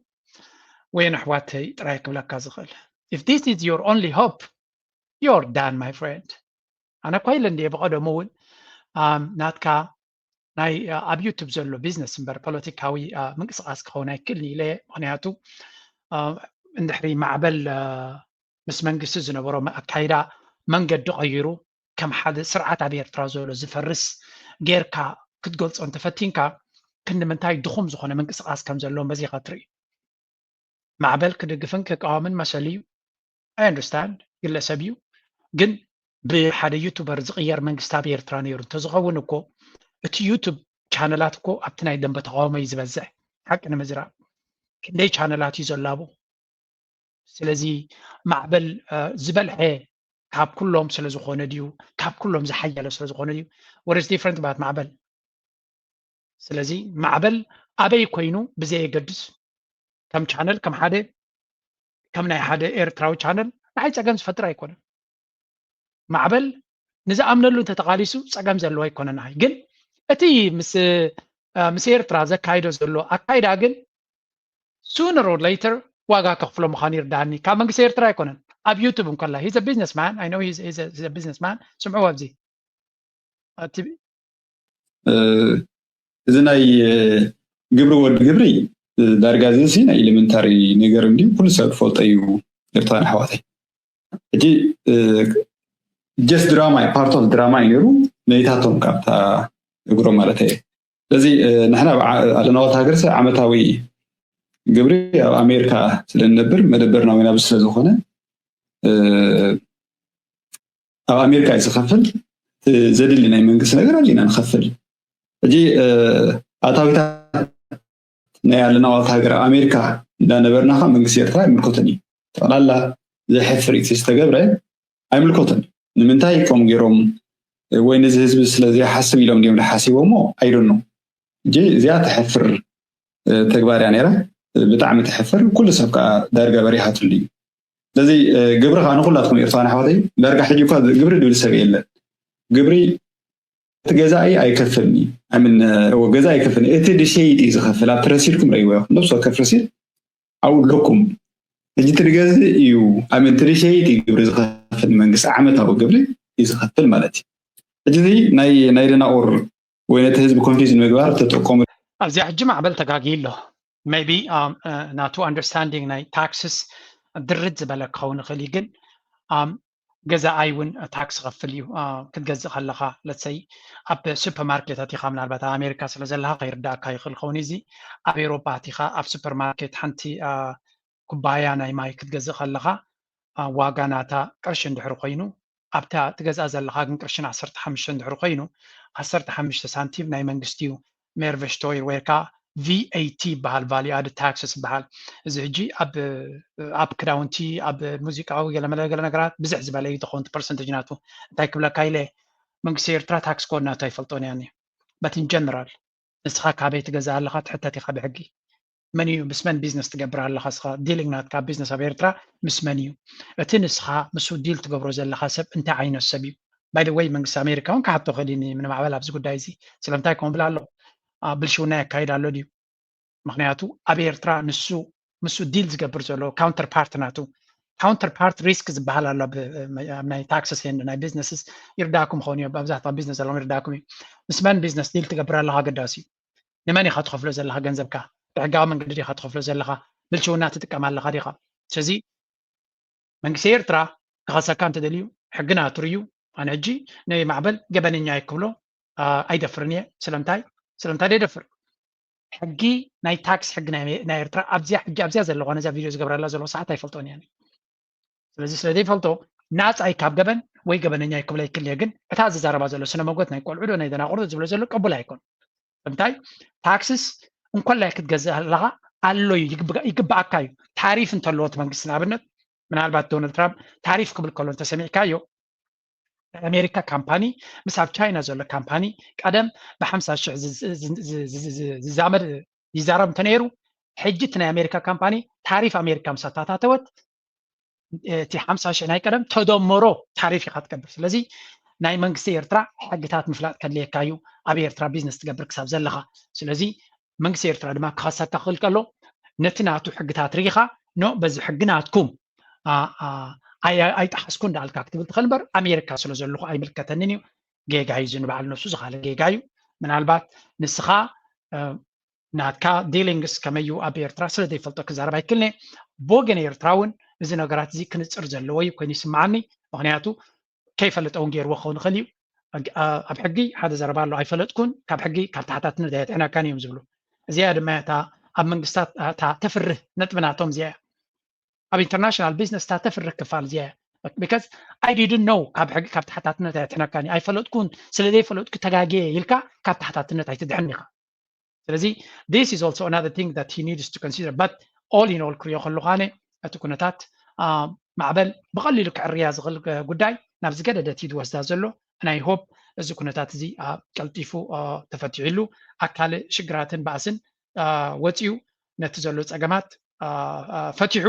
ወይን ኣሕዋተይ ጥራይ ክብለካ ዝኽእል if this is your only hope you're done my friend ኣነ እኳ ኢለ እንድየ ብቐደሙ እውን ናትካ ናይ ኣብ ዩቱብ ዘሎ ቢዝነስ እምበር ፖለቲካዊ ምንቅስቃስ ክኸውን ኣይክእልን ኢለ ምክንያቱ እንድሕሪ ማዕበል ምስ መንግስቲ ዝነበሮ ኣካይዳ መንገዲ ቀይሩ ከም ሓደ ስርዓት ኣብ ኤርትራ ዘሎ ዝፈርስ ጌርካ ክትገልፆ እንተፈቲንካ ክንዲ ምንታይ ድኹም ዝኾነ ምንቅስቃስ ከም ዘለዎም በዚኻ ትርኢ ማዕበል ክድግፍን ክቃወምን መሰል እዩ I understand ግለሰብ እዩ ግን ብሓደ ዩቱበር ዝቅየር መንግስቲ ኣብ ኤርትራ ነይሩ እንተዝኸውን እኮ እቲ ዩቱብ ቻነላት እኮ ኣብቲ ናይ ደንበ ተቃውሞ እዩ ዝበዝሕ ሓቂ ንምዝራብ ክንደይ ቻነላት እዩ ዘሎ ኣብኡ ስለዚ ማዕበል ዝበልሐ ካብ ኩሎም ስለ ዝኾነ ድዩ ካብ ኩሎም ዝሓየለ ስለ ዝኾነ ድዩ what is different about ማዕበል ስለዚ ማዕበል ኣበይ ኮይኑ ብዘየገድስ ከም ቻነል ከም ሓደ ከም ናይ ሓደ ኤርትራዊ ቻነል ንዓይ ፀገም ዝፈጥር ኣይኮነን ማዕበል ንዝኣምነሉ እንተተቃሊሱ ፀገም ዘለዎ ኣይኮነን ኣይ ግን እቲ ምስ ምስ ኤርትራ ዘካይዶ ዘሎ ኣካይዳ ግን sooner or later ዋጋ ከኽፍሎ ምዃኑ ይርዳኒ ካብ መንግስቲ ኤርትራ ኣይኮነን ኣብ ዩቱብ እንከላ he's a businessman I know he's a businessman ስምዑ ኣብዚ እዚ ናይ ግብሪ ወዲ ግብሪ ዳርጋ እዚ ናይ elementary ነገር እንዲ ኩሉ ሰብ ፈልጦ እዩ ኤርትራን ኣሕዋተይ ሕጂ just drama part of drama እዩ ነይሩ መይታቶም ካብታ እግሮ ማለት እየ ስለዚ ንሕና ኣለናወት ሃገርሰ ዓመታዊ ግብሪ ኣብ ኣሜሪካ ስለንነብር መደበርና ወይናብ ስለዝኾነ ኣብ ኣሜሪካ እዩ ዝኸፍል ዘድሊ ናይ መንግስቲ ነገር ኣሊና ንኸፍል ሕጂ ኣታዊታት ናይ ኣለናዋት ሃገር ኣብ ኣሜሪካ እንዳነበርናካ መንግስቲ ኤርትራ ኣይምልከቶን እዩ ጠቕላላ ዘሕፍር እቲ ዝተገብረ ኣይምልከቶን እዩ ንምንታይ ከምኡ ገይሮም ወይ ነዚ ህዝቢ ስለዘይሓስብ ኢሎም ድዮም ዝሓሲቦ እሞ ኣይደኖ እጂ እዚኣ ተሕፍር ተግባር እያ ነይራ ብጣዕሚ ተሕፍር ኩሉ ሰብ ከዓ ዳርጋ በሪሃትሉ እዩ ስለዚ ግብሪ ከዓ ንኩላትኩም ኤርትራን ኣሕዋተይ ዳርጋ ሕጂ እኳ ግብሪ ድብል ሰብ የለን ግብሪ እቲ ገዛኢ ኣይከፍልኒ ምን ገዛ ኣይከፍልኒ እቲ ድሸይጥ እዩ ዝኸፍል ኣብቲ ረሲድኩም ረይዎ ነብሲ ወከፍ ረሲድ ኣብኡ ኣለኩም ሕጂ እቲ ድገዝእ እዩ ምን እቲ ድሸይጥ እዩ ግብሪ ዝኸፍል መንግስቲ ዓመታዊ ግብሪ እዩ ዝኸፍል ማለት እዩ ሕጂ ናይ ናይ ደናቁር ወይ ነቲ ህዝቢ confuse ንምግባር ተጠቀሙ ኣብዚኣ ሕጂ ማዕበል ተጋጊ ኣሎ maybe ናቱ understanding ናይ taxes ድርት ዝበለ ክኸውን ይኽእል እዩ ግን ገዛኣይ እውን tax ክኸፍል እዩ ክትገዝእ ከለኻ let's say ኣብ supermarket ኣቲኻ ምናልባት ኣብ ኣሜሪካ ስለ ዘለኻ ከይርዳእካ ይኽእል ኸውን እዚ ኣብ ኤውሮጳ ኣቲኻ ኣብ supermarket ሓንቲ ኩባያ ናይ ማይ ክትገዝእ ከለኻ ዋጋ ናታ ቅርሺ እንድሕር ኮይኑ ኣብታ ትገዝኣ ዘለኻ ግን ቅርሽን ዓሰርተ ሓሙሽተ እንድሕር ኮይኑ ዓሰርተ ሓሙሽተ ሳንቲም ናይ መንግስቲ እዩ ሜርቨሽቶይር ወይ ከዓ ቪኤቲ ይበሃል value added taxes ይበሃል እዚ ሕጂ ኣብ ኣብ ክዳውንቲ ኣብ ሙዚቃዊ ገለመለ ገለ ነገራት ብዝሕ ዝበለ እዩ ተኸውን ፐርሰንቴጅ ናቱ እንታይ ክብለካ ኢለ መንግስቲ ኤርትራ ታክስ ኮድ ናቱ ኣይፈልጦን ያኒ but in general ንስኻ ካበይ ትገዝእ ኣለኻ ትሕተት ኢኻ ብሕጊ መን እዩ ምስ መን ቢዝነስ ትገብር ኣለኻ ስኻ ዲሊንግ ናትካ ቢዝነስ ኣብ ኤርትራ ምስ መን እዩ እቲ ንስኻ ምስ ዲል ትገብሮ ዘለኻ ሰብ እንታይ ዓይነት ሰብ እዩ by the way መንግስቲ ኣሜሪካ እውን ክሓቶ ክእል ምንማዕበል ኣብዚ ጉዳይ እዚ ስለምንታይ ከምኡ ብላ ኣሎ ብልሽውና የካይድ ኣሎ ድዩ ምክንያቱ ኣብ ኤርትራ ንሱ ምስ ዲል ዝገብር ዘሎ counterpart ናቱ counterpart risk ዝበሃል ኣሎ ኣብ ናይ taxes ናይ businesses ይርዳእኩም ኸውን እዩ ኣብዛሕታ ቢዝነስ ዘለዎም ይርዳእኩም እዩ ምስ መን ቢዝነስ ዲል ትገብር ኣለኻ ኣገዳሲ እዩ ንመን ኢኻ ትኸፍሎ ዘለኻ ገንዘብካ ብሕጋዊ መንገዲ ዲኻ ትኸፍሎ ዘለኻ ብልሽውና ትጥቀም ኣለኻ ዲኻ ስለዚ መንግስቲ ኤርትራ ክኸሰካ እንተደልዩ ሕግና ትርዩ ኣነ ሕጂ ናይ ማዕበል ገበነኛ ይክብሎ ኣይደፍርን እየ። ስለምንታይ ስለምንታይ ደይደፍር? ሕጊ ናይ ታክስ ሕጊ ናይ ኤርትራ ኣብዚያ ሕጂ ኣብዚያ ዘለዋ ነዛ ቪድዮ ዝገብረላ ዘለኹ ሰዓት ኣይፈልጦን እየ። ስለዚ ስለ ዘይፈልጦ ናፃ እዩ ካብ ገበን ወይ ገበነኛ እዩ ክብላ ይክል እየ። ግን እታ ዝዛረባ ዘሎ ስነ መጎት ናይ ቆልዑ ዶ ናይ ደናቁር ዝብሎ ዘሎ ቅቡል ኣይኮን። እንታይ ታክስስ እንኮላይ ክትገዝእ ኣለኻ ኣሎ እዩ ይግብኣካ እዩ። ታሪፍ እንተለዎ እቲ መንግስቲ ንኣብነት ምናልባት ዶናልድ ትራምፕ ታሪፍ ክብል ከሎ እንተሰሚዕካዮ ናይ ኣሜሪካ ካምፓኒ ምስ ኣብ ቻይና ዘሎ ካምፓኒ ቀደም ብሓምሳ ሽሕ ዝዛመድ ይዛረብ እንተነይሩ ሕጂ እቲ ናይ ኣሜሪካ ካምፓኒ ታሪፍ ኣሜሪካ ምስ ኣታታተወት እቲ ሓምሳ ሽሕ ናይ ቀደም ተደመሮ ታሪፍ ኢኻ ትገብር። ስለዚ ናይ መንግስቲ ኤርትራ ሕግታት ምፍላጥ ከድልየካ እዩ ኣብ ኤርትራ ቢዝነስ ትገብር ክሳብ ዘለኻ። ስለዚ መንግስቲ ኤርትራ ድማ ክኸሰካ ክኽእል ከሎ ነቲ ናቱ ሕግታት ርኢኻ ኖ በዚ ሕጊ ናትኩም ኣይጠሓስኩ እንዳልካ ክትብል ትኽእል እምበር ኣሜሪካ ስለ ዘለኹ ኣይምልከተንን እዩ። ጌጋ እዩ እዚ ንባዕሉ ነብሱ ዝኻለ ጌጋ እዩ። ምናልባት ንስኻ ናትካ ዲሊንግስ ከመይ እዩ ኣብ ኤርትራ ስለ ዘይፈልጦ ክዛረብ ኣይክልነ። ብወገን ኤርትራ እውን እዚ ነገራት እዚ ክንፅር ዘለዎ እዩ ኮይኑ ይስምዓኒ። ምክንያቱ ከይፈለጠ እውን ገይርዎ ክኸውን ይኽእል እዩ። ኣብ ሕጊ ሓደ ዘረባ ኣሎ ኣይፈለጥኩን ካብ ሕጊ ካብ ተሓታትነት ኣየድሕነካን እዮም ዝብሉ። እዚኣ ድማ እታ ኣብ መንግስታት እታ ተፍርህ ነጥቢ ናቶም እዚኣ እያ። ኣብ ኢንተርናሽናል ቢዝነስ እታ ተፍርህ ክፋል እዚኣ እያ። Because I didn't know ካብ ሕጊ ካብ ተሓታትነት ኣየድሕነካን እዩ ኣይፈለጥኩን ስለ ዘይፈለጥኩ ተጋግየ ኢልካ ካብ ተሓታትነት ኣይትድሕን ኢኻ። ስለዚ this is also another thing that he needs to consider but all in all ክሪኦ ከለኹ ኣነ እቲ ኩነታት ማዕበል ብቐሊሉ ክዕርያ ዝኽእል ጉዳይ ናብ ዝገደደት እዩ ዝወስዳ ዘሎ። ናይ ሆፕ እዚ ኩነታት እዚ ቀልጢፉ ተፈቲሑሉ ኣካል ሽግራትን ባእስን ወፂኡ ነቲ ዘሎ ፀገማት ፈቲሑ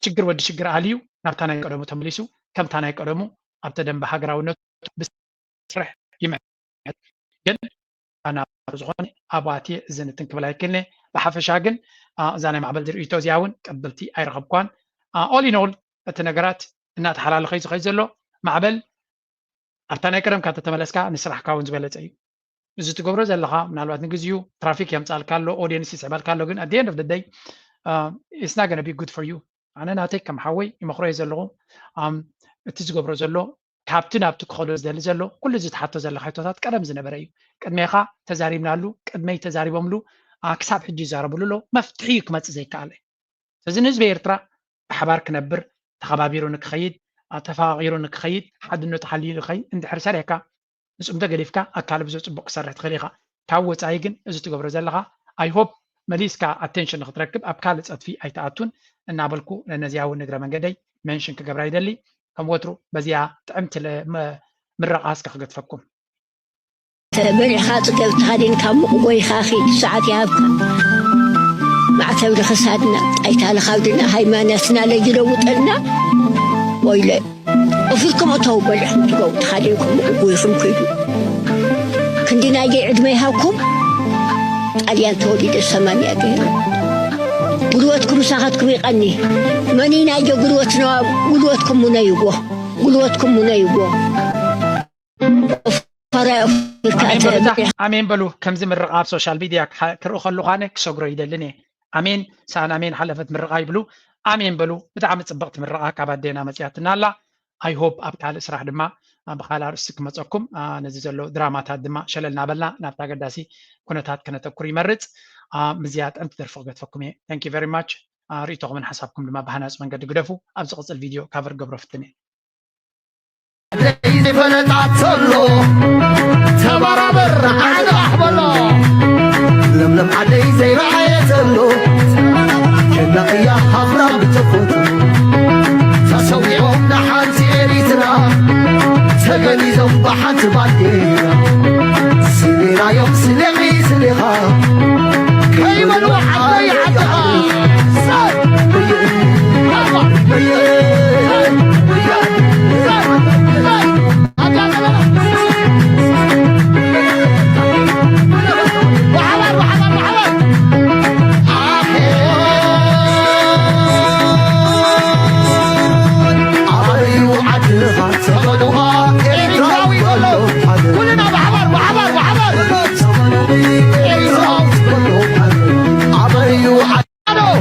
ችግር ወዲ ሽግር ኣልዩ ናብታ ናይ ቀደሙ ተመሊሱ ከምታ ናይ ቀደሙ ኣብተ ደንበ ሃገራውነቱ ብስራሕ ይምዕድ። ግን ኣና ዝኾነ ኣብኣትየ እዝንትን ክብል ኣይክልነ። ብሓፈሻ ግን እዛ ናይ ማዕበል ዝርእቶ እዚኣ እውን ቀብልቲ ኣይረኸብኳን። All in all እቲ ነገራት እናተሓላለኸ እዩ ዝኸይ ዘሎ። ማዕበል ኣብታ ናይ ቀደም ካብ ተተመለስካ ንስራሕካ እውን ዝበለፀ እዩ። እዚ ትገብሮ ዘለኻ ምናልባት ንግዚኡ ትራፊክ የምፃልካ ኣሎ ኦዲየንስ ይስዕበልካ ኣሎ ግን at the end of the day it's not gonna be good for you። ኣነ ናተይ ከም ሓወይ ይመኽሮ እየ ዘለኹ። እቲ ዝገብሮ ዘሎ ካብቲ ናብቲ ክኸዶ ዝደሊ ዘሎ ኩሉ እዚ ትሓቶ ዘለካ ሕቶታት ቀደም ዝነበረ እዩ። ቅድሜኻ ተዛሪብናሉ ቅድመይ ተዛሪቦምሉ ክሳብ ሕጂ ይዛረብሉ ኣሎ። መፍትሒ እዩ ክመፅእ ዘይከኣለ። ስለዚ ንህዝቢ ኤርትራ ብሓባር ክነብር ተኸባቢሩ ንክኸይድ ተፋቂሩ ንክኸይድ ሓድነቱ ሓልዩ ንክኸይድ እንድሕር ሰሪሕካ ንፅምዶ ገዲፍካ ኣካል ብዙ ፅቡቅ ክሰርሕ ትኽእል ኢኻ። ካብ ወፃኢ ግን እዚ ትገብሮ ዘለኻ I hope መሊስካ ኣቴንሽን ንክትረክብ ኣብ ካልእ ፀድፊ ኣይትኣቱን እናበልኩ ነዚኣ እውን ንግረ መንገደይ መንሽን ክገብራ ይደሊ። ከም ወትሩ በዚኣ ጥዕምቲ ምረቓ እስከ ክገድፈኩም። ተበሊዕኻ ፅገብ ተኻዲንካ ሙቕ ጎይኻ ኺድ ሰዓት ይሃብካ። ማዕተብ ንኽሳድና ጣይታ ልኻብድና ሃይማኖትና ለይለውጠልና ወይለ እፊልኩም እተው በሊዕኩም ትገቡ ተኻዲንኩም ሙቕ ጎይኹም ኪዱ። ክንዲ ናየይ ዕድመ ይሃብኩም። ጣልያን ተወሊደ ሰማንያ ገይረ ጉልበትኩም ምሳኻትኩም ይቐኒ። መን ናዮ ጉልበትና ጉልበትኩም ሙነይዎ ጉልበትኩም ሙነይዎ። ኣሜን በሉ። ከምዚ ምርቓ ኣብ ሶሻል ሚድያ ክርኢ ከለኹ ኣነ ክሰግሮ ይደልን እየ። ኣሜን ሰኣን ኣሜን ሓለፈት ምርቓ ይብሉ። ኣሜን በሉ። ብጣዕሚ ፅብቕቲ ምርቓ ካብ ኣዴና መፅያትና ኣላ። I hope ኣብ ካልእ ስራሕ ድማ ብካልእ ኣርእስቲ ክመፀኩም ነዚ ዘሎ ድራማታት ድማ ሸለል ናበልና ናብቲ ኣገዳሲ ኩነታት ከነተኩር ይመርፅ። ምስዚኣ ጥዕምቲ ደርፊ ክገድፈኩም እየ። Thank you very much። ርእይቶኹምን ሓሳብኩም ድማ ብሃናፂ መንገዲ ግደፉ። ኣብ ዝቕፅል ቪድዮ ካቨር ክገብሮ ፍትን እየ። ዝፈለጣ ዘሎ ተባራበር ዓንቓሕ በሎ ለምለም ዓደይ ዘይረኣየ ዘሎ ጀና እያ ሃፍራ ብተፈጥሮ ተሰዊኦም ንሓንቲ ኤሪትራ ተገኒዞም ብሓንቲ ባንዴራ ስሌናዮም ስሌኺ ስሌኻ ከይበልዋ